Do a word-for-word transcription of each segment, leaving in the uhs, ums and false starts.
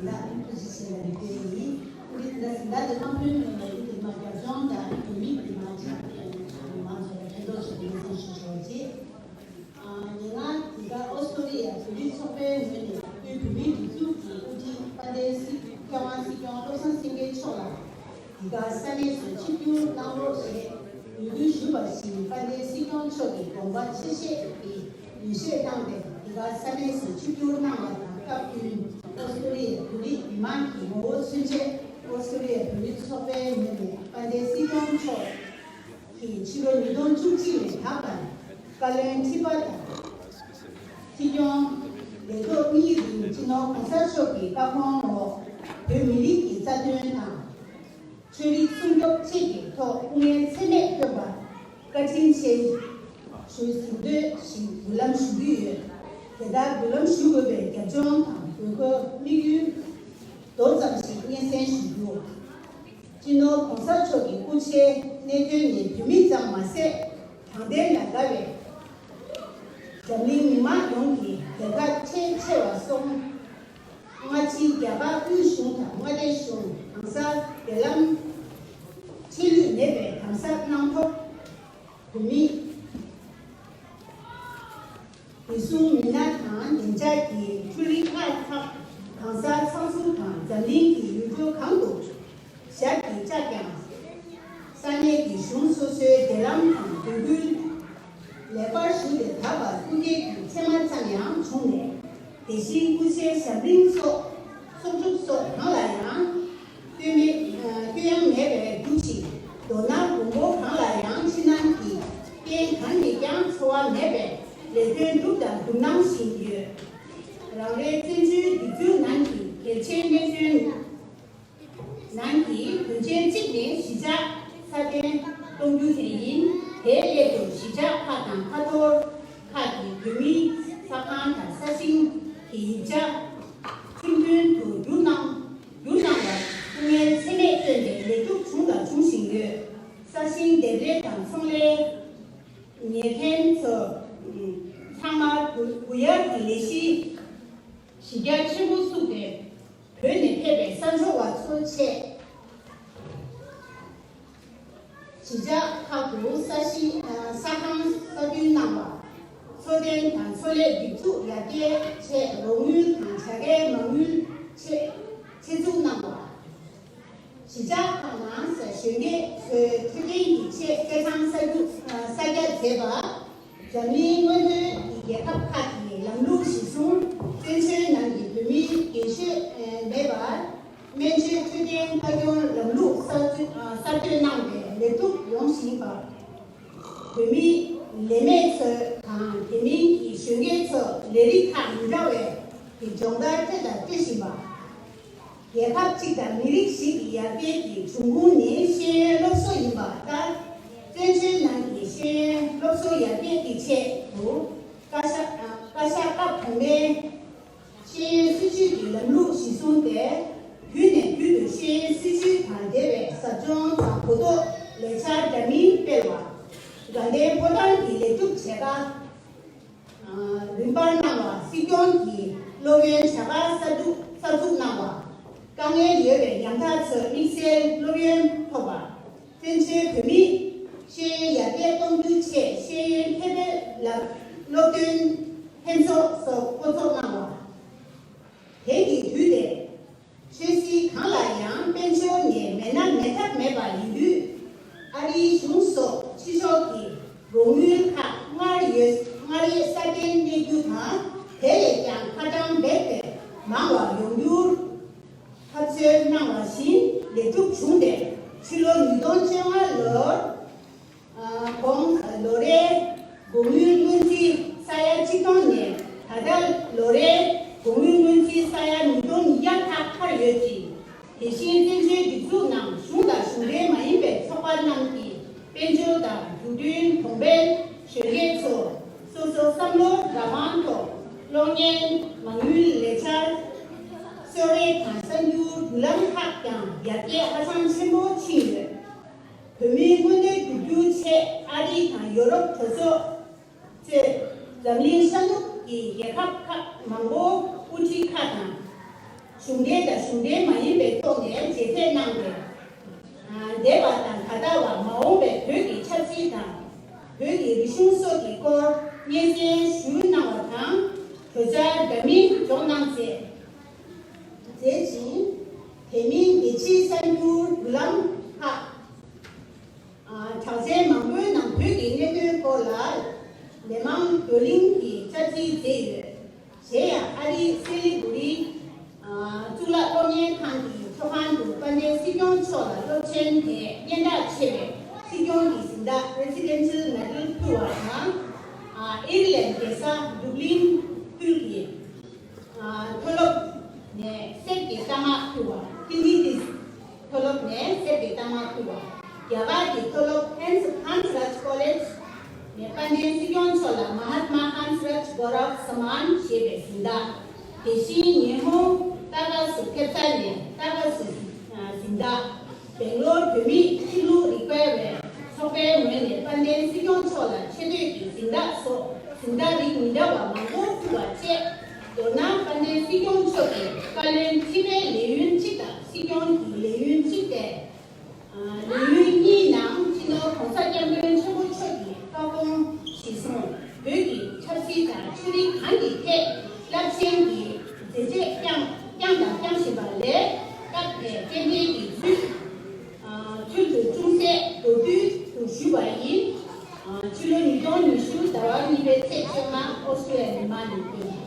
ཟླ་ཐུགས་རྗེ་ཆེ་ལ་རིག་པའི་ཡིན། ཨུ་རི་ད་ཟིན་ད་དེ་ཁམས་ཕན་ནོ་ལ་ཡིན་དེ་མ་རྒྱབ་ལྗོངས་དང་བོད་མི་དེ་མ་ཆགས་ཏེ་ང་ཚོ་ལ་ཕན་ཐོགས་ཆེ་དེ་སེམས་ཤུགས་ཆོག་ཅེས། ཉེ་ང་དེ་ག་ཨོ་སི་ཀྲོ་ལི་ཡ་བོད་རིགས་ཚོགས་པའི་ངོས་ནས་དབུས་བོད་མིའི་སྒྲིག་འཛུགས་ཀྱི་དབུ་ཁྲིད་དཔལ་ལྡན་སྲིད་སྐྱོང་སྲིད་སྐྱོང་བློ་བཟང་སེང་གེ་མཆོག་ལ་དེ་ག་ས་གནས་སུ་ཆིབས་བསྒྱུར་གནང་རོགས་ཞེས་འབོད་སྐུལ་ཞུས་པ་བཞིན་དཔལ་ལྡན་སྲིད་སྐྱོང་མཆོག་གིས་དགོངས་པ་ཆེ་བཞེས་ཀྱིས་ཉན་བཞེས་གནང་སྟེ་དེ་ག་ས་གནས་སུ་ཆིབས་བསྒྱུར་གནང་བ་དང་སྐབས་བསྟུན་ཨོ་སི་ཀྲོ་ལི་ཡའི་བོད་རིགས་མི་མང་གི་ངོ་བོ་མཚོན་ཆེད་ཨོ་སི་ཀྲོ་ལི་ཡའི་བོད་མི་ཚོགས་པའི་ངོས་ནས་དཔལ་ལྡན་སྲིད་སྐྱོང་མཆོག་གིས་ཕྱི་ལོ་ཉིས་སྟོང་བཅུ་གཅིག་ནས་ད་བར་བཀའ་བློན་ཁྲི་པ་དང་། སྲིད་སྐྱོང་ལས་ཐོག་གཉིས་རིང་སྤྱི་ནོར་གོང་ས་མཆོག་གི་བཀའ་དགོངས་འོག་བོད་མི་རིགས་ཀྱི་རྩ་དོན་དང་། ཆོས་རིག་སྲུང་སྐྱོབ་བཅས་ཀྱི་ཐོག་སྐུ་ངལ་ཚད་མེད་བསྐྱོན་པར་བཀའ་དྲིན་ཆེ་ཞུ་གཟིགས་འདོད་ཞིག་འབུལ་ལམ་ཞུ་གི་ཡོད། དེ་ལྟར་འབུལ་ལམ་ཞུ་དགོས་པའི་རྒྱབ་ལྗོངས་དང་དགོས་མཁོ་དམིགས་ཡུལ་མདོ་ཙམ་ཞིག་སྙན་སེང་ཞུ་རྒྱུ། སྤྱི་ནོར་གོང་ས་མཆོག་གི་སྐུ་ཕྱྭའི་གནད་དོན་ནི་བོད་མི་ཙམ་མ་ཟད་དྲང་བདེན་ལ་དགའ་བའི་འཛམ་གླིང་མི་མང་ཡོངས་ཀྱི་རྒྱལ་ཁ་ཆེས་ཆེ་བ་སོང་། སྔ་ཕྱི་རྒྱ་གར་དབུས་གཞུང་དང་མངའ་སྡེ་གཞུང་གང་སར་འབྲེལ་ལམ་ཆད་ལུས་མེད་པའི་དམ་ཟབ་གནང་ཐོག་བོད་མི་བདེ་སྲུང་མི་སྣ་དང་བདེ་འཇགས་ཀྱི་འཕྲུལ་རིག་སྔར་ལྷག་གང་སར་ཚགས་ཚུད་དང་འཛམ་གླིང་གི་ཡུལ་གྲུ་གང་དུ་ཞབས་ཀྱིས་བཅགས་ཀྱང་། ས་གནས་ཀྱི་གཞུང་སོ་སོའི་འབྲེལ་ལམ་དང་འབོད་སྐུལ་ལེགས་པར་ཞུས་ཏེ་ད་བར་སྐུ་སྒེར་གྱི་མཚན་མ་ཙམ་ཡང་བྱུང་མེད། དེ་བཞིན་སྐུ་ཕྱྭའི་ཞབས་རིམ་སོགས་ཚོགས་སྒྲུབ་སོགས་གང་ལ་ཡང་། སྐྱོན་མེད། སྐྱོན་ཡང་མེད་པའི་འདུ་ཞིང་མདོར་ན་དགོན་པ་གང་ལ་ཡང་ཕྱི་ནང་གི་རྐྱེན་གང་གིས་ཀྱང་འཚེ་བ་མེད་པའི་ལས་དོན་བསྒྲུབས་དང་སྒྲུབ་གནང་བཞིན་ཡོད། རང་རེའི་བཙན་བྱོལ་སྒྲིག་འཛུགས་ནང་གི་གལ་ཆེའི་གནད་དོན་ནང་གི་དོན་ཆེན་གཅིག་ནི་གཞིས་ཆགས་སྲ་བརྟན་གཏོང་རྒྱུ་དེ་ཡིན། དེའི་སླད་དུ་གཞིས་ཆགས་ཁག་དང་ཁ་ཐོར་ཁག་གི་བོད་མིའི་ས་ཁང་དང་ས་ཞིང་གི་ཡིག་ཆ་ཁྲིམས་མཐུན་དུ་བསྒྱུར་གནང་བསྒྱུར་གནང་བར་སྐུ་ངལ་ཚད་མེད་བསྐྱོན་ཏེ་ལེགས་གྲུབ་བྱུང་དང་འབྱུང་བཞིན་ཡོད། ས་ཞིང་འདེབས་ལས་དང་ཚོང་ལས་གཉེར་མཁན་ཚོ་ཚང་མར་གུ་ཡངས་ཀྱི་ལས་གཞི་གཞི་རྒྱ་ཆེན་པོ་བཙུགས་ཏེ། བོད་ནས་ཕེབས་པའི་གསར་འབྱོར་བ་ཚོའི་ཆེད། གཞིས་ཆགས་ཁག་ཏུ་ས་ཞིང་ས་ཁང་གསར་སྐྲུན་གནང་བ། འཚོ་རྟེན་དང་འཚོ་ལས་སྒྲིག་འཛུགས་ཡར་རྒྱས་ཆེད་རོགས་དངུལ་དང་བྱ་དགའི་མ་དངུལ་ཆེད་ཆེད་འཛུགས་གནང་བ། གཞིས་ཆགས་ཁག་ནང་གཞོན་སྐྱེས་ཚོའི་འཕྲོད་བསྟེན་གྱི་ཆེད་སྐྱེད་ཚང་གསར་རྒྱུ་གསར་རྒྱག་མཛད་པ། འཛམ་གླིང་སྔོན་ཐོན་གྱི་རྒྱལ་ཁབ་ཁག་གི་ལམ་ལུགས་གཞིར་བཟུང་བཙན་བྱོལ་ནང་གི་བོད་མི་རྒན་ཤོས་མེད་པར་སྨན་བཅོས་འཕྲོད་བསྟེན་ལྟ་སྐྱོང་ལམ་ལུགས་གསར་གཏོད་གནང་སྟེ་ལེགས་གྲུབ་ཡོང་བཞིན་པ། བོད་མི་ལས་མེད་ཚོ་དང་དེ་མིན་གྱི་གཞོན་སྐྱེས་ཚོ་ལས་རིགས་ཁག་མི་འདྲ་བའི་སྦྱོང་བརྡར་སྤྲད་དང་སྤྲོད་བཞིན་པ། རྒྱལ་ཁབ་གཅིག་དང་མི་རིགས་ཤིག་གི་ཡར་རྒྱས་ཀྱི་འབྱུང་ཁུངས་ནི་ཤེས་ཡོན་སློབ་གསོ་ཡིན་པ་ལྟར། བཙན་བྱོལ་ནང་གི་ཤེས་ཡོན་སློབ་གསོ་ཡར་རྒྱས་ཀྱི་ཆེད་དུ་བཀའ་ཤག་བཀའ་ཤག་སྐབས་གོང་མའི་ཤེས་ཡོན་སྲིད་བྱུས་ཀྱི་ལམ་ལུགས་གཞིར་བཟུང་སྟེ། དུས་ནས་དུས་སུ་ཤེས་ཡོན་སྲིད་བྱུས་དང་འབྲེལ་བའི་ཟབ་སྦྱོང་དང་གོ་རྟོགས་ལས་འཆར་འདྲ་མིན་སྤེལ་བ། དགའ་ལྡན་ཕོ་བྲང་གི་ལེགས་གྲུབ་བྱེད་སྒར། རིམ་པར་གནང་བ། སྲིད་སྐྱོང་གིས་སློབ་ཡོན་བྱ་དགའ་གསར་འཛུགས་གསར་འཛུགས་གནང་བ། དཀའ་ངལ་ཡོད་པའི་ཉམ་ཐག་ཚོར་དམིགས་བསལ་སློབ་ཡོན་ཐོབ་པ། བཙན་བྱོལ་བོད་མིའི་ཤེས་ཡོན་ཡར་རྒྱས་གཏོང་རྒྱུའི་ཆེད་ཤེས་ཡོན་མཁས་པའི་ལམ་སློབ་སྟོན་ལྷན་ཚོགས་སོགས་བསྐོང་ཚོགས་གནང་བ། དེང་གི་དུས་ལས། ཆོས་སྲིད་གང་ལ་ཡང་དཔལ་འབྱོར་ནས་མེད་ན་མེད་ཐབས་མེད་པ་ཡིན་དུས། ཨ་རིའི་གཞུང་སོགས་ཕྱི་ཕྱོགས་ཀྱི་རོགས་དངུལ་ཁག་སྔར་ཡོད་སྔར་ཡོད་སྲ་བརྟན་གནས་རྒྱུ་དང་། དེ་ལས་ཀྱང་ཁ་གྲངས་རྦད་དེ་མང་བ་ཡོང་རྒྱུར་ཐབས་འཚོལ་གནང་བ་བཞིན་ལེགས་གྲུབ་བྱུང་སྟེ། ཕྱི་ལོ་ཉིས་སྟོང་བཅོ་ལྔ་ལོར། གོང་ལོ་རེའི་གོང་དངུལ་སྔོན་རྩིས་ས་ཡ་གཅིག་སྟོང་ནས། ད་ལྟ་ལོ་རེའི་གོང་དངུལ་སྔོན་རྩིས་ས་ཡ་ཉིས་སྟོང་ཉིས་བརྒྱ་ལྷག་འཕར་ཡོད་ཅིང་། དེ་བཞིན་བཙན་བྱོལ་སྒྲིག་འཛུགས་ནང་གཞུང་དང་གཞུང་འབྲེལ་མ་ཡིན་པའི་ཚོགས་པ་རྣམས་ཀྱི་དཔལ་འབྱོར་དང་འཛུགས་སྐྲུན་གོང་འཕེལ་གཞོན་སྐྱེས་ཚོ་སོ་སོ་བསམ་བློ་རང་དབང་ཐོག་གློག་བརྙན། མ་དངུལ་ལས་འཆར། གསོལ་རས་དང་གསར་འགྱུར་བརྒྱུད་ལམ་ཁག་ཀྱང་ཡར་རྒྱས་ཧ་ཅང་ཆེན་པོ་ཕྱིན་ཡོད། བོད་མིའི་མངོན་འདོད་བསྒྲུབ་རྒྱུའི་ཆེད་ཨ་རི་དང་ཡོ་རོབ་གྲོས་ཚོགས་གཙོས་འཛམ་གླིང་ཤར་ནུབ་ཀྱི་རྒྱལ་ཁབ་ཁག་མང་པོ་དབུ་ཁྲིད་ཁག་དང་། གཞུང་འབྲེལ་དང་གཞུང་འབྲེལ་མ་ཡིན་པའི་ཐོག་ནས་མཇལ་འཕྲད་གནང་བའི། ཨ། འདས་པ་དང་ད་ལྟ་བ། མ་འོངས་པའི་བོད་ཀྱི་ཆབ་སྲིད་དང་། བོད་ཀྱི་རིག་གཞུང་སོགས་ཀྱི་སྐོར་སྙན་སེང་ཞུས་གནང་བ་དང་། གྲོས་འཆར་འདྲ་མིན་འཇོག་གནང་མཛད། མཛད་ཅིང་། དེ་མིན་རྒྱལ་སྤྱིའི་གསར་འགྱུར་བརྒྱུད་ལམ་ཁག་ཨ། གྲགས་ཅན་མང་པོའི་ནང་བོད་ཀྱི་གནད་དོན་སྐོར་ལ་མི་མང་བགྲོ་གླེང་གི་བཅར་འདྲི་མཛད་ཡོད། གཞན་ཡང་ཨ་རིའི་སི་ལི་གུ་རི། ཨ། གཙུག་ལག་སློབ་གཉེར་ཁང་གི་ཚོགས་ཁང་དུ་དཔལ་ལྡན་སྲིད་སྐྱོང་མཆོག་ལ་སློབ་ཆེན་དེ་སྙན་གྲགས་ཆེ་བའི་སྲིད་སྐྱོང་གི་གཟེངས་རྟགས་Presidential Medal ཕུལ་བ་དང་། ཨ། ཨིར་ལན་རྒྱལ་ས་ཌུབ་ལིན་ཁུལ་གྱི། ཨ། མཐོ་སློབ་ནས་གསེར་གྱི་རྟགས་མ་ཕུལ་བ། ཏི་ནི་ཏིས་མཐོ་སློབ་ནས་གསེར་གྱི་རྟགས་མ་ཕུལ་བ། རྒྱ་གར་གྱི་མཐོ་སློབ་Hans Hansraj College ནས་དཔལ་ལྡན་སྲིད་སྐྱོང་མཆོག་ལ་Mahatma Hansraj Gaurav Samman ཞེས་པའི་གཟེངས་རྟགས། དེ་བཞིན་ཉི་ཧོང་ཏཱ་ཀ་སུ་ཐེབས་རྩ་ནས་ཏཱ་ཀ་སུ་གཟེངས་རྟགས། སྦེང་ལོར་བོད་མིའི་ཁྲིམས་ལུགས་རིག་པ་བའི་ཚོགས་པའི་ངོས་ནས་དཔལ་ལྡན་སྲིད་སྐྱོང་མཆོག་ལ་ཆེ་བསྟོད་ཀྱི་གཟེངས་རྟགས་སོགས་གཟེངས་རྟགས་རིགས་མི་འདྲ་བ་མང་པོ་ཕུལ་བ་བཅས། མདོར་ན་དཔལ་ལྡན་སྲིད་སྐྱོང་མཆོག་གིས་བཀའ་བློན་ཁྲི་པའི་ལས་ཡུན་གཅིག་དང་སྲིད་སྐྱོང་གི་ལས་ཡུན་གཅིག་སྟེ། ལས་ཡུན་གཉིས་ནང་སྤྱི་ནོར་༸གོང་ས་༸སྐྱབས་མགོན་ཆེན་པོ་མཆོག་གི་བཀའ་དགོངས་གཞིར་བཟུང་བོད་ཀྱི་ཆབ་སྲིད་དང་ཆོས་རིག་གང་གི་ཐད་རླབས་ཆེན་གྱི་མཛད་རྗེས་བསྐྱངས་བསྐྱངས་དང་བསྐྱང་བཞིན་པ་ལས་སྐབས་དེའི་རྟེན་འབྲེལ་གྱི་ཚུལ་ཚུལ་དུ་ཅུང་ཟད་མདོར་བསྡུས་སུ་ཞུས་པ་ཡིན། ཕྱི་ལོ་ཉིས་སྟོང་ཉི་ཤུ་ཟླ་བ་གཉིས་པའི་ཚེས་བཅོ་ལྔ་ཨོ་སི་ཀྲི་ཡ་ལི་མ་ནས་བཏོན། དེའི་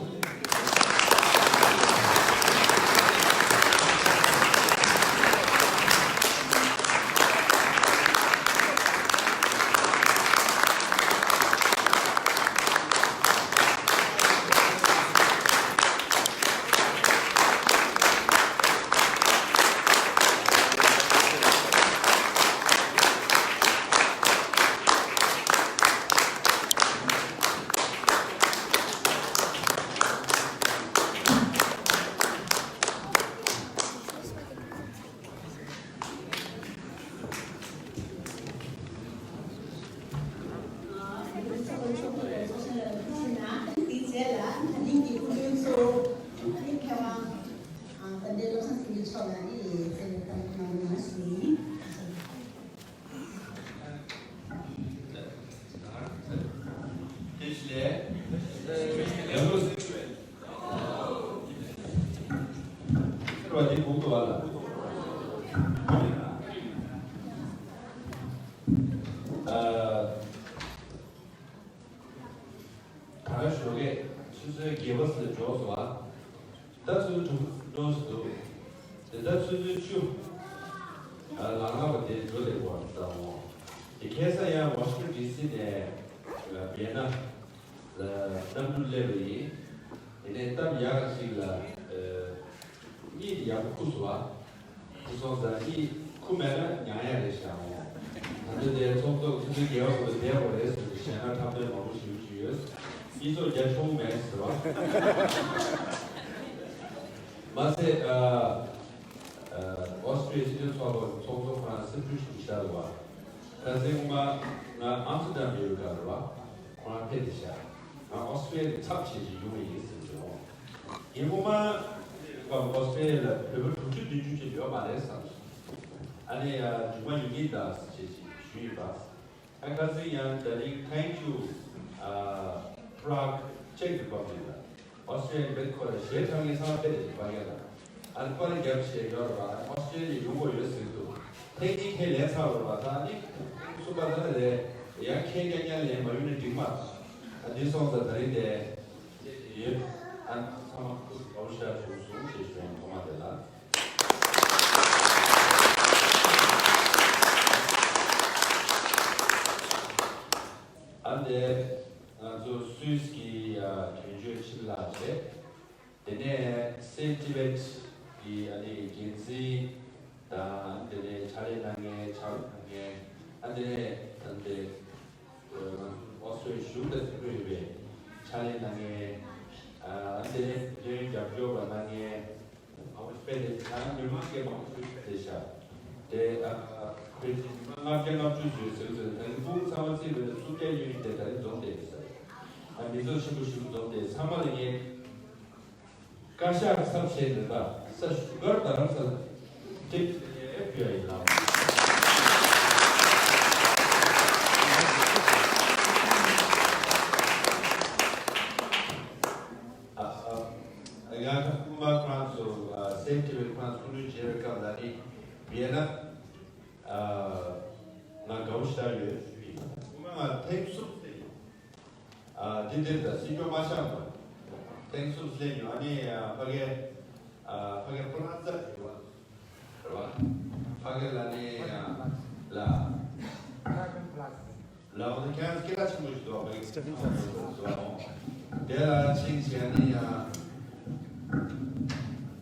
རྗེས་ལ་ད་ཐེངས་ཀྱི་སྐུ་མགྲོན་གཙོ་བོ་ཨ་ནི་མཁས་དབང་དཔལ་ལྡན་བློ་བཟང་སེང་གེ་མཆོག་ལ་ཨ་ནི་གསལ་བསྒྲགས་གནང་རོགས་གནང་ཞུ་ཡིན། ད་ག་ཞོགས་ཀས་ཆུ་ཚོད་བརྒྱད་པ་ཙམ་ལ་འགྲོ་སོང་བ། ད་ཆུ་ཚོད་དྲུག་འགྲོ་སོང་འདུག་དེ་ལྟར་ཆུ་ཚོད་བཅུ་ལ་ལངས་པ་དེ་འགྲོ་བསྡད་པ་འདྲ་འོང་། དེ་ཁ་སང་ཡང་ཝ་ཤིང་ཊོན་ཌི་སི་ནས་བི་ཡེ་ན་ལ་གནམ་གྲུ་སླེབས་པ་ཡིན། དེ་ནས་སྟབས་ཡག་ཅིག་ལ་གཉིད་ཡག་པོ་ཁུག་སོང་བ། དེ་སོང་ཙང་གཉིད་ཁུག་མེད་ན་མྱངས་ཡག་རེད་ཤག་འོང་། ད་ལྟ་དེ་ཚོགས་གཙོ་ཆུ་ཚོད་བརྒྱད་པ་བར་དུ་བསྡད་དགོས་རེད་ཟེར་ཏེ་ཞལ་ལག་འཐམ་དོན་མང་པོ་ཞུ་རྒྱུ་ཡོད། གཉིད་ཚོགས་རྒྱ་ཆུང་མེད་ཟེར་བ། མ་ཟད་ཨ་ཨ་ཨོ་སི་ཀྲི་ཡ་སྤྱི་མཐུན་ཚོགས་པ་ཚོགས་གཙོ་ཁོ་རང་སེམས་འཁྲུལ་ཞིག་བཞག་འདུག་བ། ཁ་སང་སྔོན་མ་ང་ཨམ་སི་ཊར་ཌམ་ཡོད་ག་རེད་བ། ཁོ་རང་ཕེབས་ཏེ་བཞག་ང་ཨོ་སི་ཀྲི་ཡ་གི་ཚབ་བྱས་ཏེ་ཡོང་བ་ཡིན་ཟེར་གྱི་འོང་། ངས་སྔོན་མ་ཨོ་སི་ཀྲི་ཡ་ལ་བོད་པ་དྲུག་ཅུ་བདུན་ཅུ་ཅིག་ཡོད་མ་རེད་བསམ་སོང་། ཨ་ནི་ཡ་མཇུག་མ་ཡོང་གི་གདའ་ཟེར་བྱས་ཅིག་ཞུས་ཡིན་པ། ཨ་ཁ་སང་ཡང་ད་རིང་Thank you ཨ་Prague Czech Republic ལ་ཨོ་སི་ཀྲི་ཡ་བེད་ཁོ་ལ་གཞས་འཁྲབ་མཁན་ཚང་མ་ཕེབས་ཏེ་ཕ་གི་ལ་ཨ་ནི་པར་རྒྱབ་བྱས་ཡོད་རེད་བ། ཨོ་སི་ཀྲི་ཡ་ནས་ཡོང་དགོས་ཡོད་ཟེར་འདུག་ཐེངས་གཉིས་ཁས་ལེན་ཚར་བ་རེད་བ། ད་ཨ་ནི་གསུམ་པ་ད་ནི་རེད། ཡང་ཁས་རྐྱང་རྐྱང་ལེན་མ་ཡོང་ན་འགྲིག་མ་རེད། ཨ་འདི་སོང་ཙང་ད་རིང་དེ་ཡོད། ཨ་ཚང་མ་ཁུ་སིམ་པོ་ཞེ་དྲག་བྱུང་སོང་ཞེས་ཞུ་ཡང་ཐོག་མ་དེ་ལ། ཨ་འདི་ང་ཚོ་སུད་སི་གི་ཨ་དོན་གཅོད་ཁྲིམས་ལགས་བྱས། དེ་ནས་Save Tibet གི་ཨ་ནི་འགན་འཛིན་དང་། དེ་ནས་ཕྱག་ལས་གནང་མཁན་ཕྱག་རོགས་གནང་མཁན། ཨ་དེ་ནས་ད་ལྟ་ཨོ་སི་ཀྲི་ཡ་གཞུང་དང་འབྲེལ་བ་ཡོད་པའི་ཕྱག་ལས་གནང་མཁན། ཨ་དེ་ནས་བོད་དོན་རྒྱབ་སྐྱོར་བ་གནང་མཁན་མང་པོ་ཕེབས་ཏེ། ད་མི་མང་སྐད་མང་པོ་ཞིག་ཕེབས་ཤག་དེ་ཨ་ཁོས་མི་མང་ལྔ་བརྒྱ་ལྔ་བཅུ་ཡོད་ཟེར་ཟེར། ད་རིང་ཕྲུ་གུ་ཚང་མ་བརྩིས་པ་ཡིན་ན་སུམ་བརྒྱ་ཡོད་ཡིན་ཏེ། ད་རིང་འཛོམས་བསྡད་ཡོད་ཟེར། ཨ་མི་ཚོགས་ཆེན་པོ་ཞིག་འཛོམས་ཏེ་ཚང་མ་ལ་ངས། བཀའ་ཤག་ཚབ་བྱས་ནས་ད་ས་ཞུ་སྒར་རྡ་རམ་ས་ལ་ཏིག་ཨེ་ཕུལ་ཡ་ཡིན་ལགས། ཨ་ཨ་ཡང་ཁ་སྐུ་མ་ཁོ་རང་ཚོ་སེམས་བྲལ་བའི་ཁོ་རང་ཚོ་སྐུ་ལུས་མཇལ་བའི་སྐབས་ལ་ནི་བི་ཡེ་ན་ང་དགའ་བོ་ཞེ་དྲག་ཡོད་ཞུ་ཡིན། སྐུ་མ་ང་ཐེངས་གསུམ་སླེབས་ཡོང་། ཨ་འདི་འདིར་ད་སྲིད་སྐྱོང་མ་ཤག་པ་ཐེངས་གསུམ་སླེབས་ཡོང་། ཨ་ནི་ཕ་གི་ཨ་ཕ་གི་པ་ལ་ཛ་ཡོད་པ་རེད་པ། ཕ་གི་ལ་ནི་ལ་ལ་འོ་ན་ཁྱེད་རང་སྐད་གྲགས་ཆེན་པོ་ཞིག་འདུག་པ། ཕ་གི་དེ་ལ་ཕྱིན་བྱས་ཨ་ནི་ཡང་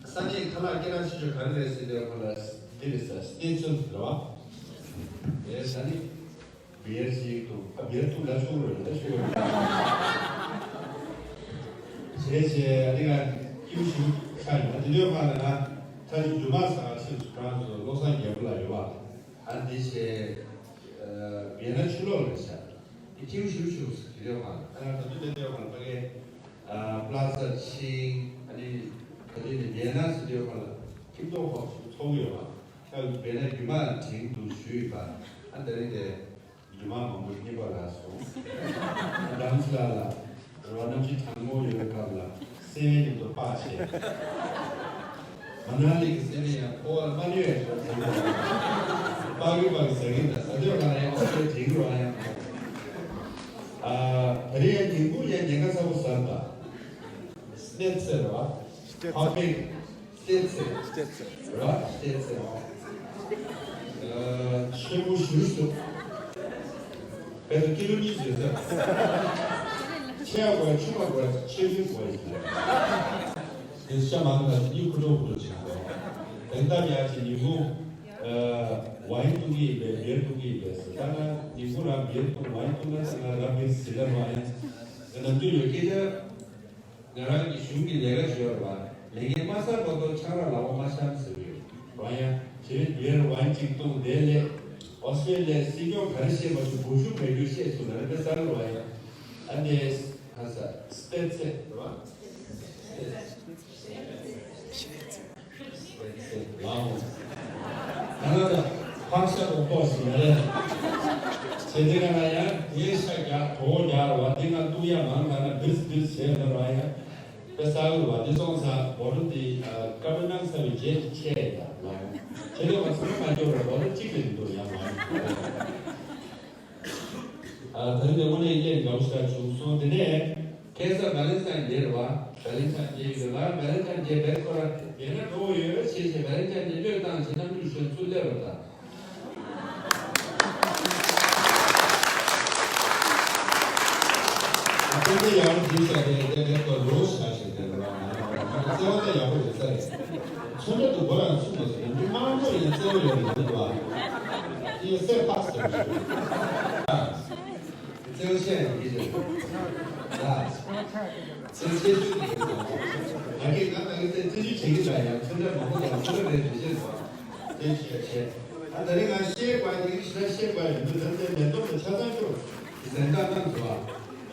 ས་གནས་ཁ་ལག་སྐད་གྲགས་ཆེ་ཤོས་ག་རེ་རེད་ཟེར་དུས་ཁོ་ལ་འདི་རེད་ཟེར། སྟེ་ཚུལ་རེད་པ། དེ་ས་གནས། བི་ཡར་ཞིག་འདུག་ཨ་བི་ཡར་འདུག་ལ་ཤོར་རེད་ལ་ཤོར་རེད། བྱས་བྱས་ཨ་ནི་ང་སྐྱིད་པོ་ཞིག་ཆགས་ཡོང་། དེ་དུས་ཁ་ལ་ང་ད་ཅིག་རྒྱུ་མ་ཟ་ཁ་ཕྱིན་སུ་ཁོ་རང་ཚོ་བློ་བཟང་རྒྱལ་པོ་ལགས་ཡོད་པ། ཨ་འདི་བྱས་བི་ཡར་ཆུ་ལོག་རེད་ཤག་དེ་སྐྱིད་པོ་ཞིག་ཞིག་དེ་དུས་ཁ་ལ་ཨ་ང་ད་དུང་དེ་དུས་ཁ་ལ་ཕ་གི་པ་ལ་ཛ་ཕྱིན། ཨ་ནི་ད་དུས་ནི་བི་ཡར་ཟེར་དུས་ཁ་ལ་ཁྱིམ་ཐོག་ཁོག་ཞིག་ཚོགས་ཡོད་པ། ཁ་བི་ཡར་རྒྱུ་མ་དྲན་འདུག་ཞུས་པ། ཨ་ད་རིང་དེ། རྒྱུ་མ་མང་པོ་རྙེད་པ་ལ་སོང་། རྡ་རམ་ས་ལ་ལ་རོ་གནམ་གཤིས་གྲང་མོ་ཡོད་སྐབས་ལ་སེ་བའི་མཉམ་དུ་པགས་བྱས། མ་ན་ལི་གི་སེ་བའི་ཡང་ཕོ་བ་ལ་མ་ལུས་ཡང་ཞོག་ཟེར་གི་འདུག་པགས་ཀྱི་པགས་ཀྱི་ཟ་གི་འདུག་ཟ་དུས་ང་ཡང་ཨོ་སི་ཀྲི་ཡ་དྲན་རོགས་ཡང་། ཨ་ད་རེས་ཡང་ཉིན་གུང་ཡང་ཉེན་ཁ་ཚ་པོ་ཟ་འདུག་སྣེ་ཚེ་ར་ཧ་པེ། སྟེ་ཚེ། སྟེ་ཚེ། ར་སྟེ་ཚེ། ཨ་ཆེན་པོ་ཞུ་ཞུ། བལ་དུ་ཀི་ལོ་གཉིས་ཡོད་ཚད། ཆེ་བ་དགོས་ཆུང་བ་དགོས་ཆེ་ཆུང་དགོས་ཡིན། དེ་ཤ་མང་ལ་གཉིས་ཁུ་ཁྲོ་ཁུ་ཁྲོ་བྱེད་དགོས། དེང་སྐབས་ཡ་ཅིག་ཉིན་གུང་། ཨ་ཝའི་འཐུང་གི་ཡིན་པས་བི་ཡར་འཐུང་གི་ཡིན་པས་ཟེར། ད་ང་ཉིན་གུང་རང་བི་ཡར་འཐུང་ཝའི་འཐུང་ན་ཟེར། ང་རང་བི་ཡར་ཟིན་ན་མ་ཡིན། ང་ནམ་རྒྱུན་ཡོད་སྐད་ཆ། ང་རང་གི་གཞུང་གི་ལས་ཀ་ཞུ་བར་ལས་ངན་མ་བསགས་བར་དུ་ཆང་རག་ལག་པ་མ་བཤམས་ཟེར་གྱི་ཡོད། རང་ཡང་བྱེད་བེར་ཝའིན་གཅིག་བཏུང་དེ་ལས་ཨོ་སི་ཀྲི་ལི་ཡའི་སྲིད་སྐྱོང་ག་རེ་བཤད་མ་བྱུང་། སྒོ་ཤུགས་མེད་རྒྱུ་བཤད་སོང་ན་རེ་བེ་ས་རུ་བ་ཡང་ཨ་ནེ་ཧ་ས་སྤེ་ཚེ་རེད་བ། ལའོ། ད་ནང་ད་ཕག་ཤ་རོ་ཏོག་ཞིག་ཡ་རེད། བྱས་དེ་ག་ན་ཡང་དེའི་ཤ་རྒྱག་གྲོ་བོ་རྒྱག་ར་བ་དེ་ང་གཏུག་ཡ་མང་ད་ན་བིས་བིས་བྱས་ན་ར་ཡང་དཔེ་ས་འུར་བ་དེ་སོང་ས་བོ་རུ་དེ་ཀ་མེ་ནང་ས་བའི་རྗེས་ཀྱི་ཆེ་ཡ་ལའོ། བྱས་དེ་བ་ཚང་མ་སྐྱོ་ར་བོ་རུ་གཅིག་ལས་མི་འདུག་ཡ་མ་ཡ། ཨ་ད་རིང་ནས་དངོས་གནས་སླེབས་དགའ་པོ་ཞེ་དྲག་བྱུང་སོང་། དེ་ནས་ཁ་སང་ཝེ་ལེན་ཊའིན་ཌེ་རེད་བ། ཝེ་ལེན་ཊའིན་ཌེ་ཡོད་ལ་ཝེ་ལེན་ཊའིན་ཌེ་བེད་ཁོ་ར་ཡིན་ན་འགྲོ་གི་ཡོད་ཅེས་བྱས་ཝེ་ལེན་ཊའིན་ཌེ་བློས་བཏང་བྱས་ན་མི་གཞན་ཚུར་སླེབས་པ་དང་། ཨ་ཁྱོད་ཚོ་ཡག་པོ་བྱས་ཤག་དེ་དེ་བེད་ཁོ་རོ་ཤག་ཞིག་དེ་རེད་བ། ང་རང་བརྩེ་བ་ད་ཡག་པོ་ཡོད་ས་རེད། ཚོན་ཁྲ་དུ་གོ་རང་ཚུགས་མ་ཟེར་ན་མི་མང་པོ་ཡིན་ན་བརྩེ་བ་ཡོད་རེད་མི་འདུག་བ། ཡིན་སེ་ཕག་ཟེར་བ་ཞིག་བརྩེ་བ་ཆེ་ཡང་ཡིན་རེད། ལ། བརྩེ་བ་ཆེ་ཤོས་དེ་རེད་ཟེར་བ། ང་གིས་ང་ང་གིས་བརྩེ་བ་ཆེ་ཤོས་བྱེད་ཀྱི་འདྲ་ཡང་ཚོན་ཁྲ་མང་པོ་དང་ཚོན་ཁྲ་རེད་རེད་བཤད་འདུག་བ། བརྩེ་བ་ཆེ་ཆེ། ཨ་ད་རེས་ང་ཤེས་པ་ཡིན་ཤེས་ཤེས་པ་ཡིན་མི་ད་ལྟའི་མེ་ཏོག་དང་ཆ་ཚང་སྐྱོར་གཟན་ཁ་གནང་འདུག་བ།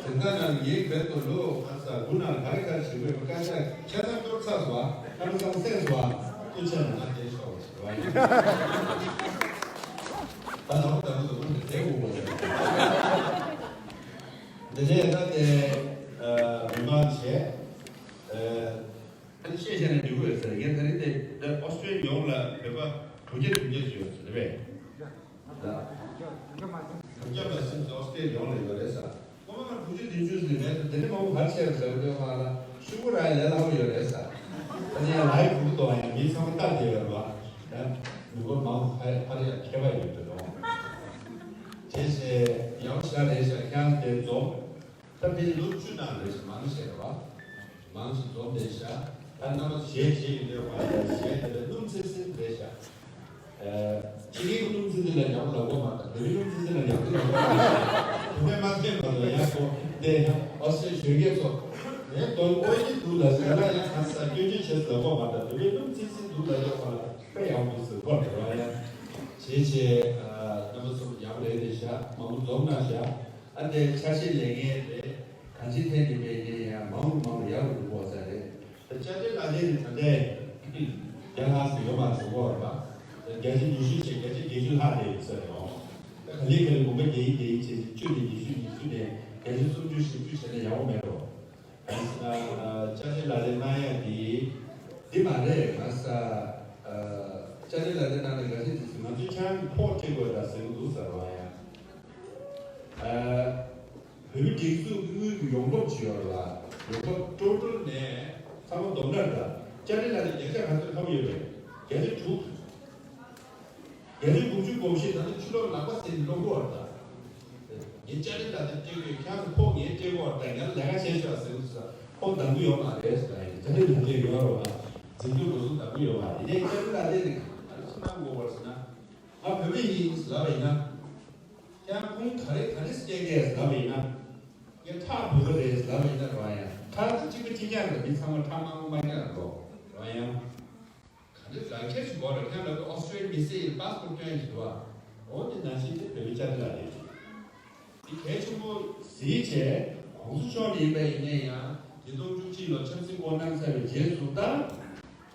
གཟན་ཁ་ནང་ངའི་བེད་དུ་ལོ་ཁ་ས་དགུ་ནང་ག་རེ་ག་རེ་བྱེད་དགོས་པའི་བཀའ་ཤག་ཆ་ཚང་སྐྱོར་ཚར་སོང་བ། ཁ་མི་ཚང་སེམས་སོང་བ། ཐུགས་ཆེ་ན་ང་དེ་ཤོག་ཟེར་བ་ཡིན། ད་ནང་པ་དང་པོ་དུ་མ་འདི་དེ་འུ་འུ་རེད། འདི་ནས་ད་དེ་མི་མང་བྱས། ཨ་ནི་ཤེས་བྱས་ནས་འགྲིག་གི་རེད་ཟེར། ངས་ད་རིང་དེ་ཨོ་སི་ཀྲི་ལི་ཡ་ཡོངས་ལ་བོད་པ་དྲུག་བརྒྱ་བདུན་བརྒྱ་ཞིག་ཡོད་ཟེར་རེད་པས། ད་དྲུག་བརྒྱ་མ་ཟིན་ཨོ་སི་ཀྲི་ལི་ཡ་ཡོངས་ལ་ཡོད་རེད་ཟེར། ཁོ་མ་དྲུག་ཅུ་བདུན་ཅུ་ཟིན་མེད་དུ་དེ་འདྲ་མང་པོ་ག་རེ་བྱས་རེད་ཟེར་བ་དེ་ཁོ་ལ་ཤུ་གུ་ར་ཡ་ལས་སླ་པོ་ཡོད་རེད་ཟེར། ཨ་ནི་ཡང་ལའི་བུ་གུ་དོ་ཡང་མི་ཚང་མ་ལྟ་བསྡད་ཡོད་རེད་བ། ཡང་མི་འབོར་མང་པོ་ཧ་ཧ་རི་ཡ་མཁས་པ་ཡོད་འདུག་རོ། དེ་བྱས་ཡག་པོ་ཞེ་དྲག་རེད་ཤག་ཁྱེད་རང་དེ་རྫོགས། ད་དེ་ལོ་བཅུ་ནང་རེད་ཤག་མང་ཆེ་རེད་བ། མང་ཆེ་རྫོགས་རེད་ཤག་ད་རྣམ་པ་ཚོ་གཞས་བྱེད་ཡོད་རེད་བ། གཞས་དེ་ལ་སྣུམ་ཚིལ་ཚིལ་རེད་ཤག་ཨ་ཕྱི་རྒྱལ་གྱི་སྣུམ་ཚིལ་འདི་ལ་ཡག་པོ་ལབ་གོ་མ་ཐག་བོད་པའི་སྣུམ་ཚིལ་འདི་ལ་ཡག་པོ་ལབ་གོ་མ་ཐག་བོད་པའི་མ་ཟད་མ་གཏོགས་ཡང་གོ་དེ་ཨོ་སི་ཀྲི་ལི་ཡ་ཞོགས་ཀས་ཚོ་ངས་དོན་ཨོ་ཡི་འདུག་ལ་ཟེར་ན་ཡང་ག་ས་སྐྱོན་བརྗོད་བྱས་ལབ་གོ་མ་ཐག་བོད་པའི་སྣུམ་ཚིལ་ཚིལ་འདུག་ལ་ཡོད་པ་ལ་དཔེ་ཡག་པོ་འདུག་ཟེར་གོ་རེད་བ། ཡང་བྱས་བྱས་རྣམ་པ་ཚོ་ཡག་པོ་རེད་རེད་ཤག་མང་པོ་འཛོམས་གནང་ཤག་ཨ་འདྲའི་ཆ་ཤས་ལེན་མཁན་རེད། གང་ཅིའི་ཐད་ནས་མེད་ནས་ཡང་མང་རུ་མང་རུ་ཡག་རུ་འགྲོ་དགོས་ས་རེད། ད་ དཔྱ་ཁྲལ་ལག་དེབ་དེ་ད་ལྟའི་བརྒྱ་ལྷག་ཙམ་ཡོད་མ་རེད་ཟེར་གོ་རེད་པ། བརྒྱ་ཆ་ཉི་ཤུ་བྱས་བརྒྱ་ཆ་བརྒྱད་ཅུ་ལྷག་རེད་ཟེར་ཡོང་། ད་ག་ལེ་ག་ལེ་དགོངས་པ་རྒྱག་གིན་རྒྱག་གིན་བྱས་བྱས་བཅུ་ནས་ཉི་ཤུ་ཉི་ཤུ་ནས་བརྒྱ་ཆ་སུམ་ཅུ་བཞི་བཅུ་བྱས་ན་ཡག་པོ་མེད་འགྲོ། དཔྱ་ཁྲལ་ལག་དེབ་གནང་ཡ་འདི་འདི་མ་རེད། ང་ས་དཔྱ་ཁྲལ་ལག་དེབ་གནང་ནས་འགའ་ཤས་ཅིག་ང་ཚོས་ཁྱེད་རང་གི་ཕོགས་སྤྲད་དགོས་ད་ཟེར་གི་འདུག་ཟེར་བ་ཡ། བོད་མི་སྒྲིག་འཛུགས་དངུལ་གྱི་ཡོང་འབབ་ཅིག་ཡོད་རེད་བ། ཡོང་འབབ་ཊོ་ཊལ་ནས་ཚང་མ་བསྡོམས་ན་ད་དཔྱ་ཁྲལ་ལག་དེབ་བརྒྱ་ཆ་ག་ཚོད་ལྷག་ཡོད་རེད། བརྒྱ་ཆ་དྲུག་བརྒྱ་ཆ་དགུ་བཅུ་གོ་བཞི། ད་ནི་ཕྱི་ལོགས་ལག་པ་ཟིན་ནས་སློང་གི་ཡོད་རེད་ད། ངས་དཔྱ་ཁྲལ་ལག་དེབ་སྤྲད་དགོས། ཁྱེད་རང་ཚོ་ཕོགས་ངས་སྤྲད་དགོས་རེད་ད། ང་ལས་ཀ་བྱས་ཤོག་ཟེར་གི་འདུག་ས། ཕོགས་འདང་གི་ཡོད་མ་རེད་ཟེར་ཡིན། དཔྱ་ཁྲལ་ལག་དེབ་ཡོད་རེད་བ། འཛིན་སྐྱོང་འགྲོ་སོང་འདང་གི་ཡོད་མ་རེད། ཡིན་ནའི་དཔྱ་ཁྲལ་ལག་དེབ་དེ་ག་རེ་གནང་དགོས་པ་རེད་ཟེར་ན། ང་བོད་པ་ཡིན་ཟེར་ལབ་པ་ཡིན་ན། ཁྱེད་རང་ཁུངས་ག་རེ་ག་རེ་སྐྱེལ་མཁན་ཟེར་ལབ་པ་ཡིན་ན། ངས་ཁྲག་བོད་པ་རེད་ཟེར་ལབ་པ་ཡིན་ན་རེད་བ་ཡ། ཁྲག་ཚོ་གཅིག་པ་གཅིག་རྐྱང་རེད། མི་ཚང་མ་ཁྲག་མང་པོ་མང་རྐྱང་རེད་འགྲོ་རེད་བ་ཡ། ག་འདྲ་རང་ཁྱེར་ཞིག་འགོ་རེད། ཁྱེད་ལ་ཨོ་སི་ཊེ་ལི་ཡ་མི་སེར་ཡིན་པ་སི་པོར་ཊི་སྟོན་ཞིག་འདུག་བ། འོ་དེ་ནང་བཞིན་དེ་བོད་པའི་དཔྱ་ཁྲལ་ལག་དེབ་ཅིག་འདི་གལ་ཆེན་པོ་གཟིགས་བྱས། གོང་ས་མཆོག་ནས་ཡིན་པ་ཡིན་ནའི་ཡང་ཉིས་སྟོང་བཅུ་གཅིག་ལོ་ཆབ་སྲིད་སྐོར་གནང་ཚར་བའི་རྗེས་སུ་ད།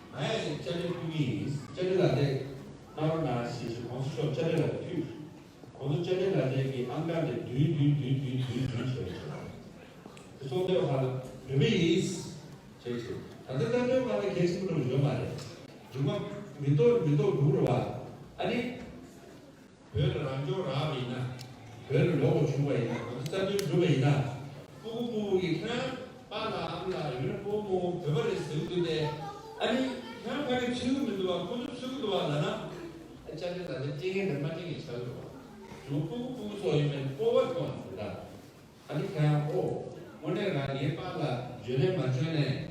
ང་ཡང་དཔྱ་ཁྲལ་ཕུལ་གྱི་ཡིན། དཔྱ་ཁྲལ་ལག་དེབ་གནང་རོགས་གནང་ཞེས་ཞེས་གོང་ས་མཆོག་དཔྱ་ཁྲལ་ལག་དེབ་ཕུལ། གོང་ས་དཔྱ་ཁྲལ་ལག་དེབ་ཀྱི་ཨང་གྲངས་དེ་བསྡུས་བསྡུས་བསྡུས་བསྡུས་བསྡུས་བསྡུས་བྱས་ཡོད། དེ་སོང་དུས་ཧ་ལ་བོད་པ་ཡིན་བྱས་བྱས། ད་ལྟ་ལྟ་དུས་ཧ་ལ་གལ་ཆེན་པོ་འདྲ་པོ་ཡོད་མ་རེད། རྒྱུ་མ་མི་འདུག་མི་འདུག་འདུག་རེད་བ། ཨ་ནི། བོད་ལ་རང་སྐྱོང་རག་པ་ཡིན་ན། བོད་ལ་ལོག་པ་བྱུང་བ་ཡིན་ན། ང་ཚོ་རྩ་དོན་སྒྲུབ་པ་ཡིན་ན། སྤུ་གུ་སྤུ་གུ་གིས་ཁྱེད་རང་པཱ་ལགས་ཨ་མ་ལགས་ཡིན་ན་སྤོ་བོ་སྤོ་བོ་བོད་པ་རེད་ཟེར་གི་འདུག་སྟེ། ཨ་ནི་ཁྱེད་རང་ཕ་གི་ཚུད་གི་མི་འདུག་བ། ཁོ་ཚོ་ཚུད་གི་འདུག་བ་ལབ་ན། ཨ་དཔྱ་ཁྲལ་ལག་དེབ་སྤྲད་མཁན་དང་མ་སྤྲད་མཁན་ཆགས་ཀྱི་འདུག་བ། གཞུག་སྤུ་གུ་སྤུ་གུ་ཚོ་ཡིན་ན་སྤོ་བོ་ཐོག་ནས་རེད་ད། ཨ་ནི་ཁྱེད་རང་ཨོ། དངོས་གནས་རང་ངའི་པཱ་ལགས་འཇོན་ལས་མ་འཇོན་ནས།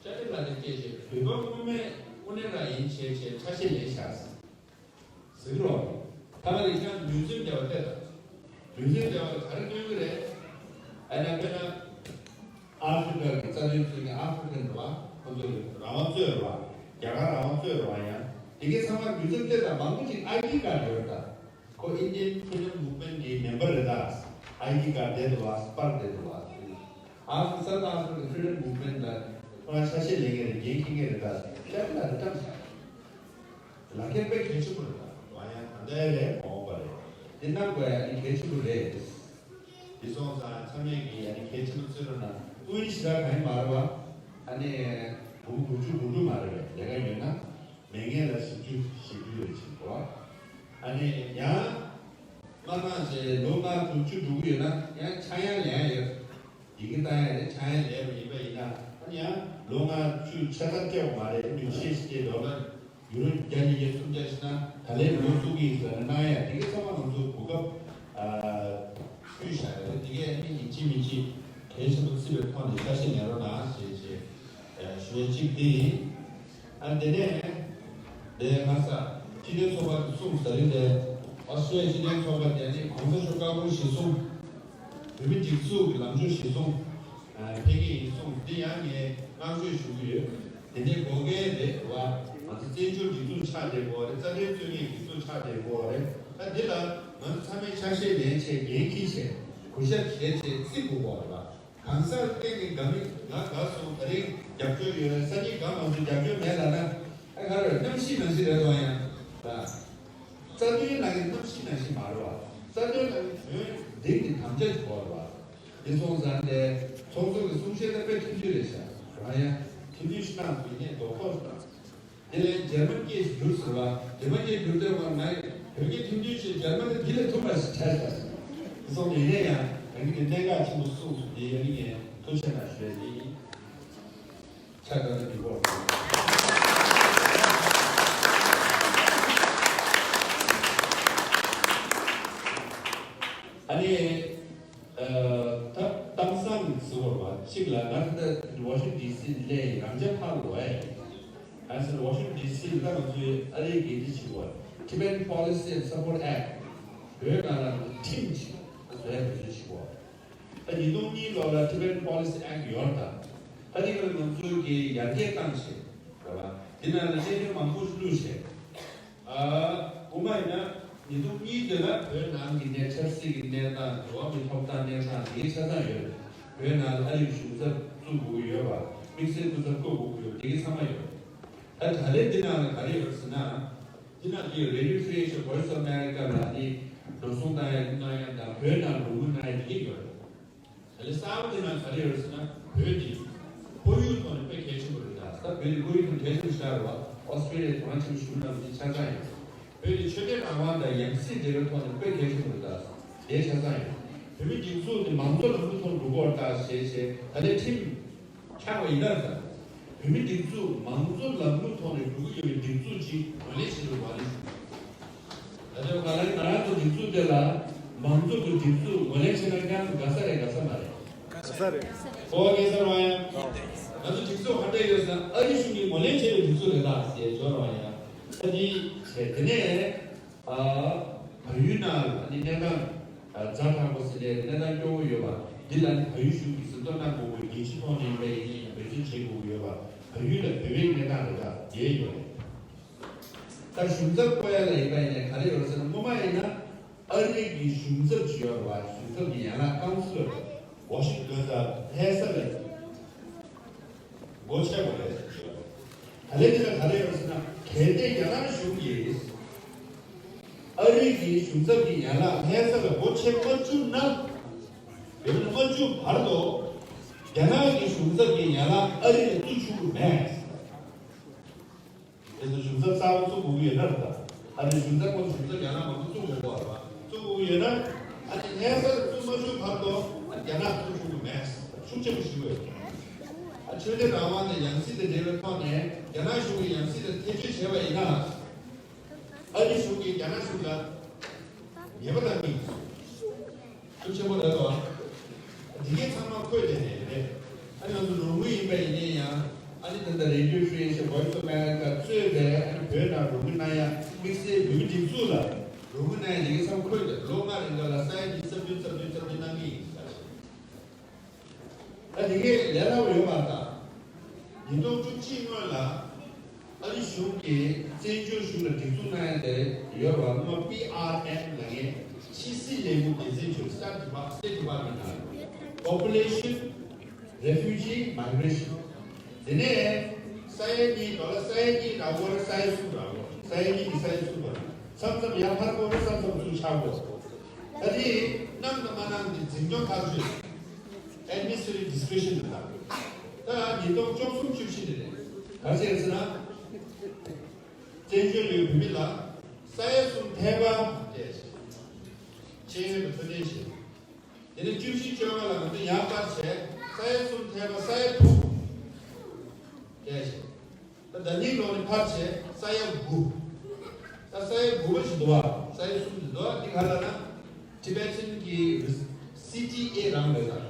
དཔྱ་ཁྲལ་ལག་དེབ་སྤྲད་བྱས་བོད་པ་དངོས་མེད་དངོས་གནས་རང་ཡིན་བྱས་བྱས་ཆ་ཤས་ལེན་བཞག་ཟེར་གི་རོ། ཐ་མ་དེ་ཁྱེད་རང་ལུས་རྩལ་འབྲེལ་བ་བལྟས་དང་། ལུས་རྩལ་འབྲེལ་བ་ག་རེ་སྟོན་གི་རེད། ཨ་ནི་དཔེར་ན། ཨ་ཧྥི་རི་ཀ་གི་རྩ་དོན་རྩོད་མཁན་ཨ་ཧྥི་རི་ཀན་རེད་བ། ཁོ་ཚོ་ལ་རང་དབང་རྩོད་རེད་བ། རྒྱ་གར་རང་དབང་རྩོད་རེད་བ་ཡ། དེ་གའི་ཚང་མ་ལུས་རྩལ་བལྟས་དང་མང་པོ་ཅིག་ཨའི་ཌི་ཀར་ཡོད་རེད་ད། ཁོ་Indian Freedom Movement གི་མེམ་བར་རེད་ད། ཨའི་ཌི་ཀར་བསྡད་འདུག་བ། པར་བསྡད་འདུག་བ། ཨ་ཧྥི་South Africa Freedom Movement ལ་ཁོ་རང་ཆ་ཤས་ལེན་མཁན་རེད། འགན་འཁྱེར་མཁན་རེད་ད། ལྟ་གི་ལ་རེ་བཀྲམ་བཞག་ལག་ཁྱེར་དཔེ་གལ་ཆེན་པོ་རེད་ད། ང་ཡང་ད་ལྟ་ལས་མ་འོངས་པ་རེད། འདི་གནང་དགོས་ཡ་འདི་གལ་ཆེན་པོ་རེད། འདི་སོང་ཙང་ཚང་མས་ཀྱིས་ཡ་འདི་གལ་ཆེན་པོ་བརྩི་རོགས་གནང་། སྐུ་ཡི་ཞེ་དྲག་གང་ཡང་མ་རེད་བ། ཨ་ནི་འབུམ་དགུ་བཅུ་དགུ་བཅུ་མ་རེད་བས། ལས་ཀ་ཡོད་ན། མེད་མཁན་ལ་བཞི་བཅུ་ཞེ་དགུ་རེ་བྱེད་དགོས། ཨ་ནི་ཡང་མ་གནང་བྱས་ལོ་ལྔ་དྲུག་ཅུ་འགྲོ་གི་ཡོད་ན་ཡང་ཆག་ཡང་ལེན་ཡ་ཡོད། ཡི་གེ་བཏང་ཡ་རེད། ཆག་ཡང་ལེན་པ་ཡིན་པ་ཡིན་ན། ཨ་ནི་ཡང་ལོ་ལྔ་བཅུ་ཆ་ཚང་སྤྲད་པ་མ་རེད། མི་ཤེས་ཤེས་ལོ་ལྔ་ཡུ་རོ་བརྒྱ་ཉིས་བརྒྱ་སུམ་བརྒྱ་ཞིག་ན་ད་ལན་ལོ་གསུམ་གྱི་ཟེར་ན་གནང་ཡ་དེ་གའི་ཚང་མ་ང་ཚོ་གོ་སྐབས་ཕུལ་བཞག་རེད། དེ་གའི་ཨ་ནི་ཡིན་གཅིག་མིན་གཅིག་གལ་ཆེན་པོ་བརྩི་བའི་ཐོག་ནས་ཆ་ཤས་ལེན་རོགས་གནང་ཞེས་ཞེས་ཞུ་ཡ་གཅིག་དེ་ཡིན། ཨ་དེ་ནས་དེ་ང་ས་སྤྱི་མཐུན་ཚོགས་པ་གི་གསུངས་ས་རིང་དེ་ཨོ་སི་ཀྲི་ཡ་ལི་ཡ་སྤྱི་མཐུན་ཚོགས་པ་དེ་ནི་གོང་ས་མཆོག་བཀའ་དགོངས་གཞིར་བཟུང་། བོད་མི་སྒྲིག་འཛུགས་ཀྱི་ལངས་ཕྱོགས་གཞིར་བཟུང་ཨ་ཕེབས་ཀྱི་ཡིན་གསུངས། འདི་ཡང་ངས་བསྔགས་བརྗོད་ཞུ་གི་ཡོད། དེ་འདྲའི་དགོས་གལ་རེད་བ། ང་ཚོ་བཙན་བྱོལ་སྒྲིག་འཛུགས་ཆགས་བསྡད་དགོས་རེད། རྩ་དོན་རྩོད་མཁན་སྒྲིག་འཛུགས་ཆགས་བསྡད་དགོས་རེད། ད་འདི་ལ་ང་ཚོ་ཚང་མས་ཆ་ཤས་ལེན་བྱས་འགན་འཁྱེར་བྱས་གུས་ཞབས་བྱས་བྱས་བརྩི་དགོས་པ་རེད་བ། གང་ཟག་སྟེང་གི་དགའ་མི་ང་དགའ་སོང་། ད་རིང་རྒྱབ་སྐྱོར་ཡོད། སང་ཉིན་གང་མང་ཚོ་རྒྱབ་སྐྱོར་མེད་ལབ་ན་ཨ་ག་རེ་རེད། གནམ་གཤིས་ནང་བཞིན་རེད་དོ་ཡང་ལ། རྩ་དོན་ནང་གི་གནམ་གཤིས་ནང་བཞིན་མ་རེད་བ། རྩ་དོན་ནང་གི་དོན་འདི་ནི་དམ་བཅའ་ཞིག་དགོས་རེད་བ། འདི་སོང་ཙང་དེ་ཚོགས་གཙོ་གི་གསུང་བཤད་ད་དཔེ་མཐུན་སྒྲིལ་རེད་ཤག་རང་ཡང་མཐུན་སྒྲིལ་ཞིག་གནང་དགོས་ནས་རྡོག་ཐོག་ཞིག་གནང་། དེ་ལས་འཇར་མན་སྐད་ཞིག་བསྒྱུར་ཟེར་བ། འཇར་མན་སྐད་བསྒྱུར་དུས་སྒང་ང་བོད་སྐད་མཐུན་སྒྲིལ་ཞེས་འཇར་མན་ལ་འདི་ལས་ཐུབ་པ་ཞིག་བྱས་ཤག་འདི་སོང་ནས་ཡིན་ན་ཡང་རང་གི་གནད་འགག་ཆེན་པོ་གསུངས་སོང་། འདི་ཡང་ངས་ཐུགས་རྗེ་གནང་ཞུ་ཡ་འདི་ཡིན། ཆ་ཚང་ནས་འགྲིག་གོ། ཨ་ནི། ཨ་ད་གཏམ་བཟང་ཟེར་བ་རེད་བ། གཅིག་ལ་ང་ད་ལྟ་ཝ་ཤིང་ཊོན་ཌི་སི་སླེབས་ཡིན། རང་ཅག་ཕར་ལོག་ཡ་ཡིན། ཨ་ཟེར་ཝ་ཤིང་ཊོན་ཌི་སི་ལ་ད་ང་ཚོའི་ཨ་རིའི་འགན་འཁྲི་བྱེད་དགོས། Tibetan Policy and Support Act བོད་ནང་ལ་ཁྲིམས་ཅིག་བཟོ་ཡ་འབད་བརྩོན་བྱེད་དགོས། ད་ཉིས་སྟོང་གཉིས་ལོ་ལ་Tibetan Policy Act ཡོད་རེད་ད། ད་དེ་ག་ལ་ང་ཚོ་གིས་ཡར་རྒྱས་བཏང་བྱས་རེད་བ། དེ་ནང་ལ་གནད་དོན་མང་པོ་ཞིག་བླུགས་བྱས། ཨ་དབུ་མ་ཡིན་ན་ཉིས་སྟོང་གཉིས་དེ་ལ་བོད་ནང་གི་གནས་ཆབ་སྲིད་ཀྱི་གནས་སྟངས། འགྲོ་བ་མིའི་ཐོབ་ཐང་གནས་སྟངས་དེ་གའི་ཆ་ཚང་ཡོད་རེད། བོད་ནང་ལ་ཨ་རིའི་གཞུང་ཚབ་བཙུགས་དགོས་ཀྱི་ཡོད་པ། དམིགས་བསལ་སྐུ་ཚབ་བསྐོ་དགོས་ཀྱི་ཡོད། དེ་གའི་ཚང་མ་ཡོད། ད་ད་ལན་འདི་ནང་ལ་ག་རེ་ཡོད་ཟེར་ན། འདི་ནང་གི་Radio Free Asia Voice of America ལ་ནི་འགྲོ་སོང་བཏང་ཡ་གནང་ཡ་དང་བོད་ནང་ལུང་པ་གནང་ཡ་དེ་གས་ཡོད་རེད། ད་ལན་གསར་པ་འདི་ནང་ག་རེ་ཡོད་ཟེར་ན་བོད་འདི་ཁོར་ཡུག་ཐོག་ནས་དཔེ་གལ་ཆེན་པོ་རེད། ད་ད་བོད་འདི་ཁོར་ཡུག་ཐོག་ནས་གལ་ཆེན་པོ་ཞིག་རེད་བ། ཨོ་སི་ཀྲི་ལི་ཡ་གྲོང་ཁྱེར་ཞུ་ནང་འདི་ཆ་ཚང་ཡོད། བོད་ཀྱི་ཆོས་དད་རང་དབང་དང་ཡང་སྲིད་འབྲེལ་བའི་ཐོག་ནས་དཔེ་གལ་ཆེན་པོ་རེད། ད་དེའི་ཆ་ཚང་ཡིན། བོད་མི་སྒྲིག་འཛུགས་དེ་མང་གཙོ་ལམ་ལུགས་ཐོག་འགྲོ་དགོས་རེད་ད་ཞེས་བྱས། ད་ལྟའི་ཁྲིམས་ཆགས་པ་ཡིན་ན་རེད་ད། བོད་མི་སྒྲིག་འཛུགས་མང་གཙོ་ལམ་ལུགས་ཐོག་ནས་འགྲོ་གི་ཡོད་པའི་སྒྲིག་འཛུགས་ཅིག་ངོས་ལེན་བྱེད་དགོས་པ་རེད། ད་ལྟའི་ང་རང་ང་རང་ཚོ་སྒྲིག་འཛུགས་དེ་ལ་མང་གཙོ་གི་སྒྲིག་འཛུགས་ངོས་ལེན་བྱས་ན་ཀྱང་དགའ་ས་རེད་དགའ་ས་མ་རེད། ག་ས་རེད། ཨོ་ཁེ་སར་བ་ཡ། ང་ཚོ་སྒྲིག་འཛུགས་ག་འདྲ་ཡོད་ཟེར་ན་ཨ་རི་གཞུང་གིས་ངོས་ལེན་བྱས་པའི་སྒྲིག་འཛུགས་རེད་ད་ཟེར་ཇོར་བ་ཡ། ཨ་ནི་བྱས་དེ་ནས་ཨ་བལ་ཡུལ་ནང་ཨ་ནི་གནས་སྟངས་ཛ་དྲག་པོ་ཟེར་ནས་གནས་སྟངས་སྐྱོ་བོ་ཡོད་པ་འདི་ལ་ནི་བལ་ཡུལ་གཞུང་གིས་ཟིན་ཐོ་གནང་དགོས་དགོས་རྒྱལ་སྤྱི་ཐོག་ནས་ཡིན་པ་ཡིན་ན་ཡང་འབད་བརྩོན་བྱེད་དགོས་ཀྱི་ཡོད་པ་བལ་ཡུལ་ལ་བོད་པའི་གནས་སྟངས་རེད་ད་དེ་ཡོད་རེད། ད་གཞུང་ཚབ་བསྐོ་ཡ་ལ་ཡིན་པ་ཡིན་ནའི་ག་རེ་ཡོད་ཟེར་ན་སྔོན་མ་ཡིན་ན། ཨ་རི་གི་གཞུང་ཚབ་ཅིག་ཡོད་རེད་བ། གཞུང་ཚབ་ཀྱི་ཡན་ལག་ཀའུན་སི་ལར་ཝ་ཤིང་ཏོན་དང་ལྷ་ས་ལ་སྒོ་ཕྱེ་དགོས་རེད་ཟེར་གྱི་ཡོད་རེད། ད་ལན་འདི་ལ་ག་རེ་ཡོད་ཟེར་ན་གལ་ཏེ་རྒྱ་ནག་གཞུང་གིས་ཨ་རི་གི་གཞུང་ཚབ་ཀྱི་ཡན་ལག་ལྷ་ས་ལ་སྒོ་ཕྱེ་མ་བཅུག་ན། ཡང་ན་མ་བཅུག་བར་དུ་རྒྱ་ནག་གི་གཞུང་ཚབ་ཀྱི་ཡན་ལག་ཨ་རི་ལ་བཙུགས་ཆོག་གི་མེད། དེ་ཚོ་གཞུང་ཚབ་གསར་པ་བཙུགས་དགོས་ཀྱི་ཡོད་ན་རེད་ད། ཨ་ནི་གཞུང་ཚབ་ཁོ་ཚོ་གཞུང་ཚབ་རྒྱ་ནག་མང་པོ་བཙུགས་དགོས་པ་རེད་བ། བཙུགས་དགོས་ཀྱི་ཡོད་ན། ཨ་ནི་ལྷ་སར་བཙུགས་མ་བཅུག་བར་དུ་ཨ་རྒྱ་ནག་བཙུགས་ཆོག་གི་མེད། ཤུགས་ཆེན་པོ་ཞིག་ཡོད། ཨ་ཆོས་དད་རང་དབང་དང་ཡང་སྲིད་དང་འབྲེལ་བའི་ཐོག་ནས་རྒྱ་ནག་གཞུང་གིས་ཡང་སྲིད་ལ་ཐེ་བྱུས་བྱས་པ་ཡིན་ན། ཨ་རི་གཞུང་གིས་རྒྱ་ནག་གཞུང་ལ་ཉེས་པ་བཏང་གི་ཡིན། ཤུགས་ཆེན་པོ་རེད་དོ། འདི་གའི་ཚང་མ་འཁོད་བསྡད་ནས་རེད། ཨ་ནི་ང་ཚོ་རོགས་དངུལ་ཡིན་པ་ཡིན་ནའི་ཡང་ཨ་ནི་ད་ལྟ་Radio Free Asia Voice of America གཙོས་པའི་ཨ་ནི་བོད་ནང་རོགས་དངུལ་གནང་ཡ་དམིགས་བསལ་བོད་མི་སྒྲིག་འཛུགས་ལ་རོགས་དངུལ་གནང་ཡ་འདི་གའི་ཚང་མ་འཁོད་བསྡད། ལོ་ལྔ་རིང་ག་ལ་ས་ཡ་གཉིས་རྩ་བདུན་རྩ་བདུན་རྩ་བདུན་གནང་གི་ཡིན་ཟེར། ད་དེ་གའི་ལས་སླ་པོ་ཡོད་མ་རེད་ད། ཉིས་སྟོང་བཅུ་གཅིག་སྔོན་ལ་ཨ་རི་གཞུང་གིས་བཙན་བྱོལ་གཞུང་ལ་སྒྲིག་འཛུགས་གནང་ཡ་དེ་ཡོད་རེད་བ། སྔོན་མ་པི་ཨར་ཨེམ་ལབ་མཁན་ཕྱི་སྲིད་ལས་ཁུངས་སྡེ་ཚན་ཅིག་State Depart- State Department ནང་Population, Refugee, Migration། དེ་ནས་ས་ཡ་གཉིས་ཌོ་ལར་ས་ཡ་གཉིས་རག་གི་རེད། ས་ཡ་གསུམ་རག་གི་རེད། ས་ཡ་གཉིས་ཀྱི་ས་ཡ་གསུམ་རག་གི་རེད། མཚམས་མཚམས་ཡར་འཕར་གྱི་རེད། མཚམས་མཚམས་ཚུར་ཆག་གི་རེད། ད་དེ་གནང་དང་མ་གནང་དེ་འཛིན་སྐྱོང་ཐག་གཅོད། Administrative discretion དུ་བཏང་། ད་ཉིས་སྟོང་བཅུ་གསུམ་བཅུ་བཞི་ནས་རེད། ག་རེ་བྱས་ཟེར་ན། བཙན་བྱོལ་ཡུལ་བོད་མི་ལ་ས་ཡ་གསུམ་ཐེ་བ་སྤྲད། ཤེས་ཡོན་དང་འཕྲོད་བསྟེན་བྱས། དེ་ནས་བཅུ་བཞི་བཅོ་ལྔ་ལ་ང་ཚོ་ཡར་སྤར་བྱས་ས་ཡ་གསུམ་ཐེ་བ་ས་ཡ་དྲུག་སྤྲད་བྱས། ད་ཟླ་ཉིན་ལོག་ནས་ཕར་བྱས་ས་ཡ་དགུ། ད་ས་ཡ་དགུ་པ་ཞིག་འདུག་བ། ས་ཡ་གསུམ་ཞིག་འདུག་བ། འདི་ག་ལ་ན། Tibetan གི་སི་ཊི་ཨེ་རང་རེད་ད།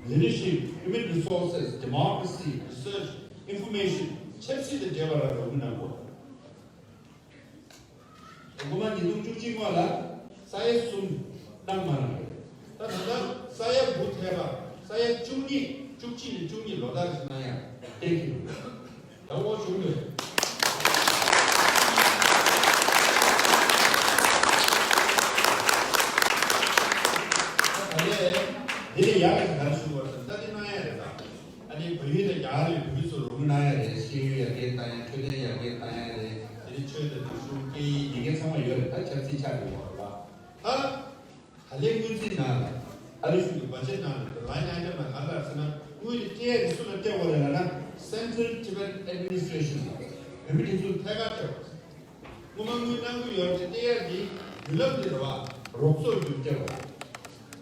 Leadership, Human Resources, Democracy, Research, Information ཆབ་སྲིད་དང་འབྲེལ་བ་ལ་རོགས་དངུལ་གནང་དགོས། སྔོན་མ་ཉིས་སྟོང་བཅུ་གཅིག་སྔོན་ལ་ས་ཡ་གསུམ་གནང་མ་གནང་རེད། ད་ད་ལྟ་ས་ཡ་དགུ་ཐེ་བ་ས་ཡ་བཅུ་གཉིས། བཅུ་གཅིག་ནས་བཅུ་གཉིས་ལོ་ལྟར་ཞིག་གནང་ཡ་གཏན་འཁེལ་འདུག་ད་འོ་བྱུང་འདུག་ད་ལས་དེ་ལས་ཡག་གི་ག་རེ་ཞུ་དགོས་རེད་ཟེར་ན་ད་དེ་གནང་ཡ་རེད་ད། ཨ་ནི་བལ་ཡུལ་དང་རྒྱ་གར་ཡི་བོད་མི་ཚོ་རོགས་དངུལ་གནང་ཡ་རེད། ཤེས་ཡོན་ཡར་རྒྱས་བཏང་ཡ། འཕྲོད་བསྟེན་ཡར་རྒྱས་བཏང་ཡ་རེད། དེ་ནི་ཆོས་དང་རིག་གཞུང་སྐད་ཡིག་འདི་གའི་ཚང་མ་ཡོད་རེད། ད་ཆབ་སྲིད་ཆགས་ཡོད་རེད་པ། ད་ད་ལན་སྔོན་རྩིས་ནང་ལ་ཨ་རི་གཞུང་གི་བ་ཇེ་ཊི་ནང་ལ་ལའིན་ཨའི་ཊེམ་ནང་ག་རེ་ལབ་ཟེར་ན། དངུལ་དེ་སྤྲད་ཡ་དེ་སུ་ལ་སྤྲད་དགོས་རེད་ལབ་ན། Central Tibet Administration བོད་མི་སྒྲིག་འཛུགས་ཐད་ཀར་སྤྲད་དགོས། སྔོན་མ་དངུལ་གནང་གི་ཡོད་རེད། སྤྲད་ཡ་དེ་བརྒྱུད་ལམ་དེ་རེད་བ། རོགས་ཚོགས་བརྒྱུད་སྤྲད་དགོས་རེད།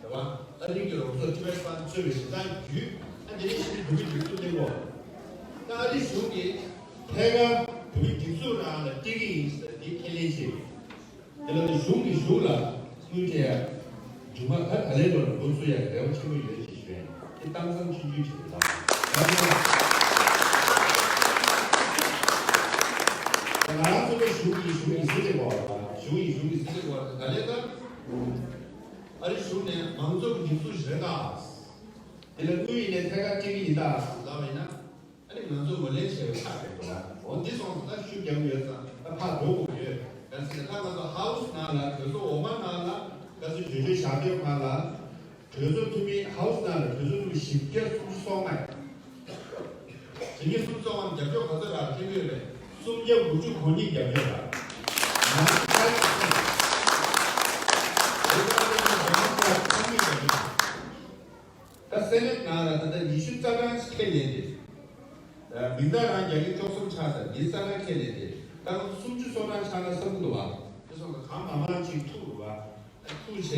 རེད་བ། ཨ་རི་གི་རོགས་ཚོགས་ཊི་བེཊ་ཕན་གཙོས་པའི་གཞན་དག་བརྒྱུད། ཨ་དེ་ནས་གཞི་ནས་བོད་མི་སྒྲིག་འཛུགས་གླེང་གོ། ད་ཨ་རི་གཞུང་གིས་ཐད་ཀར་བོད་མི་སྒྲིག་འཛུགས་རང་ལ་སྤྲད་ཀྱི་ཡིན་ཟེར་འདི་ཁས་ལེན་བྱས་ཡོད། དེ་ལ་ནི་གཞུང་གིས་གཞུང་ལ་དངུལ་སྤྲད་ཡ་རྒྱུ་མ་ད་ད་ལན་ཐོག་ནས་འགོ་ཚུགས་ཡ་གི་རེ་བ་ཆེན་པོ་ཡོད་ཅེས་ཞུ་ཡ་ཡིན། དེ་གཏམ་བཟང་ཆུང་ཆུང་ཞིག་རེད་ལགས། ང་རང་ཚོ་ལ་གཞུང་གིས་གཞུང་གིས་ཟེར་དེ་གོ་བ་དང་། གཞུང་གིས་གཞུང་གིས་ཟེར་དེ་གོ་བ་དང་། ད་ལན་ད། ཨ་རི་གཞུང་ནས་མང་གཙོ་གི་སྒྲིག་འཛུགས་ཤིག་རེད་ད། དེ་ལ་དངུལ་ཡིན་ནའི་ཐད་ཀར་སྤྲད་ཀྱི་ཡིན་ད་ལབ་པ་ཡིན་ན། ཨ་ནི་ང་ཚོ་ངོས་ལེན་བྱས་པ་ཆགས་རེད་འགྲོ་ལ། འོ་འདི་སོང་ཙང་ད་ཤུགས་རྒྱག་གི་ཡོད་ཙང་ད་ཕར་འགྲོ་དགོས་ཡོད། ག་ཟེར་ན་ད་ང་ཚོ་ཧའུ་སི་ནང་ལ་གྲོས་ཚོགས་འོག་མ་ནང་ལ་ག་ཚོད་གྲོས་ཆོད་བཞག་དུས་སྒང་ལ། གྲོས་ཚོགས་འཐུས་མི་ཧའུ་སི་ནང་ལ་གྲོས་ཚོགས་འཐུས་མི་བཞི་བརྒྱ་སུམ་ཅུ་སོ་ལྔ་ཡོད། རྒྱབ་སྐྱོར་ག་ཚོད་རག་ཁྱོད་ཡོད་པས། སུམ་བརྒྱ་དགུ་བཅུ་གོ་གཉིས་རྒྱབ་སྐྱོར་རག་ང་ཚོ་ཁ་ཡོད་ཚང་མས་རྒྱབ་སྐྱོར་རག་ད་སེ་ནེ་ཊི་ནང་ལ་ད་ལྟ་ཉི་ཤུ་རྩ་གྲངས་ཁྱེར་ནས་ཏེ། མིང་རྟགས་རང་རྒྱ་རིགས་བཅུ་གསུམ་ཆགས་ཟེར་མིང་རྩ་གྲངས་ཁྱེར་ནས་ཏེ། ད་སུམ་ཅུ་སོ་གྲངས་ཆགས་ན་བསམ་གྱི་འདུག་བ། དེ་སོང་ཙང་གང་མང་མང་ཅིག་ཐུག་འདུག་བ། ཐུག་བྱས།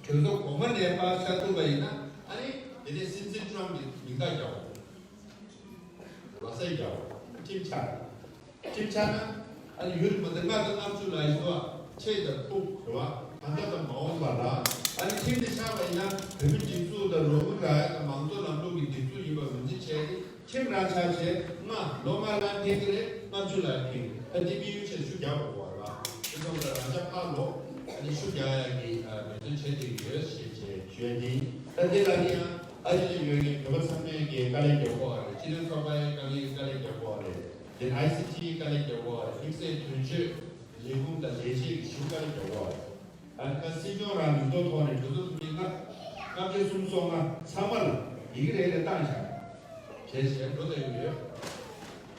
གྲོས་ཚོགས་གོང་མ་ནས་ཕར་ཆ་ཐུབ་པ་ཡིན་ན་ཨ་ནི་དེ་ནས་སྲིད་འཛིན་ཊམ་གྱི་མིང་རྟགས་རྒྱག་འོ། ར་ས་རྒྱག་འོ། ཁྲིམས་ཆགས། ཁྲིམས་ཆགས་ན། ཨ་ནི་ཡུལ་མི་དེ་ལྔ་དང་ལྔ་བཅུ་ལ་ཡིན་ཙང་ཆེད་དུ་ཐུག་རེད་བ། གང་ལྟར་དུ་མ་འོངས་པ་ལ། ཨ་ནི་ཁྲིམས་དེ་ཆགས་པ་ཡིན་ན་བོད་མི་སྒྲིག་འཛུགས་དང་རོགས་དངུལ་རག་ཡ་དང་མང་གཙོ་ལམ་ལུགས་ཀྱི་སྒྲིག་འཛུགས་ཡིན་པ་ངོས་འཛིན་བྱས་ཏེ་ཁྲིམས་རང་ཆགས་བྱས་ལྔ་ལོ་ལྔ་ལ་འཐེན་གྱི་རེད། ལྔ་བཅུ་ལ་འཐེན་གྱི་རེད། ཨ་དེ་དམིགས་ཡུལ་ཆེད་ཤུགས་རྒྱག་དགོས་པ་རེད་བ། དེ་ཚོ་ལ་རང་ཅག་ཕར་ལོག་ཨ་ནི་ཤུགས་རྒྱག་ཡ་གི་འབད་བརྩོན་བྱེད་བསྡད་ཀྱི་ཡོད་ཞེས་བྱས་ཞུ་ཡ་ཡིན། ད་དེ་ལ་ནི་ཡང་ཨ་རི་ལ་ཡོད་མཁན་བོད་པ་ཚང་མས་ཀྱི་དཀའ་ལས་རྒྱག་དགོས་པ་རེད། སྤྱི་མཐུན་ཚོགས་པའི་དཀའ་ལས་དཀའ་ལས་རྒྱག་དགོས་པ་རེད། དེ་ཨའི་སི་ཊི་དཀའ་ལས་རྒྱག་དགོས་པ་རེད། དམིགས་བསལ་དོན་གཅོད་ལས་ཁུངས་དང་ལས་བྱེད་ཀྱི་ཞུ་དཀའ་ལས་རྒྱག་དགོས་པ་རེད། ཨ་ནི་ད་སྲིད་སྐྱོང་རང་མིང་ཐོ་ཐོག་ནས་གྲོས་ཚོགས་འཐུས་མི་ལྔ་ལྔ་བཅུ་སུམ་ཅུ་སོ་ལྔ་ཚང་མ་ལ་ཡི་གེ་རེ་རེ་བཏང་བཞག་བྱས་བྱས་འགྲོ་བསྡད་ཡོད།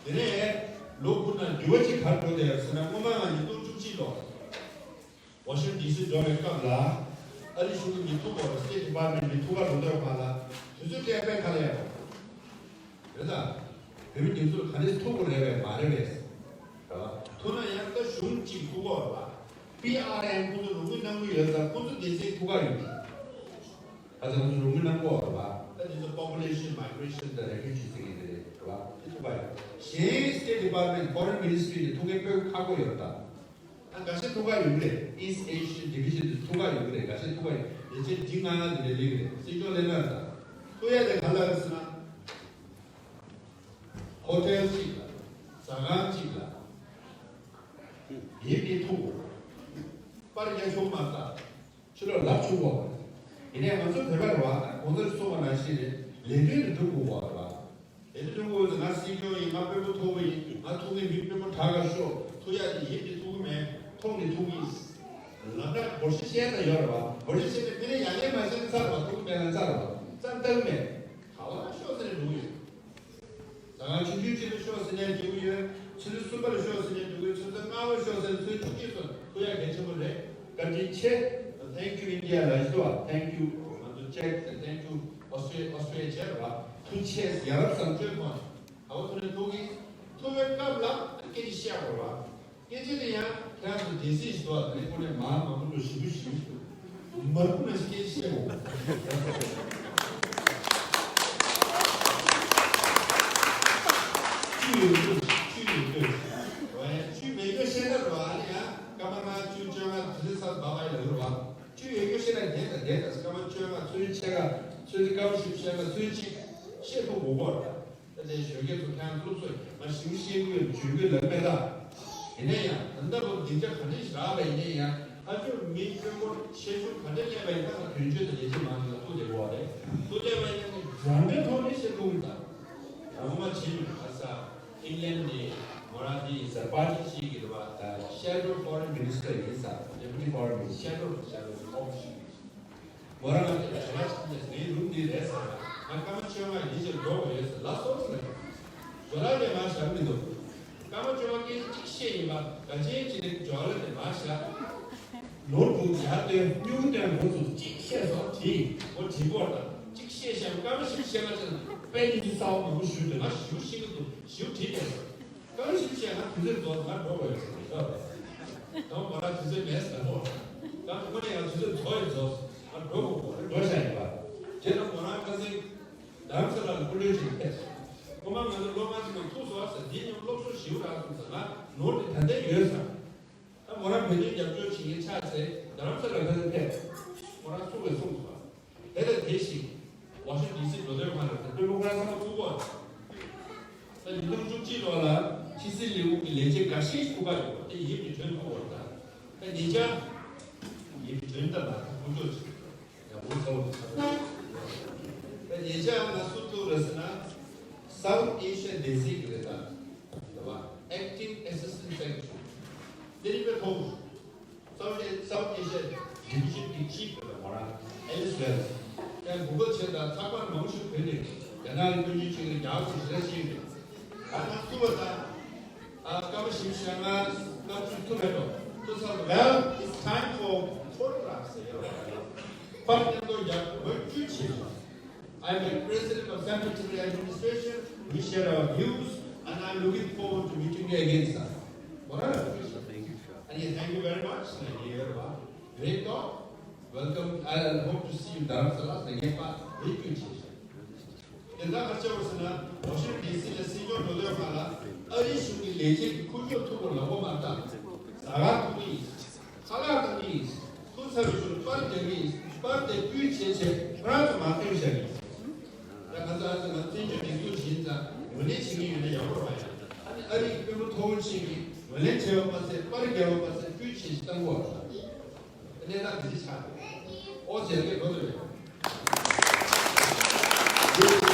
དེ་ནས་ལོ་དགུ་ནང་འགྱུར་བ་ཅིག་ག་རེ་འགྲོ་བསྡད་ཡོད་ཟེར་ན། སྔོན་མ་ང་ཉིས་སྟོང་བཅུ་གཅིག་ལོ་ཝ་ཤིང་ཊོན་ཌི་སི་འགྲོ་བའི་སྐབས་ལ་ཨ་རི་གཞུང་གི་མི་ཐུག་པ་རེད། སི་ཊེཊ་ཌི་པཱར་མེན་ཊི་མི་ཐུག་པ་འགྲོ་དུས་སྒང་ལ་དུས་ཚོད་སྤྲད་པའི་ཁ་ལ་ཡ་རེད་ད། བོད་མི་སྒྲིག་འཛུགས་ལ་ག་རེ་ཐུག་དགོས་རེད་པས་མ་རེད་པས། རེད་བ། ཐུག་ན་ཡང་ད་གཞུང་གཅིག་ཐུག་དགོས་རེད་བ། པི་ཨར་ཨེན་ཁོང་ཚོ་རོགས་དངུལ་གནང་གི་ཡོད་ཙང་ཁོང་ཚོ་སྡེ་ཚན་ཐུག་ག་ཡོད་མེད། ཁ་སང་ཁོང་ཚོ་རོགས་དངུལ་གནང་གི་ཡོད་རེད་བ། ད་དེ་ཚོ་པོ་པུ་ལེ་ཤན་མའི་གྷི་རེ་ཤན་དང་རེ་ཕུ་ཇི་ཟེར་གྱི་དེ་རེད་བ། དེ་ཐུག་ག་ཡོད། གཞན་སི་ཊེཊ་ཌི་པཱར་མེན་ཊི་ཕོ་རེན་མི་ནི་སི་ཊི་རི་ནས་ཐུག་མཁན་དཔོན་ཁག་པོ་ཡོད་རེད་ད། ཨ་འགའ་ཤས་ཐུག་ག་ཡོད་ཀྱི་རེད། ཨིསཊ་ཨེ་ཤི་ཡན་ཌི་བི་ཤན་དེ་ཐུག་ག་ཡོད་ཀྱི་རེད། འགའ་ཤས་ཐུག་ག་ཡོད། ལས་བྱེད་བདུན་ལྔ་དེ་འདྲ་སླེབས་ཀྱི་རེད། སྲིད་སྐྱོང་སླེབས་ན་རེད་ད། ཐུག་ཡ་དེ་ག་ལ་རེད་ཟེར་ན། ཧོ་ཊེལ་གཅིག་ལ། ཟ་ཁང་གཅིག་ལ། ཡིབ་ཀྱིས་ཐུག་དགོས། པར་རྒྱག་ཆོག་མ་རེད་ད། ཕྱི་ལོགས་ལབ་ཆོག་གོ། ཡིན་ནའི་ང་ཚོ་བོད་པ་རེད་བ། གོང་དུ་གསུངས་པ་ནང་བཞིན་རེད། ལས་དོན་དུ་འགྲོ་དགོས་པ་རེད་བ། ལས་དོན་འགྲོ་དགོས་ཟེར། ང་སྲིད་སྐྱོང་ཡིན། ང་དཔོན་པོ་མཐོ་པོ་ཡིན། ང་ཐུག་མཁན་མི་དཔོན་པོ་དྲག་ག་ཤོག་ཐུག་ཡ་དེ་ཡིབ་ཀྱིས་ཐུག་གི་མེད། ཐོག་ནས་ཐུག་གི་ཡིན། ལམ་ཁ་སྒོར་གཞས་བཤད་ན་ཡོད་རེད་བ། སྒོར་གཞས་བཤད་ནས་དེ་ནས་ཡ་ལན་མ་བཤད་ན་ཚར་བ། ཐུག་གི་མེད་ན་ཚར་བ། རྩ་བཏང་མེད། ག་བ་ལ་ཤོག་ཟེར་ནས་འགྲོ་གི་ཡོད། ཟ་ཁང་ཆུང་ཆུང་གཅིག་ལ་ཤོག་ཟེར་ནས་འགྲོ་གི་ཡོད། ཆུ་ཚོད་གསུམ་པ་ལ་ཤོག་ཟེར་ནས་འགྲོ་གི་ཡོད། ཆུ་ཚོད་ལྔ་པ་ཤོག་ཟེར་ནས་ཆུ་ཚོད་བཅུ་གཅིག་སོང་ཐུག་ཡ་གལ་ཆེན་པོ་རེད། བཀའ་དྲིན་ཆེ། Thank you India ལ་ཞུ་བ། Thank you ང་ཚོ་ཅེག་དང་Thank you Austria Austria བྱས་ར་བ། ཐུགས་རྗེ་ཆེ། ཡ་རབས་བཟང་སྤྱོད་ཐོག་ནས་ཨ་བ་ཐུག་ནས་ཐུག་གི། ཐུག་པའི་སྐབས་ལ་སྐད་ཆ་བཤད་དགོས་ར་བ། སྐད་ཆ་དེ་ཡང་ཁྱེད་རང་ཚོ་སྡེ་སྲིད་ཞིག་འདུག་ཨ། དེ་ཁོ་ནས་མར་མང་པོ་འགྲོ་ཞིབ་པོ་ཞིབ་པོ་ཞིག་འདུག་མར་ཁུ་ན་ཞིག་སྐད་ཆ་བཤད་དགོས། ཆུ་ཡོད་དུས་ཆུ་ཡོད་དུས་རེད་བ། ཡང་ཆུ་མེད་རྒྱུ་བཤད་ན་རེད་བ། ཨ་ནི་ཡང་སྐར་མ་ལྔ་བཅུ་བཅོ་ལྔ་དུས་ཚོད་ཚར་བ་བ་ཡི་ལ་ཡོད་རེད་བ། ཆུ་ཡོད་རྒྱུ་བཤད་ན་བདེན་དང་བདེན་དང་སྐར་མ་བཅོ་ལྔ་ཚོད་རིང་ཕྱེད་ཀ་ཚོད་རིང་སྐར་མ་བཞི་བཅུ་ཞེ་ལྔ་ཚོད་གཅིག་བཤད་ཐུབ་དགོས་གོ་རེད། ད་ལྟའི་གཞོན་སྐྱེས་ཚོ་ཁྱེད་རང་ཚོ་སློབ་གསོ་མ་ཞིག་ཤེས་དགོས་བརྗོད་དགོས་ལབ་མེད་ད། ཡིན་ན་ཡང་ད་ལྟ་བར་སྡིངས་ཆ་ག་འདྲ་ཞིག་རག་པ་ཡིན་ན་ཡང་ཨ་ཅོ་མི་དཔོན་པོ་ཆེ་ཆུང་ག་འདྲ་སླེབས་པ་ཡིན་ན་ང་དོན་གཅོད་དང་ལས་བྱེད་མང་ཞིག་ལ་ཐུག་བསྡད་དགོས་པ་རེད། ཐུག་བསྡད་པ་ཡིན་ན་ནི་འཛམ་གླིང་ཐོག་ནས་བཤད་ཐུབ་ཀྱི་ད། ད་ངོ་མ་བྱེད་མི་ཁ་ས་ཨིང་ལན་ནས་མོ་རང་འདི་ཡིན་ས་པར་ཊི་གཅིག་གི་རེད་བ། ད་Shadow Foreign Minister ཡིན་ས། Deputy Foreign Minister། Shadow Shadow office ཞིག་ཡིན། མོ་རང་ང་ཚོ་ལ་བྱ་བ་ཞིག་ལས་ངའི་རུམ་འདི་རེད་ཟེར་ན། ང་སྐར་མ་བཅོ་ལྔ་ཡིན་ཕྱིར་འགྲོ་དགོས་ཡོད་ཟེར་ལབ་སོང་ཟེར། ཇོ་ལགས་དེ་མར་བཞག་མི་འདུག་སྐར་མ་བཅོ་ལྔ་སྐད་ཆ་གཅིག་བཤད་ཡིན་པ་ག་ཅན་གཅིག་ནས་ཇོ་ལགས་དེ་མར་བཞག་ནོར་བུ་ཡར་བཏོན་སྨྱུ་གུ་བཏོན་འགོ་ཚུགས་གཅིག་བཤད་སོང་དྲིས་འོ་དྲིས་པོར་དང་གཅིག་བཤད་བཤད་སྐར་མ་བཞི་བཤད་པ་ཅན་དཔེ་ནི་ཅི་གསར་བ་མང་པོ་ཞུས་འདུག་ང་ཞུ་ཤེས་ཀྱི་འདུག་ཞུ་དྲིས་པས། གང་ཞིག་བྱས་ན་དུས་ཚོད་རྫོགས་ང་འགྲོ་དགོས་ཡོད་ཟེར་ནས་ཡོད་རེད། དང་པོ་ང་དུས་ཚོད་མེད་ཟེར་ནོ། ད་དངོས་གནས་ཡང་དུས་ཚོད་རྫོགས་ཡིན་རྫོགས་ང་འགྲོ་དགོས་གོ་རེད་འགྲོ་བྱ་ཡིན་པ། བྱས་ན་མོ་རང་ཁ་སང་རྡ་རམ་ས་ལ་ལ་སྐུ་མགྲོན་ཞིག་ཕེབས་སོང་། སྔོན་མ་ང་ཚོ་སློབ་མ་ཚོ་ནང་ཐུག་སོང་ཟེར་འདི་ཉིན་སློབ་གསོ་ཞིབ་རག་སོང་ཟེར་ང་ནོར་དེ་ད་ལྟ་ཡོད་ཟེར། ད་མོ་རང་བོད་དོན་རྒྱབ་སྐྱོར་བྱེད་མཁན་ཆགས་ཚེ་རྡ་རམ་ས་ལ་ཁ་སང་ཕེབས། མོ་རང་ཚུགས་པའི་གསུངས་སོང་། དེ་ལས་དེ་བཞིན་ཝ་ཤིང་ཌི་སི་འགྲོ་དོན་ཁང་ལ་དེ་སྤྲོད་ལུགས་ཁང་ཚང་མ་ཚུགས་པ། ད་ཉིས་སྟོང་བཅུ་གཅིག་ལོ་ལ་ཕྱི་སྲིད་ལས་ཁུངས་ཀྱི་ལས་བྱེད་འགའ་ཤས་ཚུགས་པ་ཡོད་པ་དེ་ཡིབ་ཀྱི་དོན་ཚུགས་པ་ད། ད་ཉེ་ཆར་ཡིབ་ཀྱི་དོན་ལྟར་ལ་ཁུངས་སྐྱོར་བྱེད་ཡ་མུ་ཚ་བོ་ཚ་ད་ཉེ་ཆར་ང་སུ་ཐུག་རེད་ཟེར་ན་South Asia སྡེ་ཚན་གྱི་རེད་ད། རེད་བ། Acting Assistant Secretary དེ་རིང་པའི་ཐོག South South Asia Division གི་Chief རེད་མོ་རང་Alice Wells། ཡང་གུ་གལ་བྱས་ཙང་ཚགས་པར་མང་ཤོས་བོད་ནས་རྒྱ་ནག་གི་སྐྱོན་བརྗོད་བྱེད་མཁན་རྒྱ་གར་ཚོ་ཞེ་དྲག་ཤེས་ཡོད། ང་ཚོ་བ་དང་། ཨ། སྐར་མ་བཞི་བཅུ་ཞེ་ལྔ། སྐར་མ་བཅུ་ཐུབ་མེད་དོ། ཐུབ་ཚར་དོ། Well, it's time for photographs. པར་རྒྱག་འདོད་རྒྱག་འོས་བསྡུ་བྱེད། I'm a president of Central Tigray Administration. We share our views, and I'm looking forward to meeting you again, sir. What are you? Thank you very much. Great talk. Welcome. I hope to see you in Dharamsala. དེ་ལྟ་ག་ཅེས་པ་ཟེར་ན། ཝ་ཤིང་ཊོན་ཌི་སི་ལ་སྲིད་སྐྱོང་འགྲོ་དུས་སྒང་ལ་ཨ་རིའི་གཞུང་གི་ལས་བྱེད་ཀྱིས་ཁུར་ཆོག་ཐུག་པར་ལག་པ་མ་བརྡབས། ཟ་ཁང་ཐུག་གི་ཡིན། ཁ་ལག་ཐུག་གི་ཡིན། ཐུག་ཚར་བའི་ཤུལ་པར་རྒྱག་གི་ཡིན། པར་དེ་སྤུས་ཆེ་ཆེ་ཁོ་རང་ཚོ་མ་སྟོན་བཞག་གི་ཡིན། ད་ང་ཚོ་ཨ་ཚོ་ང་བཙན་བྱོལ་སྒྲིག་འཛུགས་ཡིན་ཙང་ངོས་ལེན་བྱེད་ཀྱི་ཡོད་ན་ཡག་པོ་རེད་པ་ཡ། ཨ་ནི་ཨ་རིའི་དཔོན་པོ་མཐོ་བོ་ཅིག་གིས་ངོས་ལེན་བྱས་པ་མ་ཟད་པར་རྒྱག་པ་མ་ཟད་སྤུས་ཆེ་ཆེ་བཏང་གི་ཡོད་རེད། གནས་སྟངས་འདི་འདྲ་ཆགས་འདུག་ཨོ་ཟེར་གྱི་འགྲོ་འདུག་པས།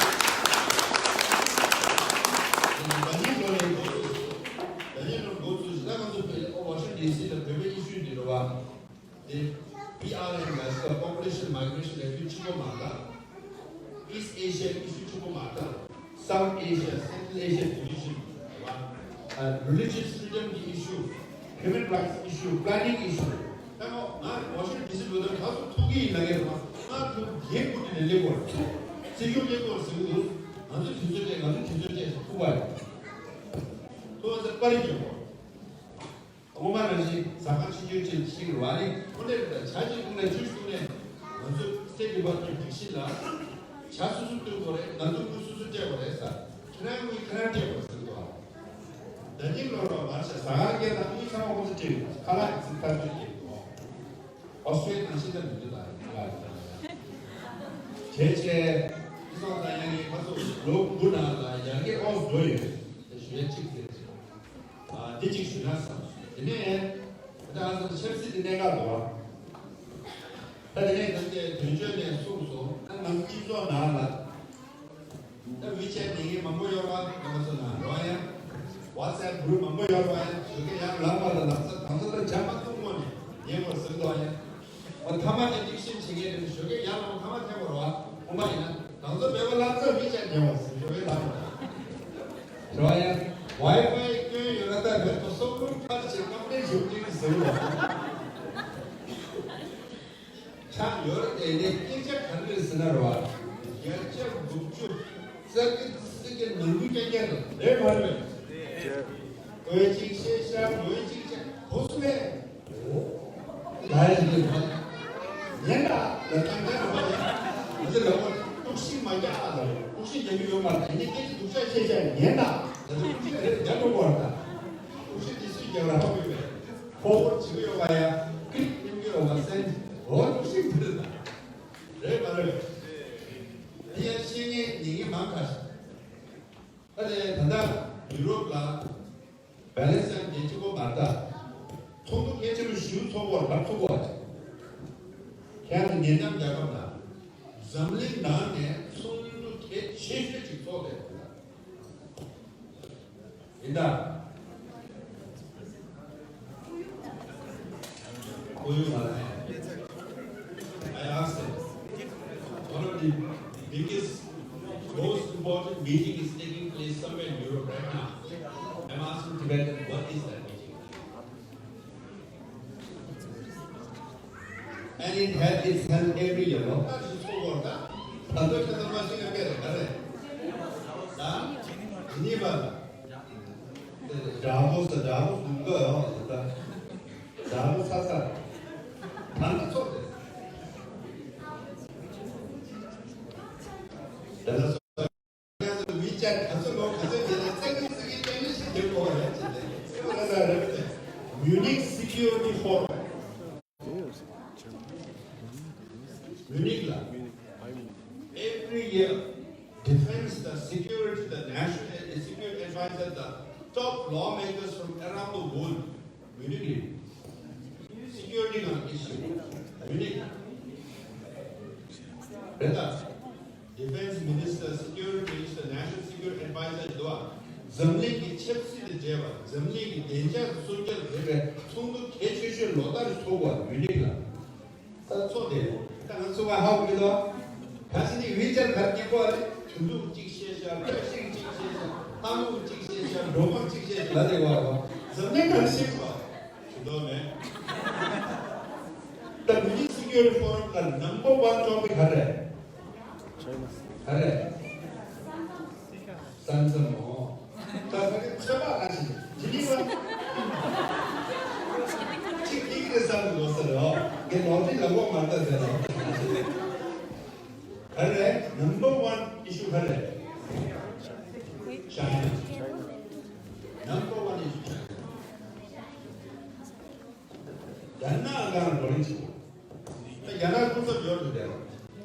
ད་ནི་ལོ་ལས་འགོ་ཚུགས། ད་ནི་ལོ་འགོ་ཚུགས་ཤིང་ད་ང་ཚོ་བོད་ཨོ་ཝ་ཤིང་ཊོན་ཌི་སི་ལ་བོད་པའི་ཨི་ཤུ་འདི་རེད་པ། དེ་པི་ཨར་ཨེན་ལ་ཟེར་པོ་པུ་ལེ་ཤན་མའི་གྷི་རེ་ཤན་ལབ་དུས་གཅིག་པོ་མ་འདྲ། East Asia issue གཅིག་པོ་མ་རེད། South Asia, Central Asia division རེད་པ། ཨ། religious freedom གི་issue, human rights issue, planning issue ད་ང་ང་ཝ་ཤིང་ཊོན་ཌི་སི་ལོ་ད་ག་ཚོད་ཐུག་གི་ཡིན་ལབ་ཀྱི་རེད་པ། ང་ཐུག་རྒྱན་བསྐུར་ནས་སླེབས་པ་རེད། སྲིད་སྐྱོང་སླེབས་པ་རེད་ཟེར་གྱི་འདུག་ང་ཚོས་དུས་ཚོད་སྤྲད། ང་ཚོས་དུས་ཚོད་སྤྲད་ཐུག་པ་རེད། ཐུག་པ་ཚེ་པར་རིས་བརྗོད་པ། སྔོན་མ་ནང་བཞིན་ཟ་ཁང་ཕྱི་འགྱུར་ཅན་ཞིག་རེད་པ། ཨ་ནི་དངོས་གནས་རེད། ད་ཇ་གཅིག་བཏུང་ནས་ཇུས་བཏུང་ནས་ང་ཚོ་State Department སྒྲིག་གཞི་ལ་ཇ་སོ་སོ་བཏུང་དགོས་རེད། ང་ཚོ་དངུལ་སོ་སོ་སྤྲད་དགོས་རེད་ཟེར། ཁྱེད་རང་དངུལ་ཁྱེད་རང་སྤྲད་དགོས་ཟེར་གྱི་འདུག་ད་ཉིན་ལོ་རོགས་མར་ཤ་ཟ་ཁང་སྐད་དང་དངུལ་ཚང་མ་ཁོ་ཚོ་སྤྲད་ཡོད། ཁ་ལག་ཚིག་ཐག་གཅོད་བྱས་འདུག་ཨོ་སི་ཊྲེ་ལི་ཡ་དང་ཤིན་ཏུ་མི་འདུག་ད་ཁ་ལག་ཚིག་བྱས་བྱས། ཨི་སོང་ད་ཡང་ངས་ཁ་སོ་ལོ་དགུ་ནང་ལ་ཡར་རྒྱས་ཨོ་སི་འགྲོ་ཡོད་དེ་ཞུ་ཡ་གཅིག་ཟེར། ཨ། འདི་གཅིག་ཞུ་ན་བསམ་སོང་། དེ་ནས་ད་ང་ཚོ་ཆབ་སྲིད་ཀྱི་གནད་འགག་འདུག་པ། ད་དེ་ནས་ད་ལྟའི་དོན་གཅོད་ནས་གསུངས་སོང་། ད་ནམ་ཨི་ཚོགས་ནང་ལ་ད་ཝི་ཆེ་ཊི་ནས་མང་པོ་ཡོད་པ། ང་ཚོ་ནང་རོགས་ཡ། ཝ་ཊི་སི་ཨེབ་གུ་རུབ་མང་པོ་ཡོད་པ། ཡ་ཞོགས་ཀས་ཡར་ལངས་པ་དང་ལམ་སང་དང་ཚོ་ད་ཇ་མ་བཏུང་སྔོན་ནས་ཉལ་དགོས་ཟེར་འདུག་པ། ཡ། ཨོ་ཐ་མ་དེ་ཏིག་ཤིན་བྱེད་མཁན་རེད། ཞོགས་ཀས་ཡར་ལངས་ཐ་མ་ཐེབས་པ་རེད་པ། དགོངས་པ་ཡིན་ན་དང་ཚོ་བོད་པ་ལ་ཚ་བི་ཅ་ཉེ་བ་ཟེར་ཞོགས་ཀས་ལངས་པ་རེད་པ། ཡ། ཝའི་ཕའི་སྐྱོན་ཡོད་ན་ད་བོད་དུ་སོག་རུམ་ཁ་ཆེ་ཀམ་པ་ལེན་ཞུགས་ཀྱི་ཟེར་བ། ཆགས་ཡོད་རེད། དེ་ནས་སྐད་ཆ་ག་རེ་རེད་ཟེར་ན་རེད་པ། བརྒྱ་ཆ་དགུ་བཅུ་རྩ་གཅིག་རྩ་གཅིག་ནང་ཁུལ་རྐྱང་རྐྱང་རེད། རེད་མ་རེད། འོས་གཅིག་ཤེས་ཤག་འོས་གཅིག་ཆགས་གོ་སོང་ངས། ད་ཡིན་གྱི་རེད། ཉན་ད་ལ་ཏང་ཅན་རེད་པ། ཡིན་གྱི་རེད་པ། དཀྲུག་ཤིང་མ་རྒྱག་ཨ་ལ། དཀྲུག་ཤིང་རྒྱག་རྒྱུ་ཡོད་མ་རེད། ཡིན་ནའི་སྐད་ཆ་སྡུག་ཅག་བཤད་བཤད་ཉན་ད། ད་དཀྲུག་ཤིང་རེད་རྒྱག་འགྲོ་གོ་རེད་ད། དཀྲུག་ཤིང་དེ་སུས་རྒྱག་ར་ཧ་གོ་ཡོད་པས། ཧོ་ཧོ་བྱེད་ཀྱི་ཡོད་པ་ཡ། ཀི་རིག་སྙོམས་ཀྱི་ཡོད་པ་སེམས། འོ་དཀྲུག་ཤིང་དེ་རེད་ད། རེད་མ་རེད། དེ་ཡང་བཤད་མཁན་ཉན་མཁན་མང་ཁ་ཤས། ད་ལྟ་ད་ལྟ་ཡུ་རོབ་ལ་བྷེ་ལེན་སི་ཡང་རྒྱལ་གཅིག་པོ་མ་རེད་ད། ཚོགས་འདུ་གལ་ཆེན་པོ་ཞིག་ཚོགས་པར་ག་ཚོགས་པ་ཅིག་ཁྱེད་རང་ཉེ་འགྲམ་རྒྱལ་ཁབ་ན་འཛམ་གླིང་ནང་ནས་ཚོགས་འདུ་གལ་ཆེ་ཤོས་ཅིག་ཚོགས་ཏེ། ཡིན་ད། ཁོར་ཡུག་མ་ལ་ཡ། I asked them. One of the biggest, most important meeting is taking place somewhere in Europe right now. I'm asking Tibetans, what is that meeting? And it had, it's held every year, no? ད་ཅི་ཚོགས་པ་ད། ད་ལྟ་ཁྱེད་ཚང་མ་ཤེས་ཀྱི་རེད་ད་རེད། ད་ཇི་ནི་ཝ་ལ། དགྲ་བོ་ས་དགྲ་བོ་སུ་འགོ་ཡོང་ཟེར་ད། དགྲ་བོ་ས་ས། ད་ནི་ཚོགས་ཏེ། ད་ལྟ་ཚོགས། ང་ཚོ་མི་ཅག་ག་ཚོད་ལོ་ག་ཚོད་རྗེས་ལ་རྩ་འགེངས་རྩ་འགེངས་རྐྱང་རྐྱང་ཞིག་འདེབས་དགོས་པ་རེད་ཅེས་ཏེ། ཨེ་ང་ཚོ་རེད་པས། Munich Security Forum. Munich ལ། Every year, defense, the security, the national security advisor, the top lawmakers from around the world. Munich ལ། Security ང་ཨི་ཤུ། Munich རེད་ད། Defense Minister, Security Minister, National Security Advisor ཡོད་པ། འཛམ་གླིང་གི་ཆབ་སྲིད་དང་འབྲེལ་བ། འཛམ་གླིང་གི་བདེ་འཇགས་སྲུང་སྐྱོབ་བྱེད་པའི་ཚོགས་འདུ་གལ་ཆེ་ཤོས་ལོ་ལྟར་ཚོགས་པ་མུ་ནིག་ལ། ད་ཚོགས་དེ་ད་ང་ཚོ་བ་ཧ་གོ་མི་འདུག་ག་ཅི་ནི་ཝི་ཅར་གར་སྙན་པོ་རེད། དུས་འཛུགས་གཅིག་བཤད་བཞག་ཕ་ཤིང་གཅིག་བཤད་བཞག་ལྷ་མོ་གཅིག་བཤད་ ཤར་འགྲོ་མང་གཅིག་བཤད་ལ་རེ་བ་བ། འཛམ་གླིང་གང་ཤེས་པ། ཞུ་དོ་མེད། ད་Munich Security Forum ལ་number one topic ག་རེ། ག་རེ། ས་མཚམས་མོ། ད་ས་གི་ཚོད་དཔག་ག་ཞིག་ཇི་ནི་ཝ། གཅིག་གཅིག་རེ་བསམ་གི་ལོ་ཟེར་རོ། ངས་ལོ་ཏི་ལ་ལོ་མ་ལྟ་ཟེར་རོ། ག་རེ། Number one issue ག་རེ། China། Number one issue China། རྒྱ་ནག་གང་བགྲོ་གླེང་བྱེད་དགོས། རྒྱ་ནག་སྐུ་ཚབ་ཡོད་རེད་དེ།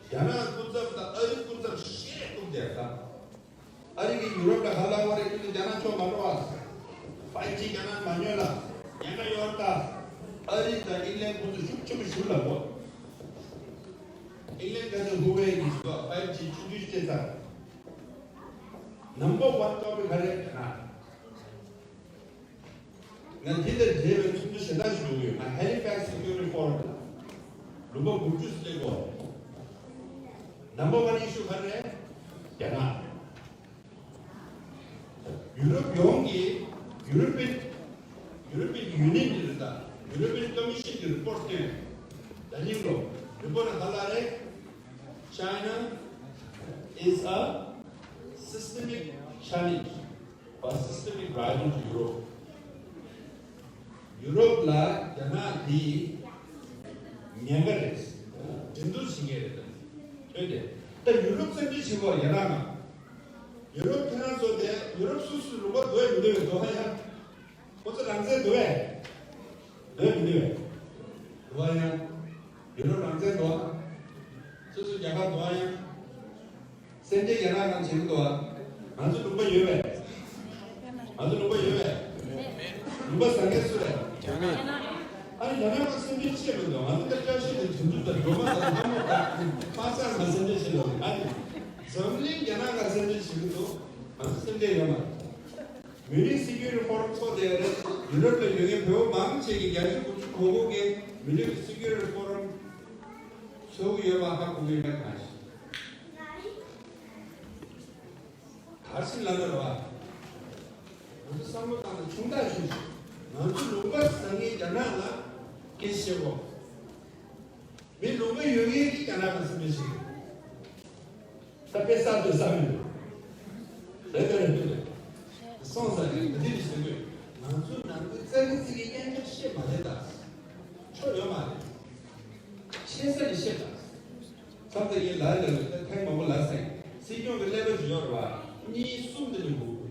རྒྱ་ནག་སྐུ་ཚབ་དང་ཨ་རི་སྐུ་ཚབ་ཤེས་ཐུབ་དེ་ད། ཨ་རི་གིས་ཡུ་རོབ་ལ་ཧ་ལམ་བ་རེ་ཁུལ་དུ་རྒྱ་ནག་ཕྱོགས་མ་འགྲོ་བ། ཕའི་ཇི་རྒྱ་ནག་མ་ཉོས་ལ། ཉེན་ཁ་ཡོད་ད། ཨ་རི་དང་ཨིང་ལན་ཁོང་ཚོ་ཤུགས་ཆེན་པོ་ཞུ་ལ་གོ། ཨིང་ལན་ག་ཚོད་ཧུ་ཝེ་གིས་ཞུ་བ་ཕའི་ཇི་ཆུང་ཆུང་ཞིག་སྤྲད་ཚར། Number one topic ག་རེ་རྒྱ་ནག་ང་འདི་ལྟར་འབྲེལ་བའི་ཚོགས་འདུ་གཞན་དག་ཞིག་ཡོང་གི་ཡོད། ང་Halifax Security Forum ལ་ལུང་པ་དགུ་བཅུ་སླེབས་གོ། Number one issue ག་རེ། རྒྱ་ནག་ཡུ་རོབ་ཡོངས་ཀྱི་European European Union གྱི་རེད་ད། European Commission གྱི་report བཏོན། ད་ཉིན་ལོ་report ཧ་ལ་རེད། China is a systemic challenge for systemic rival to Europe. ཡུ་རོབ་ལ་རྒྱ་ནག་འདི་ཉེན་ཁ་རེད། འགྲན་བསྡུར་བྱེད་མཁན་རེད། ཐོས་ཏེ། ད་ཡུ་རོབ་སེམས་ཁྲལ་བྱེད་དགོས་རྒྱ་ནག་ནང་། ཡུ་རོབ་ཁྱེད་རང་ཚོ་དེ་ཡུ་རོབ་སུ་སུ་ལུང་པ་འདུག་ཡ་མི་འདུག་བས་འདུག་ཧ་ཡ། ཁོ་ཚོ་རང་བཙན་འདུག་བས། འདུག་མི་འདུག་བས། འདུག་ཧ་ཡ། ཡུ་རོབ་རང་བཙན་འདུག་ཨ། སུ་སུ་རྒྱ་གར་འདུག་ཨ་ཡ། སེམས་ཅན་རྒྱ་ནག་ནང་བྱེད་ཀྱི་འདུག་ཨ། ང་ཚོ་ལུང་པ་ཡོད་པས། ང་ཚོ་ལུང་པ་ཡོད་པས། ལུང་པ་ཟ་མཁན་སུ་རེད། ཨ་ནི་རྒྱ་ནག་ལ་སེམས་ཁྲལ་བྱེད་མི་འདུག་ང་ཚོ་ད་བཀྲ་ཤིས་དང་དོན་གྲུབ་དང་སྒྲོལ་མ་དང་ལྷ་མོ་དང་པ་སངས་ལ་སེམས་ཁྲལ་བྱེད་འདུག་ཨ་ནི་འཛམ་གླིང་རྒྱ་ནག་ལ་སེམས་ཁྲལ་བྱེད་ཀྱི་འདུག་ང་ཚོ་སེམས་ཁྲལ་ཡོད་མ་རེད། Munich Security Forum ཚོགས་བསྡད་ཡོད་རེད། ཡུ་རོབ་ལ་ཡོད་མཁན་བོད་པ་མང་ཆེ་གིས་བརྒྱ་ཆ་དགུ་བཅུ་གོ་དགུ་གིས་Munich Security Forum ཚོགས་ཀྱི་ཡོད་པ་ཧ་གོ་གི་མེད་གང་ཞིག་གར་སོང་ལབ་ན་རེད་བ། ང་ཚོ་བསམ་བློ་བཏང་ན་ཆུང་དག་ཞིག་ང་ཚོ་ལུང་པ་ཟ་མཁན་རྒྱ་ནག་ལ་སྐད་ཆ་བཤད་གོ། མི་ལུང་པ་ཡོད་མཁན་གྱིས་རྒྱ་ནག་ལ་སེམས་ཁྲལ་བྱེད་ཀྱི། ད་དཔེ་གསར་གཏོད་གསར་མི་འདུག་རེད་དེ་རེད་དེ་རེད། སོང་ཙང་ངས་འདི་འདྲ་ཞིག་ཟེར་དགོས། ང་ཚོ་ནང་ཁུལ་རྩ་གི་རྩིག་གི་སྙན་གྲགས་བཤད་མ་བྱེད་ད། ཆོ་ཡོད་མ་རེད། ཆེ་ས་ནས་བཤད་ད། མཚམས་དེ་ཡིན་ལ་ལ་ལ་ད་ཐེངས་མང་པོ་ལ་སེང་སྲིད་སྐྱོང་གི་ཀླད་པ་ཞིག་ཡོད་རེད་བ། གཉིས་གསུམ་དེ་ནས་འགུག་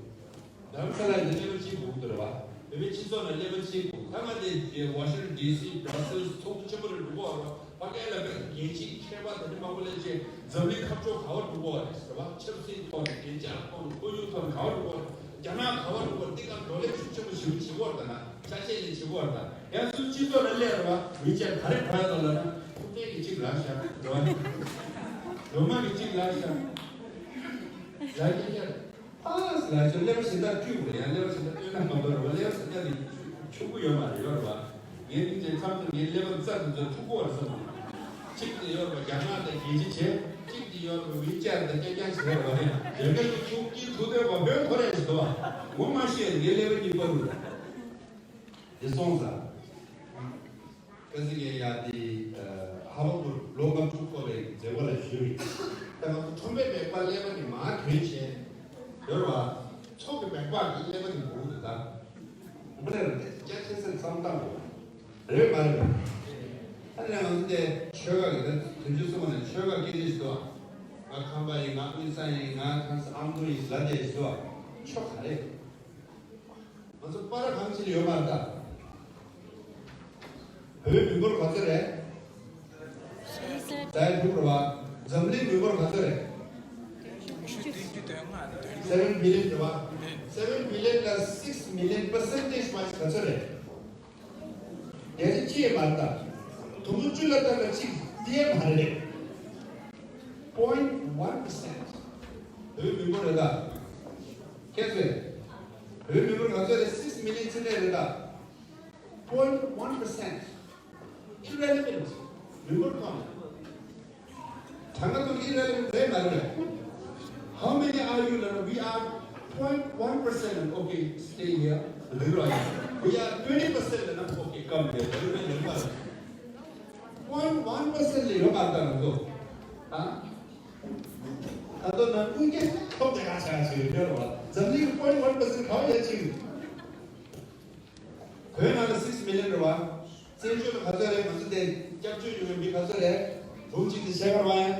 རྡ་རམ་ས་ལ་ཡི་ཀླད་པ་གཅིག་འགུག་འདུག་རེད་བ། བོད་པའི་སྤྱི་ཚོགས་ལ་ཀླད་པ་གཅིག་འགུག་ད་ང་དེ་Washington D C Brussels ཚོགས་འདུ་ཆེན་པོ་རེ་འགྲོ་གི་ཡོད་རེད་བ། ཕ་གི་ལ་བོད་རྒྱལ་སྤྱིའི་མཁས་པ་དེ་འདྲ་མང་པོ་སླེབས་བྱས་འཛམ་གླིང་ཁ་ཕྱོགས་ག་བར་འགྲོ་གི་ཡོད་རེད་ཟེར་བ། ཆབ་སྲིད་ཐོག་ནས་བདེ་འཇགས་ཐོག་ནས་ཁོར་ཡུག་ཐོག་ནས་ག་བར་འགྲོ་གི་ཡོད་རེད། རྒྱ་ནག་ག་བར་འགྲོ་གི་ཡོད་རེད། འདི་ག་བགྲོ་གླེང་ཤུགས་ཆེན་པོ་ཞེ་པོ་བྱེད་ཀྱི་ཡོད་རེད་ད། ཆ་ཤས་ལས་བྱེད་དགོས་རེད་ད། ཡང་སུ་སྤྱི་ཚོགས་ལ་སླེབས་རེད་བ། མི་ཆ་ག་རེ་ག་རེ་དང་ལབ་ན་ཐུབ་བསྟན་གྱི་གཅིག་ལབ་ཤག་རེད་བ། སྒྲོལ་མ་གི་གཅིག་ལབ་ཤག་ལབ་ཀྱི་ཡོད། ཨ་ལབ་ཤག་ཀླད་པ་གཞན་དག་བཀྲུས་དགོས་རེད། ཡང་ཀླད་པ་གཞན་དག་བཀྲུས་ན་མ་འདོར་བ། ཀླད་པ་གཞན་དག་ནི་ཆུ་གུ་ཡོད་མ་རེད་ཡོད་རེད་བ། ངས་ནི་དེ་མཚམས་མཚམས་ངའི་ཀླད་པ་རྩ་དེ་ཚོ་འཁྲུག་གོ་བར་སོང་། གཅིག་དེ་ཡོད་རེད་བ། རྒྱ་ནག་དང་རྒྱལ་སྤྱི་བྱས། གཅིག་དེ་ཡོད་རེད་བ། ཝི་ཅར་དང་རྐྱང་རྐྱང་བྱས་རེད་བ། ཡང་རྒྱ་སྐད་དུ་ཐུག་གི་ཐུག་འདོད་པ་བོད་མཐོ་རས་ཞིག་འདུག་བ། ངོ་མ་ཤེས་ངའི་ཀླད་པ་གཉིས་པ་རུ། དེ་སོང་ཙང་། ཀ་ཟི་ངས་ཡ་དེ་ཧ་བ་པུར་ལོ་ལྔ་དྲུག་འཁོར་བའི་མཛད་སྒོ་ལ་ཞུས་རེད། ད་ང་ཚོ་ཁྲོམ་པའི་སྦལ་པ་ཀླད་པ་ནི་མར་གྱོན་བྱས་ཡོད་རེད་བ། ཚོགས་ཀྱི་སྦལ་པ་གི་ཀླད་པ་ནི་འགུག་འདུག་ད་འདི་ལས་ར་དེ་སྐྱ་ཆེ་སར་མཚམས་བཏང་དགོས་རེད་མ་རེད། ད་ནས་ང་ཚོ་དེ་ཆོལ་ཁ་གི་ད་དུས་རྒྱུན་གསུངས་པ་ནས་ཆོལ་ཁ་སྐད་ཆ་ཞིག་འདུག་ང་ཁམས་པ་ཡིན། ང་དབུས་གཙང་ཡིན། ང་ཁམས་ཨ་མདོ་ཡིན་ལབ་བསྡད་ཞིག་འདུག་ཆོ་ག་རེད། ང་ཚོ་པར་གང་ཅི་ཡོད་མ་རེད་ད། བོད་མི་འབོར་ག་ཚོད་རེད། ད་ཡ་ཐུག་རེད་བ། འཛམ་གླིང་མི་འབོར་ག་ཚོད་རེད། seven billion རེད་བ། seven billion ལ་six million percentage wise ག་ཚོད་རེད། བརྒྱ་ཆ་གཅིག་མ་རེད་ད། དུམ་བུ་བཅུ་ལ་བཏང་ན་གཅིག་དེ་མ་རེད། point one percent བོད་མི་འབོར་རེད་ད། ཁྱེད་ཚོས། བོད་མི་འབོར་ག་ཚོད་རེད། six million ཅི་ནས་རེད་ད། point one percent irrelevant མི་འབོར་ཐོག་ནས། གྲངས་ཀ་ཐོག་ནས་irrelevant རེད་མ་རེད། How many are you ལབ་ན། We are Point one percent, okay, stay here. We are twenty percent, okay, come here. Point one percent ལས་ཡོད་མ་རེད་ད་ང་ཚོ། ཨ། ད་དུང་ནང་ཁུལ་གྱི་ཐོབ་དེ་ག་ཆ་ཆེ་ཡོད་རེད་བ། འཛམ་གླིང་གི་point one percent ག་བ་ཡ་ཆེ། བོད་ནང་ལ་six million རེད་བ། བཙན་བྱོལ་ལ་ག་ཚོད་རེད། ང་ཚོ་དེ་སྐྱབས་བཅོལ་ཡོང་བའི་མི་ག་ཚོད་རེད། འབུམ་གཅིག་དང་ཕྱེད་ཀ་རེད་བ།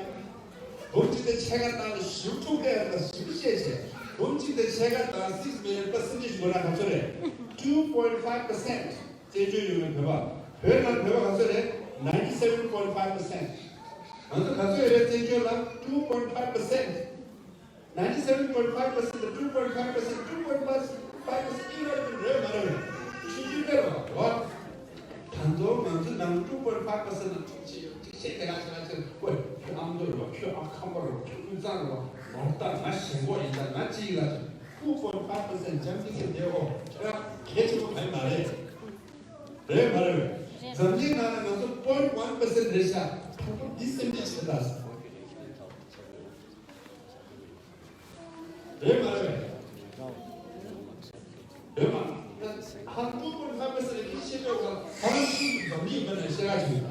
འབུམ་གཅིག་དང་ཕྱེད་ཀ་ནང་ལ་ཞེ་པོ་ཕྲུག་སྐད་ཡོད་ན་ཞེ་པོ་བཤད་བྱས། འབུམ་གཅིག་དང་ཕྱེད་ཀ་དང་six million percentage བགོས་ན་ག་ཚོད་རེད། two point five percent བཙན་བྱོལ་ཡོང་བའི་བོད་པ། བོད་ནང་བོད་པ་ག་ཚོད་རེད། ninety seven point five percent ང་ཚོ་ག་ཚོད་རེད། བཙན་བྱོལ་ལ་two point five percent། Ninety seven point five percent དང་two point five percent, two point five percent ཨིན་རོ་ཏི་རེད་མ་རེད། ཆུང་ཆུང་སྟེར་བ་རོ། ད་དུང་ང་ཚོ་ནང་two point five percent ལ་ཐུག་ཆེ་ཡོད། ཐུག་ཆེ་དེ་ག་ཆེ་ག་ཆེ། ཨོ་ཁྱོད་ཨ་མདོ་རེད་བ། ཁྱོད་ཨ་ཁམས་པ་རེད་བ། ཁྱོད་དབུས་གཙང་རེད་བ། མ་རེད་ད། ང་ཞེན་ཁོག་ཡིན་ད། ང་གཅིག་ལ་two point five percent འཇམ་ཐིང་ཐིང་བསྡད། ཨོ་ཁྱོད་གལ་ཆེན་པོ་ག་ཡིན་མ་རེད། རེད་མ་རེད། འཛམ་གླིང་ནང་ལ་ང་ཚོ་point one percent རེད་ཤག་ད་དུང་འདི་སེམས་ཁྲལ་བྱེད་ད། རེད་མ་རེད། རེད་མ། ཧང་ཀྲུང་གོར་ཧ་པེ་སི་ལ་ཁྱི་ཤེས་པའི་བ་ཧང་ཀྲུང་གི་འཛམ་གླིང་མི་ནས་ཤེས་ར་ཞིག་ད།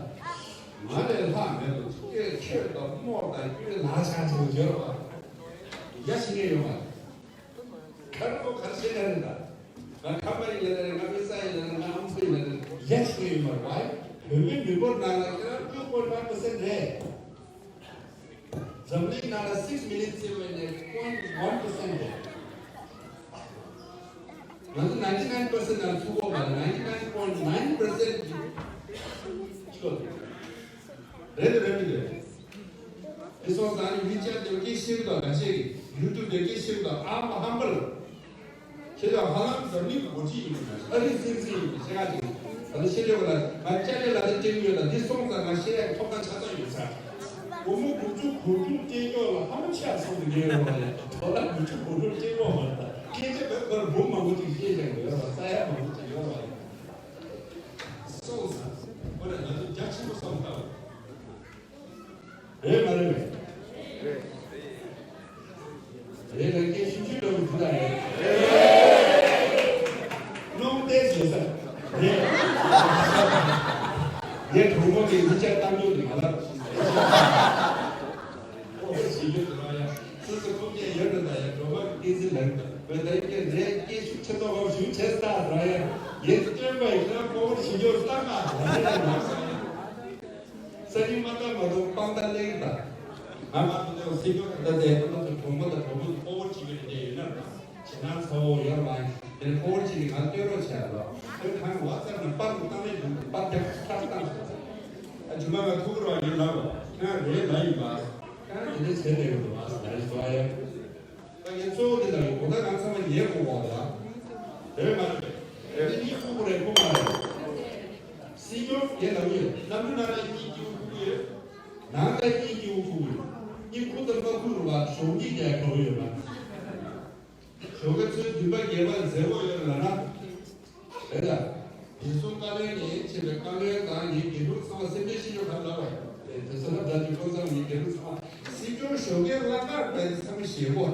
ང་ལས་ལྷག་མེད་དུ་ཁྱོད་ཁྱོད་དང་རྨོ་དང་ཁྱོད་ལ་ཆ་ཆེ་བ་བརྗོད་རོགས། ཡ་ཤི་ངེ་ཡོང་བ། ཁ་རུ་ཁ་ཤེས་ན་རེད་ད། ང་ཁམས་པ་ཡིན་ན་རེད། ང་མི་ས་ཡིན་ན་རེད། ང་ཨམ་སུ་ཡིན་ན་རེད། ཡ་ཤི་ངེ་ཡོང་བ་རེད། བོད་མི་མི་འབོར་ནང་ལ་ཁྱེད་རང་ཀྲུང་གོར་ཧ་པེ་སི་རེད། འཛམ་གླིང་ནང་ལ་six million བརྩི་བ་ཡིན་ན་point one percent རེད། ང་ཚོ་ninety nine percent ནང་ཚུད་ཡོད་མ་རེད། ninety nine point nine percent ཅིག་རེད་རེད་མི་རེད། དེ་སོང་ཙང་ནི་མི་སྐྱ་དེ་སྐད་ཤེས་དང་། ང་ཅག་གི་ཡུ་ཊུབ་དེ་སྐད་ཤེས་དང་། ཨ་མ་ཧམ་པར། ཁྱེད་ལ་ཧ་ལམ་འཛམ་གླིང་གི་སྒོ་ཁྱི་ཡིན་པ་ཨ་རིའི་སྲིད་འཛིན་ཡིན་པའི་ཤེས་ཀ་ཅིག་ད་ལྟ་ཤེས་ཡོད་ལ། ང་ཅ་ལག་ལ་དེ་སྤྲད་ཡོད་ལ། འདི་སོང་ཙང་ང་ཤེས་ཡག་ཐོབ་ཐང་ཆ་ཚང་ཡོད་ས། སྒོར་མོ་དགུ་བཅུ་གོ་དྲུག་སྤྲད་ཡོད་ལ། ཧ་ལམ་ཆ་ཚང་དུ་ཉེ་ཡོད་པ་རེད། ཌོ་ལར་དགུ་བཅུ་གོ་དྲུག་སྤྲད་ཡོད་མ་རེད། ད་སྐད་ཆ་བོད་སྐོར་འབུམ་མང་པོ་ཅིག་བཤད་བཞག་ཡོད་རེད་བ། ས་ཡ་མང་པོ་ཅིག་ཡོད་རེད་བ། སོང་ཙང་ཁོ་ན་ང་ཚོ་རྒྱ་ཆེན་པོ་བསམ་བློ་བཏང་། རེད་མ་རེད་པས། རེད་ལ་སྐད་ཤུགས་ཆུ་འགྲོ་གི་འདུག་ད་རེད། རླུང་བསྡད་བྱེད་ས་རེད། ངས་གྲོགས་མོ་དེ་མི་ཆ་གཏམ་རྒྱུ་དེ་ང་ལ་ཨོ་བྱེད་རྒྱུ་དེ་ར་ཡ། སོ་སོ་ཁོང་གིས་ཡོད་འགྲོ་ད་ཡ། གྲོགས་མོ་སྐད་ཟིན་ལ་བོད་ད་ཡིན་གྱི་རེད། སྐད་ཤུགས་ཆེ་ཏོག་བབ་ཞུ་བྱེད་ས་ར་ཡ། ངས་སྟོན་པ་ཡིན་ན་ཁོ་བོར་བྱེད་རྒྱུ་ལྟ་ང་ར་ཡ་ཡོད་ས་ཡ། ས་རིན་མ་བཏང་མ་གཏོགས་དཔང་རྟགས་ལེན་གྱི་ད། ང་ང་ཚོ་ལེའོ་སྲིད་སྐྱོང་ད་ལྟ་དེ་ཁོ་ཚོ་གྲོགས་མོ་དང་གྲོགས་མོ་ཚོ་ཕོ་བོ་བྱེད་ཀྱི་རེད་དེ་ཡོད་ན་ར། བྱེད་ན་ཚ་བོ་ཡོད་མ་ཡིན་དེ་ཕོ་བོ་བྱེད་ཀྱི་ང་སྟོན་རོགས་བྱས་ར། དེ་གང་ཝ་ཙབ་ནང་པར་དུ་བཏང་མེད་འདུག་པར་རྒྱག་ཁྲག་བཏང་སོང་། ཨ་ཇུ་མ་ང་ཐུག་རོགས་ཡིན་ལ་རོ། ཁྱེད་རེད་ལ་ཡིན་པ། ཁྱེད་དེ་འདྲ་བྱེད་ལེ་ཡོད་འདུག་ཨ་ཟེར་ཡ་ཞུ་བ་ཡ། ད་ངས་གཙོ་བོ་འདི་ལ་ཡོད་གོ་ད་ང་ཚང་མ་ཉལ་དགོས་གོ་ད། རེད་མ་རེད། རེད་དེ་གཉིས་ཁུག་པོ་རེད་ཁུག་མ་རེད། སྲིད་སྐྱོང་ངས་ལབ་ཡོད། གནམ་གྲུ་ནང་ལ་གཉིས་སྐྱིད་པོ་ཁུག་ཡོད། ནང་ལ་གཉིས་སྐྱིད་པོ་ཁུག་ཡོད། གཉིས་ཁུག་དང་མ་ཁུག་རུ་བ་གཞོགས་གཉིས་ཀྱང་གྲོགས་ཡོད་མ། གཞོགས་ག་ཚོའི་འདུན་པ་རྒྱས་པ་མཛད་སྒོ་ཡོད་ལ་ན། རེད་ལ། དེ་ཚོ་བཀའ་བློན་ནས་ཆེ་བའི་བཀའ་བློན་དང་ངའི་དགེ་ཕྲུག་ཚང་མ་སེམས་ཁྲལ་ཤེས་ཡོད་ག་ལབ་པ་ཡིན། དེ་ཚོ་ལ་དགྲ་དེ་ཁོང་ཚང་མ་ངའི་དགེ་ཕྲུག་ཚང་མ་སྲིད་སྐྱོང་ཞོགས་ཀས་བླ་མར་བས་ཚང་མ་ཞེད་པོ།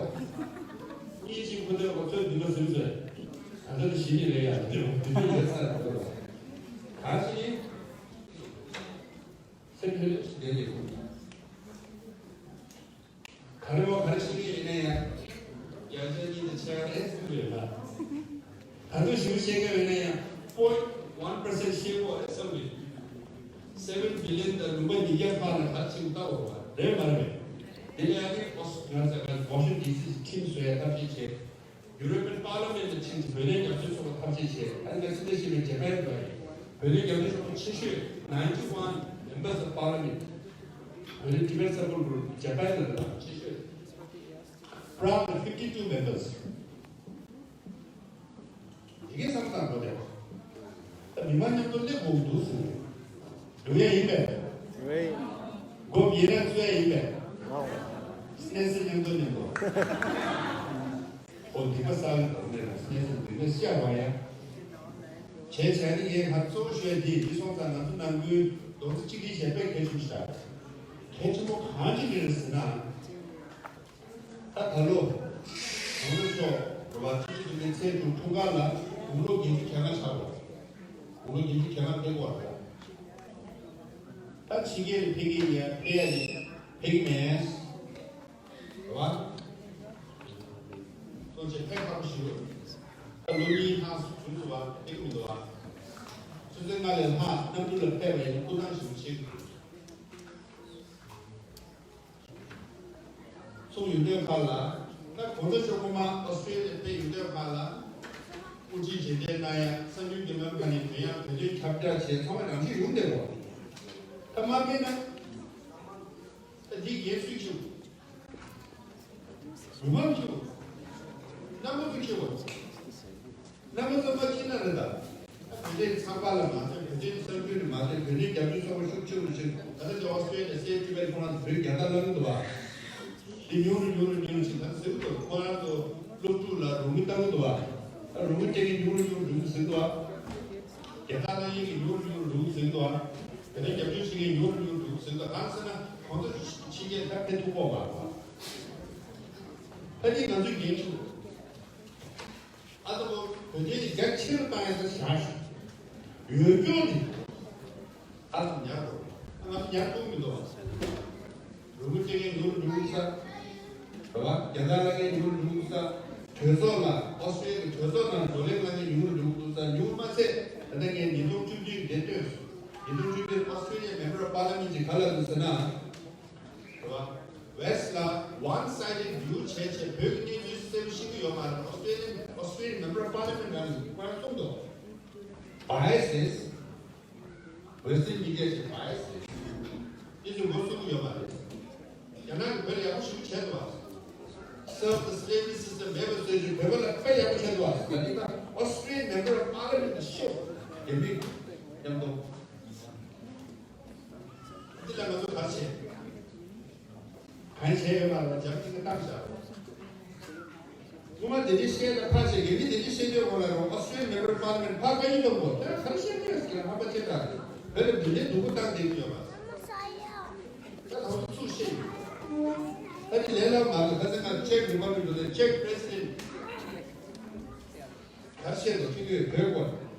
གཉིས་གཅིག་ཁོ་ཚོས་ཁོ་ཚོའི་འདུན་པ་ཟུན་ཚོད། ད་ལྟ་ཞི་ནི་རེད་ཡ། འདི་རུ་འདུན་པ་ཡོད་ས་རེད་དགོས་ལ། གང་ཞིག་ཡིན། སེམས་ཁྲལ་ཞིག་ལྡན་ཡོད། ག་རེ་བ་ག་རེ་ཤེས་ཀྱི་ཡིན་ན་ཡང་། བརྒྱ་ཆ་གཉིས་དང་ཕྱེད་ཀ་རེད་གསུངས་ཡོད་ལ། ད་དུང་ཞིབ་བཤད་ཀྱི་ཡོད་ན་ཡང་point one percent ཤེས་དགོས་རེད་བསམ་གི། seven billion དང་ལུང་པ་ཉིས་བརྒྱ་ལྷག་ལ་ག་ཅིག་ལྟ་འོ་བ་རེད་མ་རེད། དེ་ལས་ཨ་ནི་ང་ཚོ་Washington D C ཁྲིམས་བཟོ་ཡ་ཐབས་ཤེས་བྱས། European Parliament ལ་ཕྱིན་ཏེ་བོད་དོན་རྒྱབ་སྐྱོར་ཚོགས་པ་ཐབས་ཤེས་བྱས། ཨ་ནི་ང་ཚོ་འདི་ཞིག་ནས་ཇ་པན་འགྲོ་ཡིན། བོད་དོན་རྒྱབ་སྐྱོར་ཚོགས་པ་ཆེ་ཤོས་ninety one members of Parliament བོད་དོན་Tibet Support Group ཇ་པན་ལ་རེད་ཆེ་ཤོས། Prague ལ་fifty two members ཡི་གེ་བསམ་བཏང་དགོས་ཏེ། ད་མི་མང་མཉམ་དུ་སླེབས་དགོས་འདུག་ཟེར། འགྲོ་ཡ་ཡིན་པས། འགྲོ་ཡ་ཡིན། སྒོམ་ཡིན་ན་རྩོད་ཡ་ཡིན་པས། ཨོ། སྣེ་སེ་མཉམ་དུ་མཉམ་དུ། ཨོ་འདི་ག་ས་ལ་དང་ནས་ལ་སྣེ་སེ་འདི་ནས་བཤད་པ་ཡ། བྱས་བྱས་ནི་ངས་ཧ་གཙོ་བོ་ཤོད་འདི་འདི་སོང་ཙང་ང་ཚོ་ནང་ཁུལ་རྡོག་རྩ་གཅིག་སྒྲིལ་བྱས་པས་གལ་ཆེན་པོ་ཞིག་རེད། གལ་ཆེན་པོ་གང་ཅི་རེད་ཟེར་ན། ད་ད་ལོ། གོང་ས་མཆོག་བ། ཆུ་ཚོད་བདུན་པའི་ཚེས་དྲུག་འཁྲུངས་སྐར་ལ་དགུང་ལོ་བརྒྱད་ཅུ་གྱ་ལྔ་ཆགས་པ། དགུང་ལོ་བརྒྱད་ཅུ་གྱ་ལྔ་ཕེབས་པ། ད་ཕྱི་རྒྱལ་ལ་ཕེབས་ཀྱི་ཡིན་ཡ། ཕེབས་ཡ་ཡིན། ཕེབས་ཀྱི་མེད། རེད་བ། སོང་ཆེ་ཕེབས་ཁག་པོ་ཞིག་ཡོད། ད་ལོ་གཉིས་ལྷག་བྱུང་འདུག་བ། ཕེབས་ཀྱི་མི་འདུག་བ། ཆུ་ཚོད་ལྔ་ལས་ལྷག་གནམ་གྲུ་ལ་ཕེབས་པ་ཡིན། སྐུ་ཐང་ཞིག་བྱེད་དགོས། ཚུགས་ཡོད་དུས་ཁ་ལ། ད་གོང་ས་མཆོག་སྔོན་མ་ཨོ་སི་ཀྲེ་ལི་ཡ་ཕེབས་ཡོད་དུས་ཁ་ལ། དབུ་ཁྲིད་མཇལ་འཕྲད་གནང་ཡ། གསར་འགྱུར་བརྒྱུད་ལམ་ཁག་ནས་ཐོན་ཡ། བོད་དོན་ཁྱབ་བསྒྲགས་བྱས། ཚང་མ་རང་བཞིན་ཡོང་བསྡད་པ། ད་མ་ཕེབས་ན། ད་འདི་འགན་སུས་འཁྱེར་དགོས། མི་མང་འཁྱེར་དགོས། རྣམ་པ་ཚོས་འཁྱེར་དགོས། རྣམ་པ་ཚོ་མ་འཁྱེར་ན་རེད་ད། བོད་དོན་ཚགས་པར་ལ་མ་ལྟོས། བོད་དོན་གསར་འགྱུར་ལ་མ་ལྟོས། བོད་དོན་རྒྱབ་སྐྱོར་ཚོགས་པ་ཤུགས་ཆེ་རུ་ཕྱིན། ད་ལྟ་དེ་ཨོ་སི་ཀྲི་ལི་ཡ་སེ་ཊི་ཊི་བེ་ལི་ཁོ་རང་ཚོ་བོད་རྒྱལ་དར་བསླངས་འདུག་བ། དེ་ཉུང་རུ་ཉུང་རུ་ཉུང་རུ་ཕྱིན། ད་ཟེར་གྱི་འདུག་ཁོ་རང་ཚོ་སློབ་ཕྲུག་ལ་རོགས་དངུལ་བཏང་གི་འདུག་བ། ད་རོགས་དངུལ་སྤྲད་མཁན་ཉུང་རུ་ཉུང་རུ་འགྲོ་གི་ཟེར་འདུག་བ། རྒྱལ་དར་བསླངས་མཁན་གྱི་ཉུང་རུ་ཉུང་རུ་འགྲོ་གི་ཟེར་འདུག་བ། བོད་དོན་རྒྱབ་སྐྱོར་བྱེད་མཁན་ཉུང་རུ་ཉུང་རུ་འགྲོ་གི་ཟེར་འདུག་གང་ཟེར་ན་གོང་ས་ཕྱི་རྒྱལ་ད་ཕེབས་ཐུབ་ཀྱི་ཡོད་མ་རེད་བ། ད་འདི་ང་ཚོའི་འགན་འཁྱེར་དགོས། ཨ་ད་བོད་དོན་དེ་རྒྱ་ཆེ་རུ་བཏང་ཡ་ད་བཞག་ཤིག་ཡོད་སྐྱོང་དེ་ཨ་ད་ཉར་དགོས། ང་ཚོ་ཉར་ཐུབ་མི་འདུག་རོགས་སྐྱོར་སྤྲད་མཁན་ཉུང་རུ་ཉུང་རུ་ས། རེད་བ། རྒྱལ་དར་བསླངས་མཁན་ཉུང་རུ་ཉུང་རུ་ས། གྲོས་ཚོགས་ལ་ཨོ་སི་ཀྲི་ལི་ཡ་གི་གྲོས་ཚོགས་ནང་བགྲོ་གླེང་གནང་མཁན་ཉུང་རུ་ཉུང་རུ་འདུག་ས། ཉུང་མ་ཚད་ད་ལྟ་ངས་ཉིས་སྟོང་བཅུ་བདུན་འདིར་བཏོན་སོང་། ཉིས་སྟོང་བཅུ་བདུན་ཨོ་སི་ཀྲི་ལི་ཡ་མེམ་བར་ཨོཕ་པར་ལི་མེན་ཊི་ཅིག་ག་ལ་འདུག་ཟེར་ན། རེད་བ། West ལ་one sided view བྱས་བྱས་བོད་ཀྱི་གནས་ཚུལ་གསལ་པོ་ཤེས་ཀྱི་ཡོད་མ་རེད། Australian Australian member of parliament རང་གིས་ཁོ་རང་གསུངས་འདུག Biases, Western media ཞེས་biases དེ་ཚོ་ངོ་གསུང་གི་ཡོད་མ་རེད། རྒྱ་ནག་གིས་བོད་ལ་ཡག་པོ་ཞེ་པོ་བྱས་འདུག་བ། Serve the slavery system མེད་པ་བཟོས་བྱས་བོད་པ་ལ་དཔེ་ཡག་པོ་བྱས་འདུག་བ། ད་ནི་ད་Australian member of parliament ཤོག་རྒྱ་མི་མཉམ་དུ། འདི་ལ་ང་ཚོ་ག་རེ་བྱེད། གང་བྱས་ཡོད་མ་རེད། རྒྱབ་གཅིག་གི་བཏང་བཞག་སྔོན་མ་དེ་འདྲའི་བཤད་ད་ཕར་བཤད། རྒྱ་མི་དེ་འདྲའི་བཤད་དུས་འོག་ལ་རོགས་Australian member of parliament ཕར་བཀའ་འགྱུར་གཏོང་དགོས། དེ་ག་རེ་བཤད་ཀྱི་ཡོད་ཟེར་ན་ཧམ་པ་ཆེ་དྲགས་རེད། བོད་ལ་འདི་འདྲའི་སྡུག་པོ་བཏང་བསྡད་ཀྱི་ཡོད་མ་རེད། ད་ད་ཚོ་ཚུར་བཤད་ཡོད། ད་ཅི་ལས་སླ་མ་རེད། ད་ཚེ་ང་Czech Republic འགྲོ་དུས་Czech president ག་རེ་བཤད་འདུག་ཁྱེད་ཚོས་བོད་སྐོར།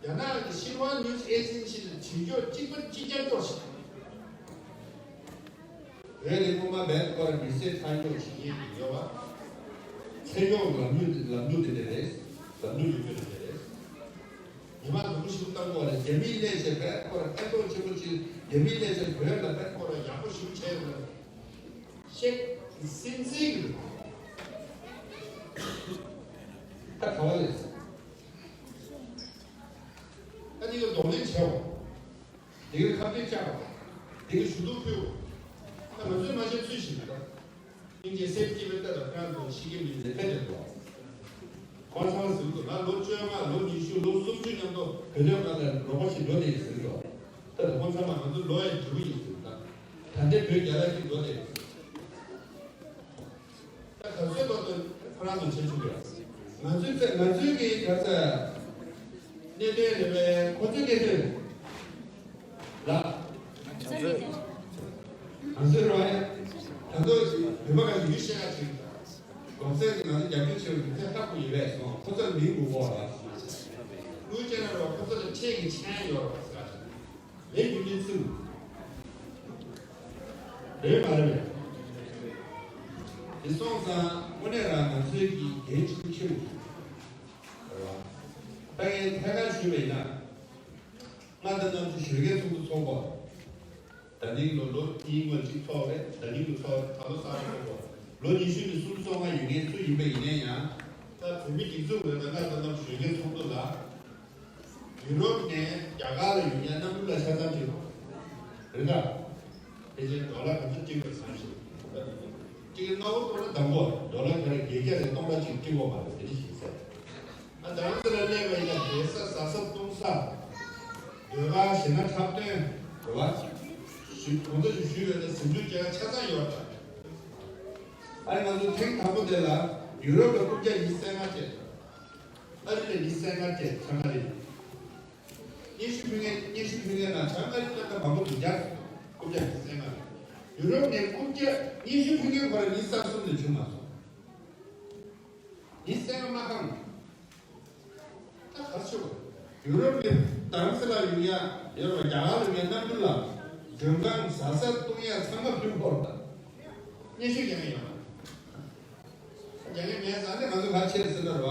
རྒྱ་ནག་གི་ཤིན་ཧྭ་ནིའུ་སི་ཨེ་ཇེན་སི་ལ་བྱེད་ཕྱོགས་གཅིག་པ་གཅིག་རྐྱང་གཏོར་བཞག་བོད་ནི་སྔོན་མ་བལ་སྐོར་མི་སེར་ཐར་འགྱོག་བྱེད་མཁན་གྱི་ཡོད་པ། ཚེ་སྐྱོང་ལམ་ལུགས་ལམ་ལུགས་དེ་འདྲ་རེད། ལམ་ལུགས་ཡོད་རྒྱུ་དེ་འདྲ་རེད། ཉི་མ་ནུབ་མོ་ཞིག་བཏང་དགོས་རེད། རྒྱ་མིས་སླེབས་བྱས་བལ་སྐོར་ཕན་ཐོགས་ཆེན་པོ་ཅིག་རྒྱ་མིས་སླེབས་བྱས་བོད་ལ་བལ་སྐོར་ཡག་པོ་ཞིག་བྱས་ཡོད་རེད། བཤད་སེམས་ཚིག་ད་ག་བ་ལས། ད་འདི་ག་གདོང་ལེན་བྱས་འོ། འདི་ག་ཁ་གཏད་བཅག་འོ། འདི་ག་ཞུ་གཏུག་ཕུལ་འོ། ད་ང་ཚོའི་མ་བྱས་ཚུལ་ཞིག་མེད་ད། སྙིང་རྗེ་སེམས་སྐྱིད་པའི་ཐད་ལ་ཁོ་རང་ཚོ་ཤི་གི་མི་ལས་ཐད་དེ་འགྲོ། ཁོང་ཚང་ཟིན་དུ་ང་ལོ་བཅོ་ལྔ་ལོ་ཉི་ཤུ་ལོ་སུམ་ཅུ་མཉམ་དུ་བོད་དོན་ཁ་ལ་རོགས་པ་ཞིག་འགྲོ་དེ་ཡིན་ཟིན་འགྲོ། ད་ཁོང་ཚང་མ་ང་ཚོ་ལོ་ཡི་འབྲས་བུ་ཡིན་ཟིན་ད། ད་ལྟའི་བོད་རྒྱལ་ལ་ཞིག་འགྲོ་དེ་ཡིན་ཟིན། ད་ག་ཚོད་ཐོག་ཏུ་ཁོ་རང་ཚོ་བྱེད་ཆོག་གི་ཡོད། ང་ཚོའི་ཚེ་ང་ཚོའི་གི་ག་ཚ་གནད་དོན་རེད་པས། ཁོ་ཚོའི་གནད་དོན་ལ་ང་ཚོའི་ང་ཚོའི་རོགས་ཡ་ད་ཚོ་བོད་པ་ག་ཡུལ་ཤེས་ཡ་ཅིག་གོང་ཚད་ཀྱི་ང་ཚོ་རྒྱབ་སྐྱོར་བྱེད་པའི་ཚད་ལྟ་བུ་ཡོད་པས་སོང་། ཁོ་ཚོར་མིང་དགོས་གོ་ལ་དངུལ་ཅན་ལ་རོགས་ཁོ་ཚོ་ལ་ཁྲལ་གྱི་ཆན་ཡོད་རོགས་ཟེར་ག་ཅིག་ལས་རྒྱུ་འབྲས་ཚུལ། རེད་མ་རེད། དེ་སོང་ཙང་དངོས་གནས་རང་ང་ཚོའི་གི་འགན་ཆེན་པོ་ཆེ་རུ་འགྲོ། རེད་བ། ད་ངས་ཐད་ཀར་ཞུས་པ་ཡིན་ན། མངའ་བདག་རྣམ་གཅོད་གཞོན་སྐྱེས་ཚོགས་འདུ་ཚོགས་པ། ད་ནིང་ལོ་ལོ་གཉིས་སྔོན་གཅིག་ཚོགས་རེད། ད་ནིང་དུ་ཚོགས་རེད། ད་ལོ་གསར་པ་ཚོགས་པ། ལོ་ཉི་ཤུ་ནས་སུམ་ཅུ་སོ་ལྔ་ཡོད་མཁན་སུ་ཡིན་པ་ཡིན་ན་ཡང་། ད་བོད་མི་སྒྲིག་འཛུགས་འོས་ད་མངའ་བདག་རྣམ་གཅོད་གཞོན་སྐྱེས་ཚོགས་འདུ་ལ། ཡུ་རོབ་ནས་རྒྱ་གར་ལ་ཡོད་མཁན་གནམ་གྲུ་ལ་ཆ་ཚང་ཅིག་རེད་ད། དེ་རྗེས་ཌོ་ལར་ག་ཚོད་སྤྲད་དགོས་བསམ་ཞིག་སྤྲད་ཀྱི་སྔ་བོ་གཏོང་ན་དང་པོ་ཌོ་ལར་ག་རེ་བརྒྱད་བརྒྱ་རེ་སྟོང་ཕྲག་གཅིག་སྤྲད་དགོས་མ་རེད། དེ་འདྲ་ཞིག་ཟེར། ཨ་ད་རང་ཚོ་ལ་སླེབས་པ་ཡིན་ན་བསྡད་ས་ཟ་ས་བཏུང་ས། ཟློས་གར་གཞས་སྣ་འཁྲབ་སྟོན་རེད་བ། ཞུ་གོང་ཚོ་ཞིག་ཞུས་ཡོད་ན་ཟིན་བྲིས་རྒྱག་ཆ་ཚང་ཡོད་རེད། ཨ་ནི་ང་ཚོ་ཐེངས་དང་པོ་དེ་ལ་ཡུ་རོབ་ལ་རྐུབ་བཀྱག་ཉི་ཤུ་རྩ་ལྔ་སྤྲད། ཨ་རི་ལ་ཉི་ཤུ་རྩ་ལྔ་སྤྲད་ཆ་ལྔ་རེད། སྙན་ཞུ་ཕུལ་མཁན་སྙན་ཞུ་ཕུལ་མཁན་ནང་ཆ་ལྔ་རེ་ལ་ད་མང་པོ་བདུན་བརྒྱ་རྐུབ་བཀྱག་ཉི་ཤུ་རྩ་ལྔ་རེད། ཡུ་རོབ་ནས་རྐུབ་བཀྱག་སྙན་ཞུ་ཕུལ་མཁན་ཁོ་རང་ཉི་ཤུ་རྩ་གསུམ་ལས་བྱུང་མ་སོང་། ཡིན་གསལ་ཁ་མ་ཁང་། ད་གར་ཆོག་ཡུ་རོབ་ནས་རྡ་རམ་ས་ལར་ཡོང་ཡ་ཡོད་རེད་བ། རྒྱ་གར་ལ་ཡོང་ཡ་གནམ་གྲུ་ལ་མགྲོན་ཁང་ཟ་ས་བཏུང་ཡ་ཚང་མ་ཕུལ་བ་རེད། ད་སྙན་ཞུ་རྒྱག་གི་ཡོད་མ་རེད། རྒྱག་གི་མེད་ཟེར་ནས་ང་ཚོ་ག་ཆེར་ཟེར་ན་རེད་བ།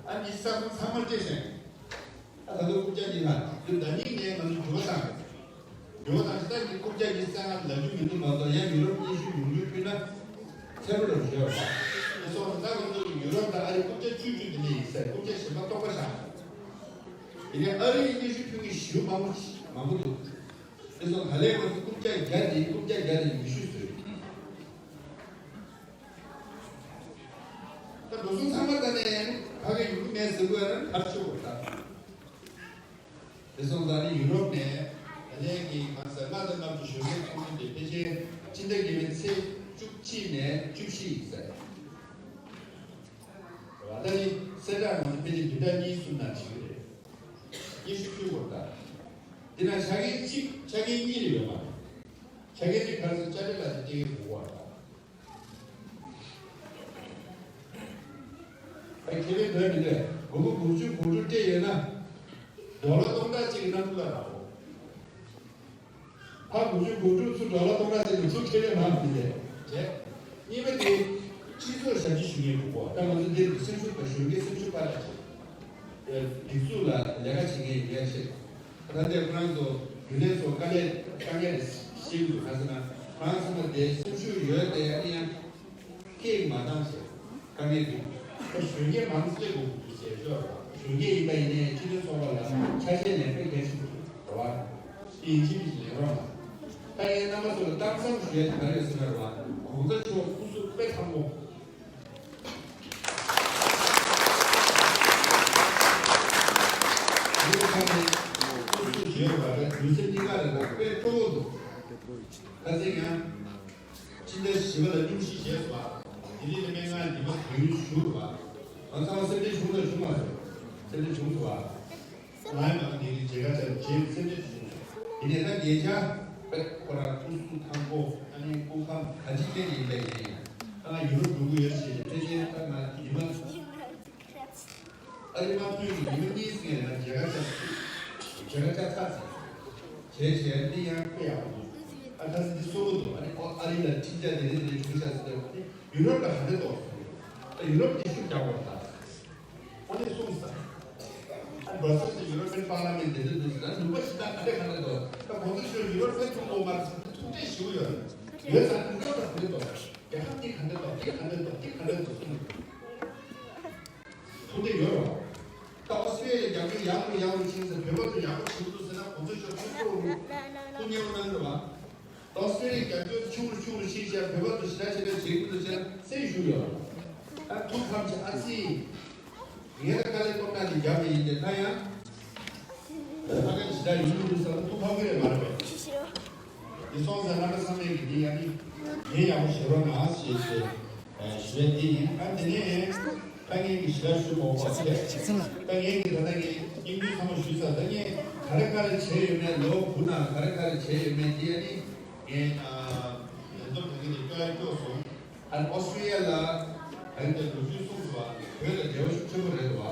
ཨ་ནི་ས་ཁོངས་ཚང་མ་སྤྲད་ཤག་ཨ་ད་དུང་རྐུབ་བཀྱག་གཉིས་ལྷག་དུས་ཟླ་གཉིས་ནས་ང་ཚོ་འགྱུར་བ་བཏང་རེད། ཡོང་དང་ཅི་ལྟར་གྱི་རྐུབ་བཀྱག་གཉིས་བཙན་ལབ་རྒྱུ་མི་འདུག་མ་གཏོགས། ཡང་ཡུ་རོབ་སྙན་ཞུ་ཡོང་རྒྱུ་ཕུལ་ན་ཚད་མ་རུ་བཞག་པ། དེ་སོང་ཙང་ད་ང་ཚོ་ཡུ་རོབ་དང་ཨ་རི་རྐུབ་བཀྱག་བཅུ་བཅུ་དེ་ནས་ཡིན་ཟེར། རྐུབ་བཀྱག་གཞན་པ་སྟོང་པ་བཞག་དེ་ནས་ཨ་རིའི་སྙན་ཞུ་ཕུལ་མཁན་ཞེ་པོ་མང་པོ་མང་པོ་འདུག་དེ་སོང་ད་ལས་ང་ཚོ་རྐུབ་བཀྱག་བརྒྱ་དེ་རྐུབ་བཀྱག་བརྒྱ་དེ་ཉི་ཤུ་བཟོས། ད་འགྲོ་སོང་ཚང་མ་ད་ནས་ཕ་གི་ཡོང་གི་མེད་ཟེར་དགོས་ན་གར་ཆོག་གོ་ད། དེ་སོང་ཙང་ནི་ཡུ་རོབ་ནས་ད་ལན་གྱི་གང་ཟེར་ལྔ་དང་ལྔ་བཅུ་གཞོན་སྐྱེས་ཚོགས་འདུ་དེ་ཕལ་ཆེར་སྤྱི་ཟླ་བརྒྱད་པའི་ཚེས་བཅུ་གཅིག་ནས་བཅུ་བཞི་ཡིན་ཟེར། རེད་བ། ད་ནི་གསལ་བསྒྲགས་ནང་ཕལ་ཆེར་བདུན་ཕྲག་གཉིས་གསུམ་ནང་བྱེད་ཀྱི་རེད། སྙན་ཞུ་ཕུལ་དགོས་ད། འདི་ན་ཆ་རྐྱེན་གཅིག་ཆ་རྐྱེན་གཉིས་རེ་ཡོད་མ་རེད། ཆ་རྐྱེན་གཅིག་ག་རེ་ཟེར། དཔྱ་ཁྲལ་ལ་དེ་སྟེར་དགོས་པ་རེད། ཨ་ཁེ་ཕན་འདོད་མི་འདོད། དགུ་པོ་དགུ་བཅུ་དགུ་དྲུག་སྤྲད་ཡོད་ན། ཌོ་ལར་སྟོང་ཕྲག་གཅིག་གི་གནམ་གྲུ་ལ་རག་གོ། ཕར་དགུ་བཅུ་དགུ་དྲུག་ཚུར་ཌོ་ལར་སྟོང་ཕྲག་གཅིག་ནས་ཚུར་ཁེ་ཕན་མང་མི་འདོད་བྱས། གཉིས་པ་དེ། སྤྱི་ཚོགས་ཞབས་ཕྱི་ཞུ་མཁན་དགོས་གོ། ད་ང་ཚོ་འདིར་སེམས་ཤུགས་དང་གཞོན་སྐྱེས་སེམས་ཤུགས་སྤར་ཡག་ཆེད། སྒྲིག་འཛུགས་ལ་ལས་ཀ་བྱེད་མཁན་ཡོད་ཡག་ཆེད། ད་ལྟ་ཁོ་རང་ཚོ་རྒྱུན་ལས་ཚོ་དཀའ་ལས་དཀའ་ངལ་རེ་ཤེས་ཀྱི་འདུག་གང་ཟེར་ན་ཁོ་རང་ཚང་མ་དེ་སེམས་ཤུགས་ཡོད་དེ། ཨ་ནི་ཡང་སྐད་མ་བཏང་ཞེས་དཀའ་ངལ་འདུག་ད་གཞོན་སྐྱེས་མང་ཙམ་སླེབས་དགོས་ཀྱི་འདུག་ཟེར་ཤོག་གཞོན་སྐྱེས་ཡིན་པ་ཡིན་ནའི་སྤྱི་མཐུན་ཚོགས་པ་ལ་ཆ་ཤས་ལེན་དཔེ་གལ་ཆེན་པོ་འདུག་རེད་བ། དེ་ཡིན་གཅིག་མིན་གཅིག་ལེན་རོགས་གནང་། ད་ངས་རྣམ་པ་ཚོ་ལ་གཏམ་བཟང་ཞུ་ཡ་དེ་ག་རེ་ཡོད་ཟེར་ན་རེད་བ། གོང་ས་མཆོག་སྐུ་གཟུགས་དཔེ་ཐང་པོ། ཡོད་ཚང་མས་སྐུ་གཟུགས་བརྗེ་བ་རེད། ལུས་སེམས་གཉིས་ཀ་རེད་བ། དཔེ་སྤྲོ་བོ་འདུག་ཁ་སང་ཡང་སྤྱི་ཟླ་བཞི་པ་ལ་སྙུང་གཞི་བྱས་སོང་བ། དེ་རིང་ལ་སྨན་ཁང་ཉི་མ་དུས་ཡུན་ཞུ་བ། ང་ཚང་མ་སེམས་ཁྲལ་བྱུང་དང་བྱུང་མ་སོང་། སེམས་ཁྲལ་བྱུང་སོང་བ། ང་ཡང་ང་ཚོ་འདི་རིང་མཇལ་ཁ་བཅར་བྱས་སེམས་ཁྲལ་བྱུང་སོང་། དེ་ནས་ད་ཉེ་ཆར་དཔེ་ཁོ་རང་སྐུ་གཟུགས་ཐང་པོ། ཨ་ནི་སྐུ་ཁམས་ག་ཅི་ཅན་ཡིན་པ་ཡིན་ཡང་། ད་ང་ཡུ་རོབ་འགྲོ་གི་ཡོད་ཞེས་ནས་ཕལ་ཆེར་ད་ང་ཉི་མ་ཨ་རི་དམག་དོན་གྱི་ཉི་མ་གཉིས་ཟིན་ཡང་མཇལ་ཁ་བཅར། མཇལ་ཁ་བཅར་ཚར་ཟིན། བྱས་བྱས་འདི་ཡང་དཔེ་ཡག་པོ་འདུག་ཨ་ཁ་སང་འདི་གསོལ་པོ་འདུག་ཨ་ནི་ཨོ་ཨ་རི་ལ་འཕྲིན་བཅར་དེ་རིང་འདི་རིང་བྱུང་ཤག་ཟེར་དུས་ཨ་ནི་ཡུ་རོབ་ལ་ག་འདྲ་འདུག་ཟེར། ཨ་ཡུ་རོབ་འདི་ཤུགས་རྒྱག་དགོས་ད། ཨ་ནི་གསུངས་ས། ཨ་Brussels་དུ་European Parliament་དེ་འདྲ་འདུག་ཟེར་ན་ནུས་པ་ཞེ་དྲག་ག་འདྲ་ག་འདྲ་འདུག་ད་གོང་ས་མཆོག་ཡུ་རོབ་ལ་ཐུག་དགོས་མ་རེད་ཟེར་ཐུག་འཕྲད་ཞུ་གི་ཡོད་རེད། ཡོད་ཙང་ཡུ་རོབ་ལ་ག་འདྲ་འདུག་རྒྱལ་ཁབ་འདི་ག་འདྲ་འདུག་འདི་ག་འདྲ་འདུག་འདི་ག་འདྲ་འདུག་གསུངས། ཐུག་འདོད་ཡོད་རེད་བ། ད་ཨོ་སི་ཀྲི་ལི་ཡ་རྒྱབ་སྐྱོར་ཡག་རུ་ཡག་རུ་ཕྱིན་ཟེར། བོད་པ་ཚོ་ཡག་པོ་བྱེད་ཀྱི་འདུག་ཟེར་ན་གོང་ས་མཆོག་ཐུགས་ཁུར་རུ་ཐུགས་མཉེས་པོ་གནང་གི་རེད་བ། ཨོ་སི་ཀྲི་ལི་ཡ་རྒྱབ་སྐྱོར་ཆུང་རུ་ཆུང་རུ་ཕྱིན་བྱས་བོད་པ་ཚོ་ཞེ་དྲག་ཞེ་དྲག་བྱེད་ཀྱི་འདུག་ཟེར་ན་སེམས་ཞུམ་ཡོད་རེད་བ། ད་ཐུགས་ཁམས་ཆེ་ཨ་ཙི། ངས་ད་དཀའ་ལས་སྟོབས་ན་ནི་རྒྱབ་ནས་ཡིན་ཏེ་ད་ཡང་། ད་ཕ་གི་ཞེ་དྲག་ཡིན་མི་འདུག་ཟེར་ན་ཐུགས་ཕམ་གི་རེད་མ་རེད་པས། འདི་སོང་ཙང་རྣམ་པ་ཚང་མས་ཀྱིས་འདི་ཡང་ནི་ངས་ཡག་པོ་བྱེད་རོགས་གནང་ཞེས་ཞེས་ཞུ་ཡ་འདི་ཡིན། ཨ་དེ་ནས་ད་ངས་ཀྱིས་ཞེ་དྲག་ཞུ་མ་དགོས་པ་བྱས། ད་ངས་ཀྱིས་ད་ལྟ་ངས་སྙིང་བསྡུས་ཚང་མ་ཞུས་ཚར། ད་ངས་ག་རེ་ག་རེ་བྱས་ཡོད་མེད་ལོ་དགུ་ནང་ག་རེ་ག་རེ་བྱས་ཡོད་མེད་འདི་ཡང་ནི་ངས་ལས་བསྡོམས་ད་གིན་ནས་སྐྱོར་ཡ་སྐྱོར་སོང་། ཨ་ནི་ཨོ་སི་ཀྲི་ལི་ཡ་ལ་ཨ་ནི་དེ་ལོ་རྒྱུས་གསུངས་སོང་བ། བོད་ལ་འབྲེལ་བ་ཤུགས་ཆེན་པོ་རེད་འདུག་བ།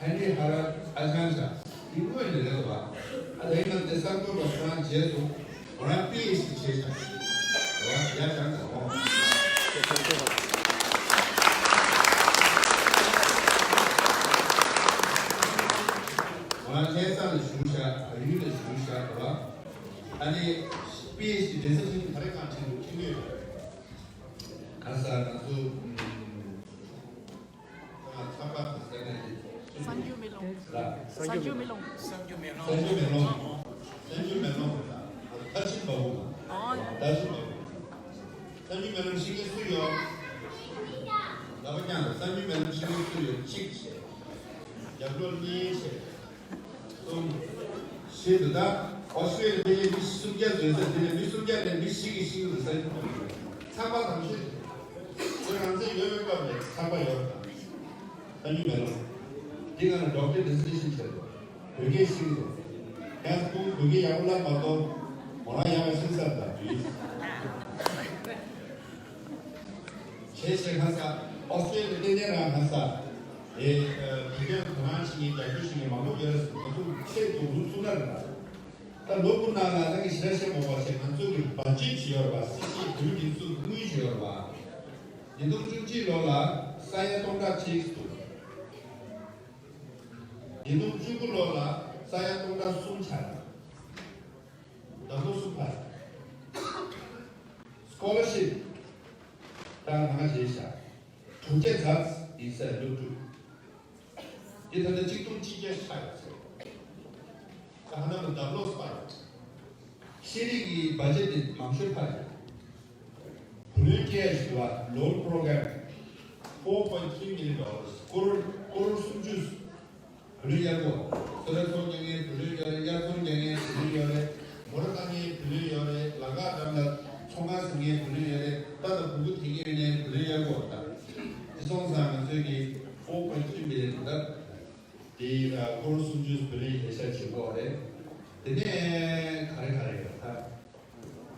ཧན་རི་ཧ་ར་ཨ་ཅང་ཤ་དེ་དངོས་ནས་རེད་འདུག་བ། ཨ་དེ་ཡིན་ན་དེ་གསར་འགོད་པ་ཁོ་རང་བྱས་སོང་། ཁོ་རང་པི་ཨེཆ་ཌི་བྱས་ཤག་འོ་ཡ་ཅང་ད་འོ། ཁོ་རང་ལྷ་ས་ལ་བཞུགས་ཤག་བལ་ཡུལ་ལ་བཞུགས་ཤག་འདུག་བ། ཨ་ནི་པི་ཨེཆ་ཌི་ཌི་ཟི་ཤན་ག་རེ་གང་བྱས་འདུག་ཁྱི་མོས། ག་ས་ང་ཚོ་ཨུམ། ཚགས་པར་དང་ཟེར་ནས་ཀྱི། གསར་འགྱུར་མེ་ལོང་། ལ། གསར་འགྱུར་མེ་ལོང་། གསར་འགྱུར་མེ་ལོང་། གསར་འགྱུར་མེ་ལོང་། གསར་འགྱུར་མེ་ལོང་། མཐར་ཕྱིན་པ་བུ། ཨོ། མཐར་ཕྱིན་པ་བུ། གསར་འགྱུར་མེ་ལོང་ཤེས་མཁན་སུ་ཡོད། ལག་པ་བརྐྱངས་དང་། གསར་འགྱུར་མེ་ལོང་ཤེས་མཁན་སུ་ཡོད། གཅིག་བྱས། རྒྱབ་ལོགས་གཉིས་བྱས། གསུམ། བཞི་འདུག་ད་ཨོ་སི་ཀྲི་ལི་ཡ་ཕལ་ཆེར་མི་སུམ་བརྒྱ་ཟིན་ས་འདི་ནས་མི་སུམ་བརྒྱ་ནས་མི་བཞི་གིས་ཤེས་ཀྱི་རེད་ས། ཚགས་པར་དང་ཤོས་རེད། ཁོ་རང་ཚོས་ཡོད་པའི་སྐབས་ནས་ཚགས་པར་ཡོད་རེད། ད་གསར་འགྱུར་མེ་ལོང་། འདི་ག་ན་ཌོག་ཊར་ཌི་ཟི་ཊི་ཤན་བྱས་འདུག་བོད་སྐད་ཤེས་ཀྱི་རེད། ཡང་ཁོང་བོད་སྐད་ཡག་པོ་བསླབ་མ་གཏོགས་མོ་རང་ཡག་ག་ཤེས་ས་རེད་ད་དུས། བྱས་བྱས་ཁ་ས་ཨོ་སི་ཀྲི་ལི་ཡ་ཏན་ཏན་རང་ཁ་ས། དེ་ཨ་དེ་ག་ང་རང་ཞིག་ཡིན། རྒྱབ་སྐྱོར་ཞིག་ཡིན། མང་པོ་ཡོད་རེད་ཟེར། ང་ཚོ་ཆེད་དུ་རུ་ཚུགས་ན་རེད་ལ། ད་ལོ་དགུ་ནང་ལ་ད་གི་ཞེ་དྲག་བཤད་མ་དགོས་པ་བྱས། ང་ཚོ་གི་བ་ཇེཊ་ཞིག་ཡོད་རེད་པ། སྲིད་ཇུས་བོད་མི་སྒྲིག་འཛུགས་དངུལ་ཞིག་ཡོད་རེད་པ། ཉིས་སྟོང་བཅུ་གཅིག་ལོ་ལ་ས་ཡ་སྟོང་ཕྲག་གཅིག་འདུག་ཉིས་སྟོང་བཅུ་དགུ་ལོ་ལ་ས་ཡ་སྟོང་ཕྲག་གསུམ་ཆགས་རེད། ཟླ་ལོ་གསུམ་ཕར། སི་ཀོ་ལར་ཤིབ་ད་ང་རེད་ཤག་དྲུག་བརྒྱ་ཙམ་ཡིན་ས་རེད། སློབ་ཕྲུག་འདི་ད་ལྟ་གཅིག་སྟོང་གཅིག་བརྒྱ་ཆགས་ཡོད་ཟེར། ད་ཧ་ན་མ་ཌབ་ལོ་སྤར། ཤེས་རིག་གི་བ་ཇེཊ་དེ་མང་ཤོས་ཕར་རེད། བུ་ལོན་སྤྲད་ཡ་ཞིག་འདུག་པ། Loan Program four point three million dollars། ཀོ་རོར་ཀོ་རོར་སུམ་ཅུ། བུ་ལོན་གཡར་དགོས། སོ་ལ་ཚོང་རྒྱག་མཁན་བུ་ལོན་གཡར་རེད། དབྱར་ཚོང་རྒྱག་མཁན་བུ་ལོན་ཡོད་རེད། མོ་ཊ་བཏང་མཁན་བུ་ལོན་ཡོད་རེད། ལམ་ཁ་འགྲམ་ལ་ཚོང་ཁང་བཟོ་མཁན་བུ་ལོན་ཡོད་རེད། རྟ་དང་སྦུ་གུ་འཐེན་མཁན་ཡོད་ནའི་བུ་ལོན་གཡར་དགོས་ད། དེ་སོང་ཙང་ང་ཚོས་ཀྱི་four point three million ད་དེ་ཀོ་རོར་སུམ་ཅུ་བུ་ལོན་ལས་ཤག་བྱེད་དགོས་རེད། དེ་ནས་ག་རེ་ག་རེ་ཡོད་ད།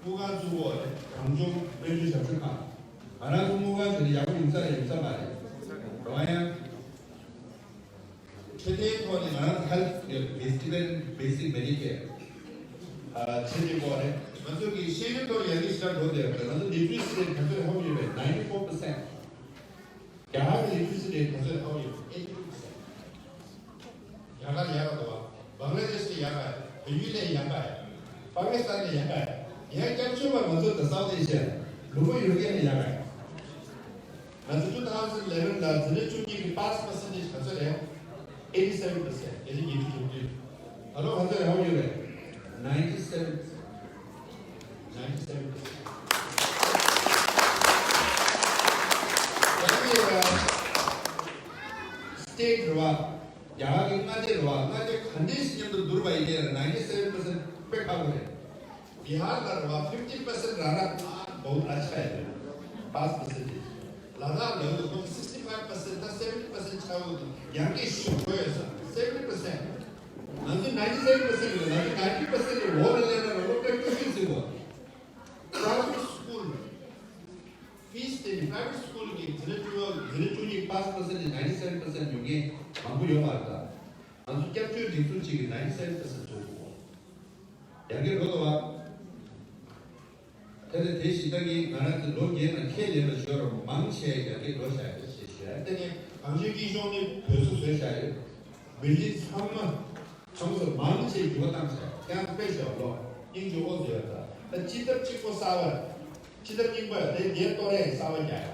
དངུལ་ཁང་བཙུགས་དགོས་རེད། གངས་ལྗོངས་སྨན་བཅོས་ཞབས་ཞུ་ཁང་། ང་རང་ཚོ་དངུལ་ཁང་བྱས་ཏེ་ཡག་པོ་ཡིན་ས་རེད་ཡིན་ས་མ་རེད། རེད་བ་ཡ། འཕྲོད་བསྟེན་ཐོག་ནས་ང་རང་ཚོ་ཧེལ་ཐི་ཡོད། Basic Medicare ཨ་འཕྲོད་བསྟེན་སྐོར་རེད། ང་ཚོ་གི་ཤེས་ཡོན་ཐོག་ཡར་རྒྱས་ཞེ་དྲག་འགྲོ་བསྡད་ཡོད་རེད། ང་ཚོ་ལི་ཊི་རེ་སི་རེ་ཊི་ག་ཚོད་ཧ་གོ་ཡོད་པས། Ninety four percent། རྒྱ་གར་གྱི་ལི་ཊི་རེ་སི་རེ་ཊི་ག་ཚོད་ཧ་གོ་ཡོད་པས། Eighty two percent། རྒྱ་གར་ཡག་ག་འདུག་བ། བང་ལ་དེ་ཤི་ལ་ཡག་ག་ཡ། བལ་ཡུལ་ལ་ཡག་ག་ཡ། པ་ཀི་སི་ཐན་ལ་ཡག་ག་ཡ། ཡང་སྐྱབས་བཅོལ་བ་ང་ཚོ་ད་སའུ་ཐི་ཨེ་ཤི་ཡ་ལུང་པ་ཡུལ་སྐད་ལ་ཡག་ག་ཡ། ང་ཚོ་two thousand eleven ལ་འཛིན་གྲྭ་བཅུ་གཉིས་ཀྱི་པཱ་སི་པར་སེན་ཊེ་ཇི་ག་ཚོད་རེད། Eighty seven percent། བརྒྱ་ཆ་ཉི་ཤུ་དྲུག་བདུན། ད་ལོ་ག་ཚོད་རེད་ཧ་གོ་ཡོད་རེད། Ninety seven percent། Ninety seven percent། ཡང་ནི་སི་ཊེ་ཊི་རེད་བ། རྒྱ་གར་གྱི་མངའ་སྡེ་རེད་བ། མངའ་སྡེ་ག་འདྲས་ཤིག་མཉམ་དུ་བསྡུར་བ་ཡིན་ནའི་ninety seven percent དཔེ་ཁག་པོ་རེད། བི་ཧར་ལ་རེད་བ། fifty percent རང་རང་ཨ་བོ་ཨ་ཆ་ཡ་རེད། པཱ་སི་པར་སེན་ཊེ་ཇི། ལ་དྭགས་ལ་ཡོད་ཁོང་sixty five percent ད་seventy percent ཆགས་ཡོད་འདུག་ཡང་སྐད་ཤོད་དགོས་ཡོད་ས་seventy percent། ང་ཚོ་ninety seven percent ཡོད། ང་ཚོ་ninety percent གི་འོག་ལ་སླེབས་ན་རང་ལོ་བརྒྱད་ཅུ་ཤུད་ཟིན་དགོས། Private school fees དེ་ནི་private school གི་འཛིན་གྲྭ་བཅུ་དགུ་འཛིན་གྲྭ་བཅུ་གཉིས་པཱ་སི་པར་སེན་ཊེ་ཇི་ninety seven percent ཡོད་མཁན་མང་པོ་ཡོད་མ་རེད་ད། ང་ཚོ་སྐྱབས་བཅོལ་སྒྲིག་འཛུགས་གཅིག་གི་ninety seven percent བཟོ་དགོས། ཡར་རྒྱས་འགྲོ་འདུག་བ། དེ་ནས་དེ་བཞིན་ད་གིན་ང་རང་ཚོ་ལོ་བརྒྱད་ནང་ཁས་ལེན་པ་ཞོར་མང་ཆེ་ཡར་རྒྱས་འགྲོ་བཞག་ཡོད་ཅེས་ཞུ་ཡ། དེ་ནས་གངས་ལྗོངས་སྐྱིད་གཤོངས་ནི་བོད་བཟོ་བཟོས་བཞག་ཡོད། བིལ་ཌིང་ཚང་མ་ཚང་མ་མང་ཆེ་འགྱུར་བ་བཏང་བཞག་ཡོད། ཁྱེད་རང་ཚོ་དཔེ་ཞོག་ལོ་སྙིང་རྗེ་བོ་བཟོས་ཡོད་ད། ད་སྤྱི་ཟླ་གཅིག་པོ་གསར་པ་སྤྱི་ཟླ་གཉིས་པ་དེ་རྒྱལ་གཏོར་ཡ་གསར་པ་རྒྱག་ཡ།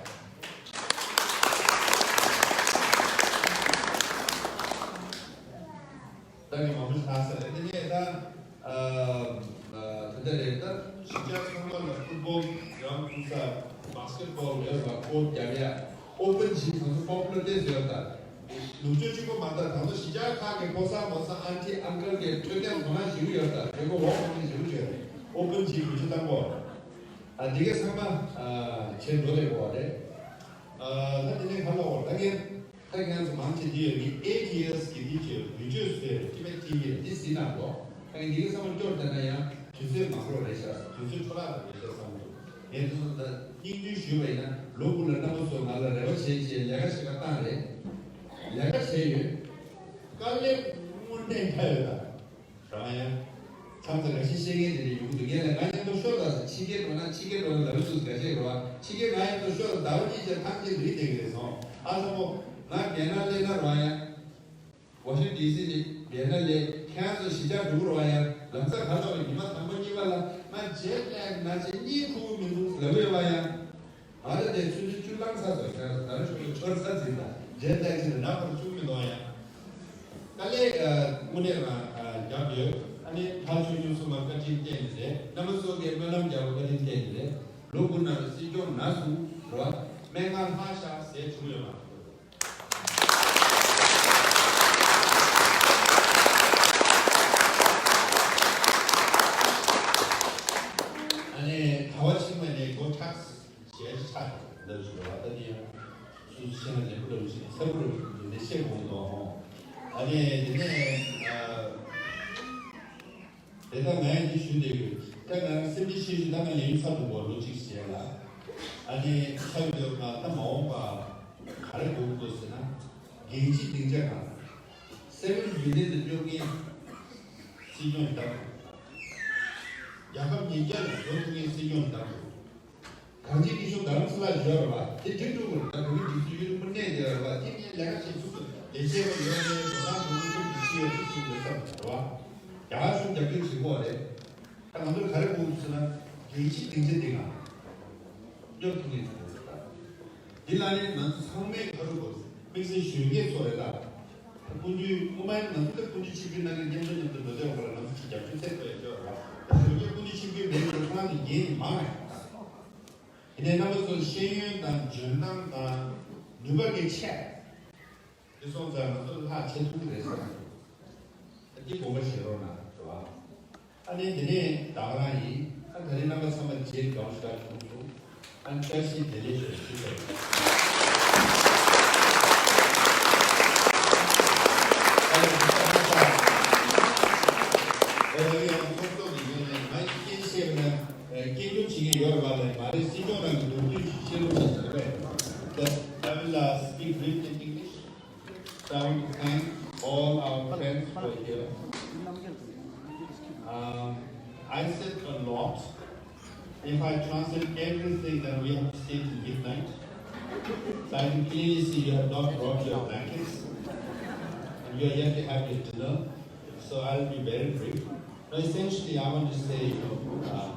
ད་ངས་མང་པོ་ཞིག་ལྷག་ས་རེད། དེ་ནས་ད་ཨ་ཨ་དེ་འདྲ་རེད། ད་གཞིས་ཆགས་ཚང་མ་ལ་ཕུཊ་བོལ་གི་གྲང་འཐུང་ས། བྷ་སི་ཀེཊ་བོལ་ཡོད་པ་ཀོར་རྒྱབ་ཡ། ཨོ་པན་ཇིམ་ང་ཚོ་པོ་པུ་ལར་ཏེ་ཟེར་ཡོད་ད། ནུབ་ཕྱོགས་གཅིག་པོ་མ་རེད། ད་ང་ཚོ་གཞིས་ཆགས་ཁག་གི་ཕོ་གསར་མོ་གསར་ཨན་ཊི་ཨང་ཀལ་གྱི་འཕྲོད་བསྟེན་དོ་སྣང་ཞེ་པོ་ཡོད་ད། གྲོད་ཁོག་འོག་མ་ནས་ཞེ་པོ་བྱོས་རེད། ཨོ་པན་ཇིམ་ནུབ་ཕྱོགས་བཏང་གོ། ཨ་འདི་ག་ཚང་མ་ཨ་བྱེད་འགྲོ་རེད་གོ་རེད། ཨ་ད་དེ་ནས་ག་ལ་འོ་ད་ངས། ད་ཁྱེད་ཚོ་མང་ཆེ་འདི་ཡོད་ནི་ཨེ་ཊི་ཨེས་གི་འདི་ཅེས་བེད་སྤྱོད་བཟོས་ཊི་བེཊ་ཊི་ཝི་འདི་ཟིན་ན་གོ། ད་ངས་འདི་གི་བསམ་བློ་སྐྱོར་བསྡད་ན་ཡང་དུས་ཚོད་མང་པོ་རེད་ཤག་དུས་ཚོད་འཕྲོ་བརླག་རེད་ཤག་བསམ་གྱི་འདུག་ངས་དུས་ཚོད་ད་སྙིང་བསྡུས་ཞུས་པ་ཡིན་ན་ལོ་དགུ་ལ་རྣམ་པ་ཚོ་ང་ལ་རེ་བ་བྱས་བྱས་ལས་ཀ་ཞིག་ལ་བཏང་རེད། ལས་ཀ་བྱས་ཡོད། དཀའ་ལས་དངོས་གནས་འཕྲད་ཡོད་ད། རང་ཡང་། མཚམས་སུ་འགའ་ཞིག་བཤད་མཁན་དེ་འདྲ་ཡོང་གི་འདུག་ངས་ལ་ང་མཉམ་དུ་ཤོག་དང་ཕྱི་རྒྱལ་འགྲོ་ན་ཕྱི་རྒྱལ་འགྲོ་ན་ལབ་ཚུལ་འགའ་ཤས་རེད་བ། ཕྱི་རྒྱལ་ང་མཉམ་དུ་ཤོག་དང་ཟླ་བ་གཉིས་ཀྱི་ཐང་ཆེན་རིག་བསྡད་ཀྱི་རེད་སོང་། ཨ་ཚ་མོ། ང་རྒྱལ་ནང་སླེབས་ན་རེད་བ་ཡ། ཝ་ཤིང་ཊོན་ཌི་སི་ནས་རྒྱལ་ནང་སླེབས། ཁྱེད་རང་ཚོ་གཞིས་ཆགས་འགྲོ་གི་རེད་བ་ཡ། ལམ་སང་ག་ལ་བ་ཉི་མ་དང་པོ་གཉིས་པ་ལ་ང་ཇེཊ་ལེག་ན་ཆེ་གཉིད་ཁུག་གི་མི་འདུག་ལབ་ཡོད་བ་ཡ། ང་རང་དེ་ཆུ་ཚོད་བཅུ་ལངས་ཚར་སོང་། ཁྱེད་རང་ཚོ་ད་རེས་ཆུ་ཚོད་ཆོར་ཚར་ཟིན་ད་རྗེས་ལྟ་ཅི་ནས་ནག་པར་བཅུག་མི་འདུག་ཡ། དཀའ་ལས་ཨ་དངོས་གནས་རང་ཨ་རྒྱབ་ཡོད། ཨ་ནི་ཕར་ཕྱོགས་ཉུང་སུ་མ་བཀའ་དྲིན་བསྟན་ནི་རེད། རྣམ་པ་ཚོ་གིས་སྨོན་ལམ་རྒྱབ་པ་བཀའ་དྲིན་བསྟན་ནི་རེད། ལོ་དགུ་ནང་སྲིད་སྐྱོང་ན་སོང་རོ། སྨན་ཁང་ལྷག་ཤག་ཟས་བྱུང་ཡོད་མ་རེད། ཨ་ནི་ག་བ་ཕྱིན་པ་ནས་སྒོ་ཁྲག་ཞལ་ཆགས་འདི་ཞུ་བ་ད་ནི་ཡང་སུ་ཤེས་ན་ལེགས་པོ་འདྲ་བོ་ཞིག་ཚ་པོ་འདྲ་བོ་ཞིག་འདི་ཤེས་དགོས་འདུག་ཨ་ནི་དེ་ནས་དེ་ལྟར་ང་ཡང་འདི་ཞུ་བསྡད་ཡོད། ད་ང་སེམས་ཅན་ཤེས་ཞུ་ད་ང་ལས་ཡུན་ཚར་འདུག་གོ་ལོ་གཅིག་ཞེ་ལ། ཨ་ནི་ཚ་ཡོད་དུས་ང་ད་མ་འོངས་པ་ག་རེ་དགོས་འདུག་ཟེར་ན། རྒྱལ་སྤྱིའི་སྡིངས་ཆ་སྒང་ལ་སེ་བེན་བི་ལི་ཡན་ལ་སྙོབ་མཁན་སྲིད་སྐྱོང་ཡིན་སྟབས། རྒྱལ་ཁབ་ཉིས་བརྒྱ་ལ་འགྲོ་ཐུབ་མཁན་སྲིད་སྐྱོང་ཡིན་སྟབས། གངས་ཅན་སྐྱིད་གཤོངས་རྡ་རམ་ས་ལ་ཡོད་རེད་བ། དེ་འགྲིག་འགྲོ་གི་རེད། ད་བོད་མི་སྒྲིག་འཛུགས་ཡུན་རིང་པོ་གནས་བསྡད་ཡོད་རེད་བ། དེ་ངས་ལས་ཀ་བྱེད་ཐུབ་ཐུབ་ལས་བྱེད་པ་ཡོད་རེད། འགྲོ་སྟངས་འགྲོ་ལུགས་ཐུབ་ཐུབ་ཤེས་ཡོད་ཐུབ་ཐུབ་ཡོད་བསམ་རེད་བ། རྒྱ་གར་གཞུང་རྒྱབ་སྐྱོར་བྱེད་དགོས་རེད། ད་ང་ཚོར་ག་རེ་དགོས་འདུག་ཟེར་ན། རྒྱལ་སྤྱིའི་སྡིངས་ཆ་འདི་ང་སྐྱོབ་ཐུབ་མཁན་ཞིག་དགོས་འདུག་འདི་ལ་ནི་ང་ཚོ་ཚང་མས་ཁ་རུ་དགོས། དམིགས་བསལ་གཞོན་སྐྱེས་ཚོ་རེད་ད། སྐུ་མདུན་སྔོན་མ་ཡིན་ན་ང་ཚོ་ད་སྐུ་མདུན་ཆིབས་བསྒྱུར་གནང་མཁན་མཉམ་འགྲོ་མཉམ་དུ་འགྲོ་བསྡད་ཡོད་པ་ལ་ང་ཚོ་ཅིག་རྒྱབ་སྐྱོར་ཚད་མཐོ་ཡོད་ཅོག་ར། གཞོན་སྐྱེས་སྐུ་མདུན་ཆིབས་བསྒྱུར་མེད་ན་ཁོ་རང་གི་འགན་ཡིན་མང་རེད། ཡིན་ནའི་རྣམ་པ་ཚོ་ཤེས་ཡོན་དང་འཇོན་ཐང་དང་ནུས་པ་གལ་ཆེ། དེ་སོང་ཙང་ང་ཚོ་ལྷག་ཆེ་ཐུབ་ཀྱི་རེད་བསམ། ད་འདི་དགོངས་པ་བཞེས་རོགས་གནང་ཞུ་བ། ཨ་ནི་དེ་ནས་ད་ག་རང་ཡིན། ཨ་ད་རེས་རྣམ་པ་ཚང་མ་མཇལ་དགའ་པོ་ཞེ་དྲག་བྱུང་སོང་། ཨ་ནི་བཀྲ་ཤིས་བདེ་ལེགས་ཞུ་ཞུ་བ་ཡིན། ཨ་ནི་ད་ག་རང་ད་ཨ་ཡང་ཚོགས་གཙོ་གི་ངོས་ནས་ང་ཡི་སྐད་ཆ་བཤད་པ་ན་སྐད་སྒྱུར་བྱེད་ཀྱི་ཡོད་རེད་པ་ལས་མ་རེད། སྲིད་སྐྱོང་རང་གི་མདོར་བསྡུས་ཤིག་བཤད་རོགས་གནང་ཟེར་བས། But I will uh, speak briefly in English. So I want to thank all our friends who are here. Um, I said a lot. If I translate everything, then we have to stay till midnight. So I can clearly see you have not brought your blankets. And you are yet to have your dinner. So I'll be very brief. Now, essentially, I want to say, you know, uh,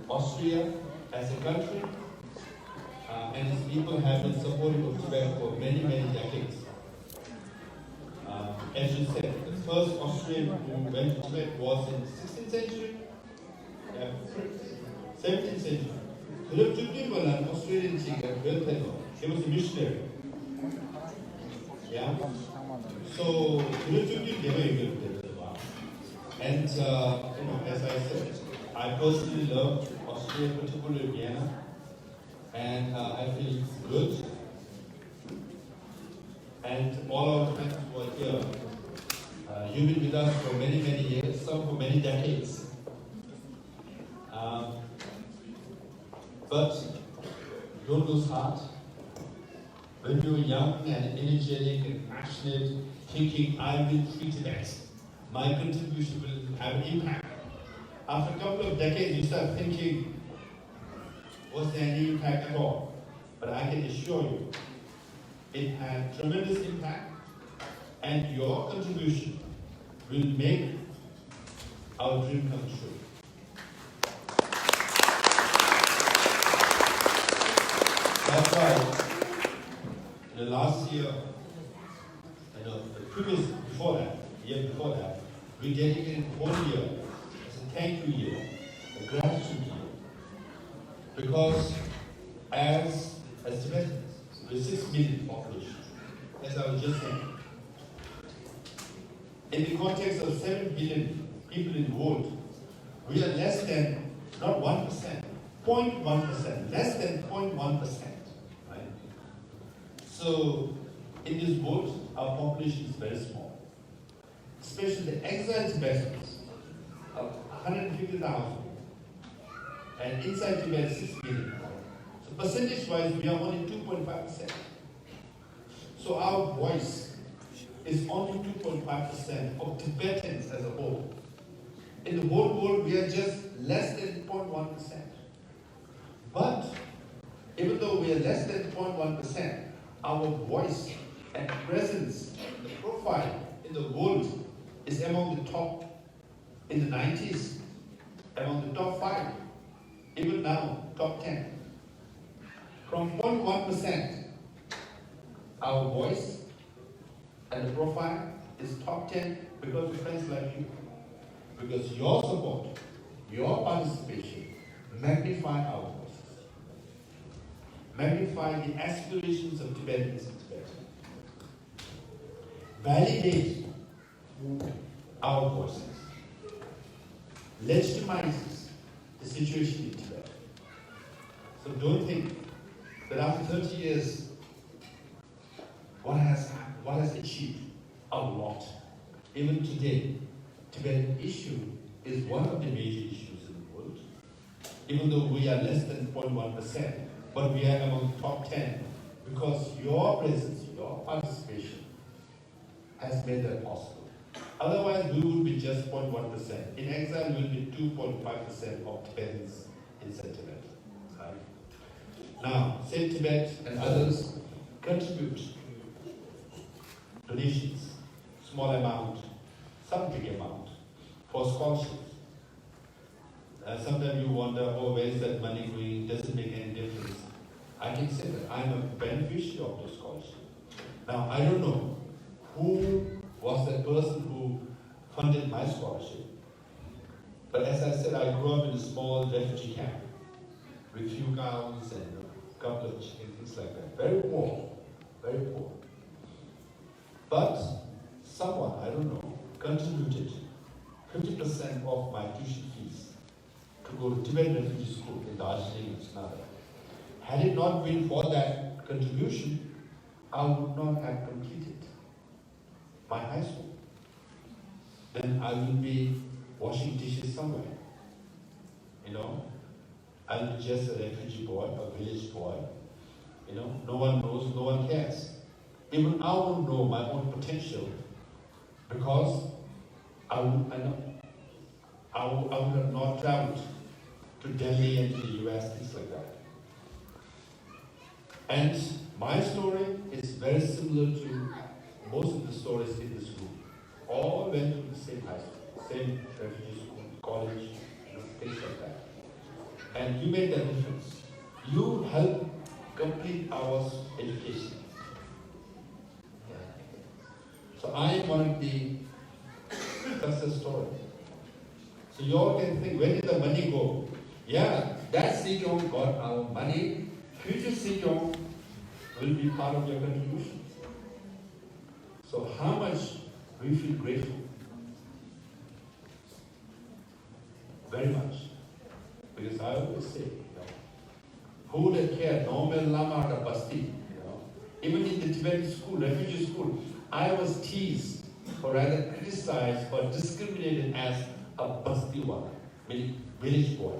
Austria as a country uh, and its people have been supportive of Tibet for many, many decades. Uh, as you said, the first Austrian who went to Tibet was in the sixteenth century, yeah, seventeenth century. དུས་རབས་བཅུ་བདུན་པ་ལ་Australian ཅིག་གིས་བོད་ཐད་དུ། He was a missionary. Yeah. So དུས་རབས་བཅུ་བདུན་འདས་པ་ཡོད་པའི་དུས་རབས་དེ་རེད་བ། And uh, you know, as I said, I personally love Austria, particularly Vienna, and uh, I feel it's good. And all our friends who are here, uh, you've been with us for many, many years, some for many decades. Um, but don't lose heart. When you were young and energetic and passionate, thinking, "I will free Tibet, my contribution will have an impact." After a couple of decades, you start thinking, "Was there any impact at all?" But I can assure you, it had tremendous impact, and your contribution will make our dream come true. That's why in the last year, I know the previous, before that, the year before that, we dedicated one year as a thank you year, a gratitude year. Because as, as Tibetans, we're six million population, as I was just saying. In the context of seven billion people in the world, we are less than, not one percent, zero point one percent, less than zero point one percent, right? So, in this world, our population is very small, especially the exiled Tibetans, of hundred fifty thousand, and inside Tibet, six million. So, percentage-wise, we are only two point five percent. So our voice is only two point five percent of Tibetans as a whole. In the whole world, we are just less than zero point one percent. But even though we are less than zero point one percent, our voice and presence, the profile in the world is among the top in the nineties, among the top five, even now, top ten. From zero point one percent, our voice and the profile is top ten because of friends like you. Because your support, your participation magnify our voices, magnify the aspirations of Tibetans in Tibet, validate our voices, legitimizes the situation in Tibet. So don't think that after thirty years, what has happened, what has achieved? A lot. Even today, Tibetan issue is one of the major issues in the world. Even though we are less than zero point one percent, but we are among the top ten because your presence, your participation has made that possible. Otherwise, we would be just zero point one percent. In exile, we will be two point five percent of Tibetans inside Tibet. Right? Now, Save Tibet and others contribute donations, small amount, some big amount, for scholarships. Uh, sometimes you wonder, oh, where is that money going? Does it make any difference? I can say that I'm a beneficiary of the scholarship. Now, I don't know who was that person who funded my scholarship. But as I said, I grew up in a small refugee camp with few cows and a couple of chickens, things like that. Very poor, very poor. But someone, I don't know, contributed fifty percent of my tuition fees to go to Tibetan refugee school in Darjeeling and Srinagar. Had it not been for that contribution, I would not have completed my high school. Then I will be washing dishes somewhere. You know, I will be just a refugee boy, a village boy. You know, no one knows, no one cares. Even I won't know my own potential because I, would, I, know, I, would, I would have not traveled to Delhi and to the U S, things like that. And my story is very similar to most of the stories in this room. All went to the same high school, same refugee school, college, you know, things like that. And you made that difference. You helped complete our education. So I wanted the success story. So you all can think, where did the money go? Yeah, that Sejong got our money. Future Sejong will be part of your contribution. So how much we feel grateful? Very much. Because I always say, you know, who would have cared? Normal Lama at a basti, you know. Even in the Tibetan school, refugee school, I was teased or rather criticized or discriminated as a basti one, meaning village boy.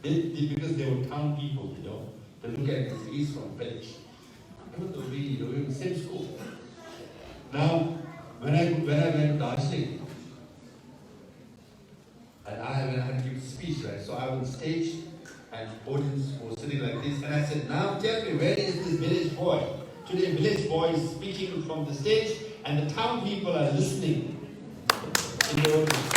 They, they, because they were town people, you know. They look at me, he's from village. Even though we, you know, we were in the same school. Now, when I, when I went to Darjeeling, and I, when I had to give a speech, right? So I was on stage, and audience was sitting like this, and I said, "Now tell me, where is this village boy?" Today, village boy is speaking from the stage, and the town people are listening in the audience.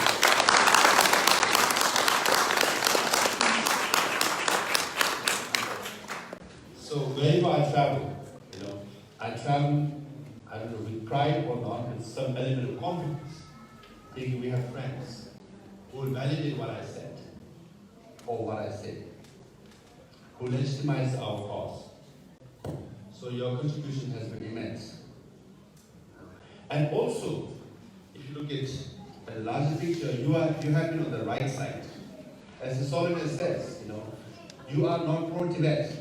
So wherever I travel, you know, I travel, I don't know, with pride or not, with some element of confidence, thinking we have friends who will validate what I said or what I say, who legitimize our cause. So your contribution has been immense. And also, if you look at a larger picture, you are, you have been on the right side. As the Solomon says, you know, you are not pro-Tibet,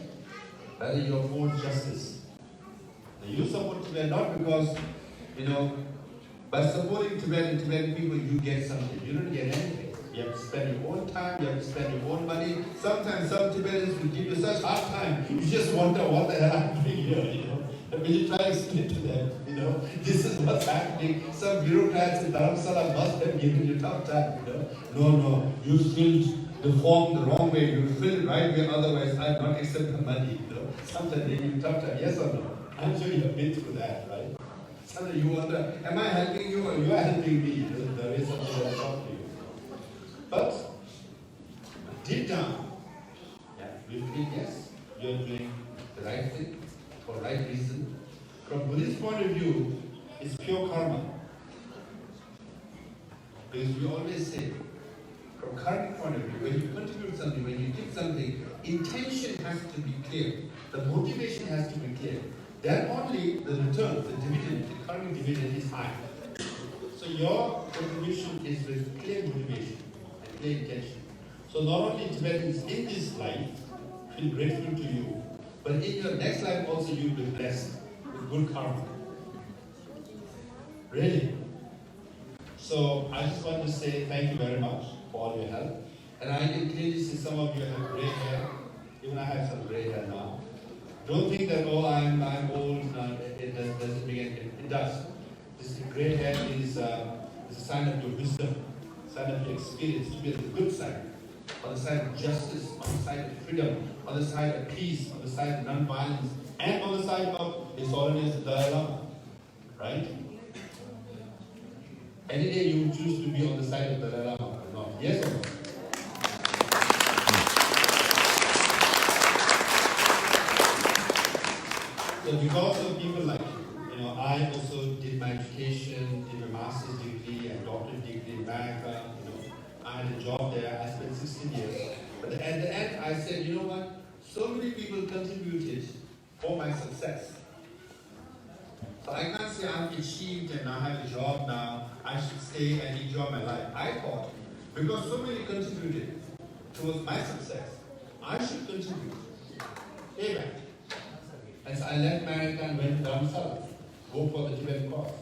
rather you are pro-justice. Now, you support Tibet not because, you know, by supporting Tibet and Tibetan people, you get something. You don't get anything. You have to spend your own time, you have to spend your own money. Sometimes some Tibetans will give you such hard time, you just wonder what the hell I'm doing here, you know. And when you try to explain to them, you know, this is what's happening, some bureaucrats in Dharamsala must have given you tough time, you know. No, no, you filled the form the wrong way, you filled it right way, otherwise I'll not accept the money, you know. Sometimes they give you tough time, yes or no? I'm sure you have been through that, right? Sometimes you wonder, am I helping you or you are helping me? You know, there is something that's wrong with you. But deep down, yeah, we feel, yes, you are doing the right thing for right reason. From Buddhist point of view, it's pure karma. Because we always say, from karmic point of view, when you contribute something, when you give something, intention has to be clear. The motivation has to be clear. Then only the return, the dividend, the karmic dividend is high. So your contribution is with clear motivation and clear intention. So not only Tibetans in this life feel grateful to you, but in your next life also you'll be blessed with good karma. Really. So I just want to say thank you very much for all your help. And I can clearly see some of you have gray hair. Even I have some gray hair now. Don't think that, oh, I'm, I'm old. No, it, it does, doesn't mean anything. It does. This gray hair is, uh, is a sign of your wisdom, sign of your experience, to be on the good side, on the side of justice, on the side of freedom, on the side of peace, on the side of non-violence, and on the side of His Holiness the Dalai Lama. Right? Any day you choose to be on the side of the Dalai Lama or not. Yes or no? So because of people like you, you know, I also did my education, did my master's degree and doctorate degree in America. You know, I had a job there. I spent sixteen years. But at the end, I said, you know what? So many people contributed for my success. So I can't say I've achieved and I have a job now, I should stay and enjoy my life. I thought, because so many contributed towards my success, I should contribute. Pay back. And so I left America and went down south, go for the Tibetan cause.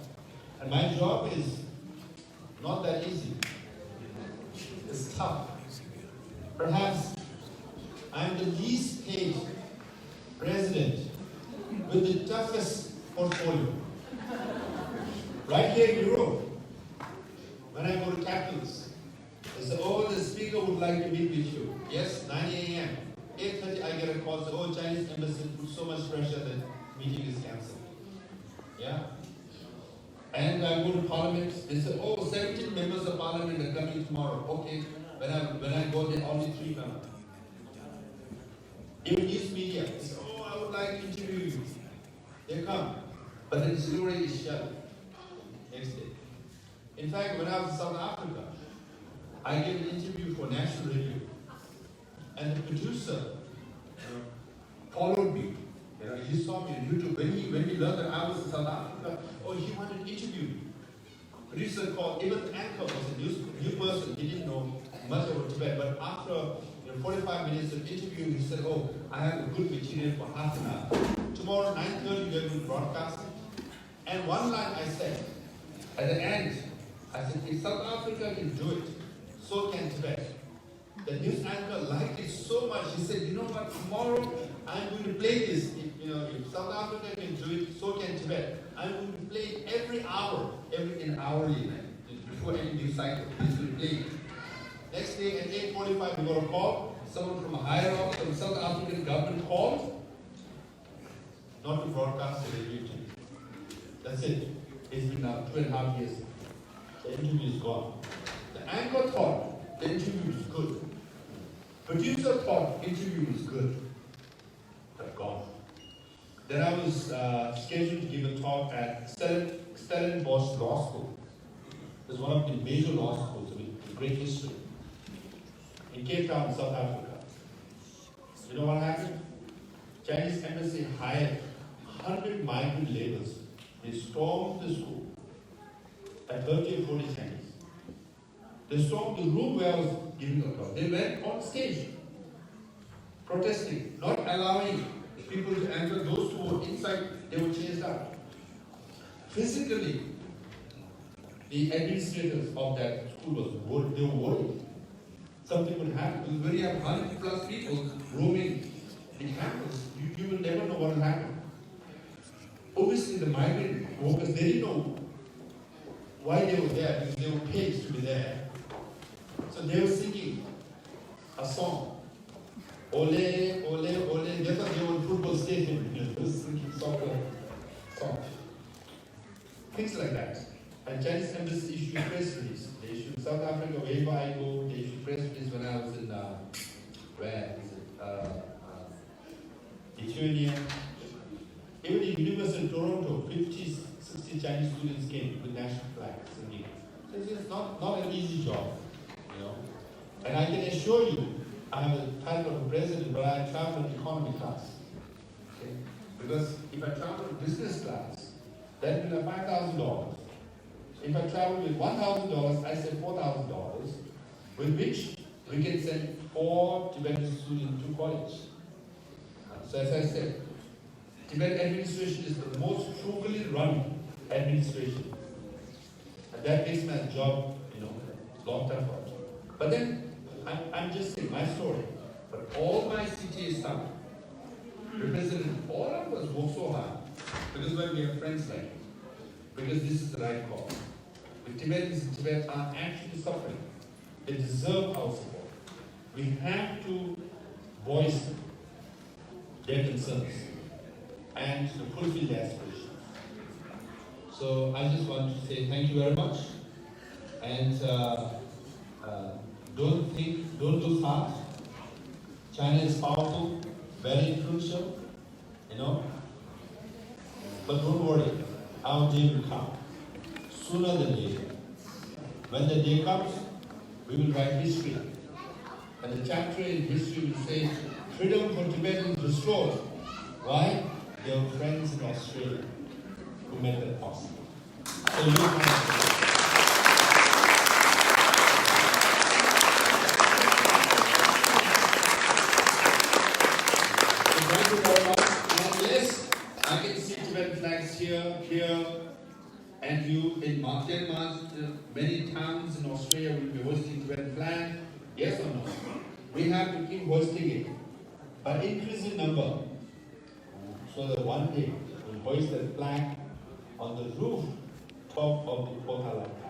And my job is not that easy. It's tough. Perhaps I'm the least paid president with the toughest portfolio. Right here in Europe, when I go to capitals, they say, "Oh, the speaker would like to meet with you." Yes, nine a.m. Eight thirty, I get a call, say, "Oh, Chinese embassy put so much pressure that meeting is cancelled." Yeah. And I go to parliament, they say, "Oh, seventeen members of parliament are coming tomorrow." Okay, when I, when I go there, only three come. Even news media, they say, "Oh, I would like to interview you." They come, but the delivery is shelved next day. In fact, when I was in South Africa, I gave an interview for national radio, and the producer, you know, followed me. You know, he saw me on YouTube. When he, when he learned that I was in South Africa, oh, he wanted to interview me. Producer called, even the anchor was a new, new person. He didn't know much about Tibet. But after, you know, forty-five minutes of interview, he said, "Oh, I have a good material for half an hour. Tomorrow, nine thirty, we are going to broadcast it." And one line I said at the end, I said, "If South Africa can do it, so can Tibet." The news anchor liked it so much, he said, "You know what, tomorrow I'm going to play this. If, you know, if South Africa can do it, so can Tibet. I'm going to play it every hour, every, in hourly, before any news cycle, he's going to play it." Next day at eight forty-five, we got a call. Someone from a higher office from South African government called. Not to broadcast the radio interview. That's it. It's been now two and a half years. The interview is gone. The anchor thought the interview is good. Producer thought interview is good. But gone. Then I was uh, scheduled to give a talk at Stellen, Stellenbosch Law School. It's one of the major law schools with great history in Cape Town, South Africa. You know what happened? Chinese embassy hired hundred migrant laborers. They stormed the school and thirty or forty Chinese. They stormed the room where I was giving a talk. They went on stage protesting, not allowing people to enter. Those who were inside, they were chased out. Physically, the administrators of that school was worried. They were worried something would happen. Because when you have hundred plus people roaming the campus, you, you will never know what will happen. Obviously, the migrant workers, they didn't know why they were there, because they were paid to be there. So they were singing a song. Ole, ole, ole. They thought they were on football stadium, you know, they were singing soccer songs. Things like that. And Chinese embassy issued press release. They issued South Africa, wherever I go, they issued press release when I was in, uh, where is it? Uh, uh, Lithuania. Even the University of Toronto, fifty, sixty Chinese students came with national flags singing. So it's just not, not an easy job, you know. And I can assure you, I have a title of a president, but I travel in economy class. Okay? Because if I travel in business class, that will be five thousand dollars. If I travel with one thousand dollars, I save four thousand dollars, with which we can send four Tibetan students to college. So as I said, Tibet administration is the most frugally run administration. And that makes my job, you know, lot tougher. But then, I'm, I'm just saying my story. But all my C T A staff, represented all of us work so hard because when we have friends like you, because this is the right cause. The Tibetans in Tibet are actually suffering. They deserve our support. We have to voice their concerns and to fulfill their aspirations. So I just want to say thank you very much, and uh, uh, don't think, don't lose heart. China is powerful, very influential, you know. But don't worry, our day will come, sooner than later. When the day comes, we will write history. And the chapter in history will say, "Freedom for Tibetans restored." Why? There were friends in Australia who made that possible. So you have to. So thank you very much. And yes, I can see Tibetan flags here, here, and you in Mar-, Denmark, uh, many towns in Australia will be hoisting Tibetan flag. Yes or no? We have to keep hoisting it by increasing number, so that one day we'll hoist the flag on the rooftop of the Potala Tower.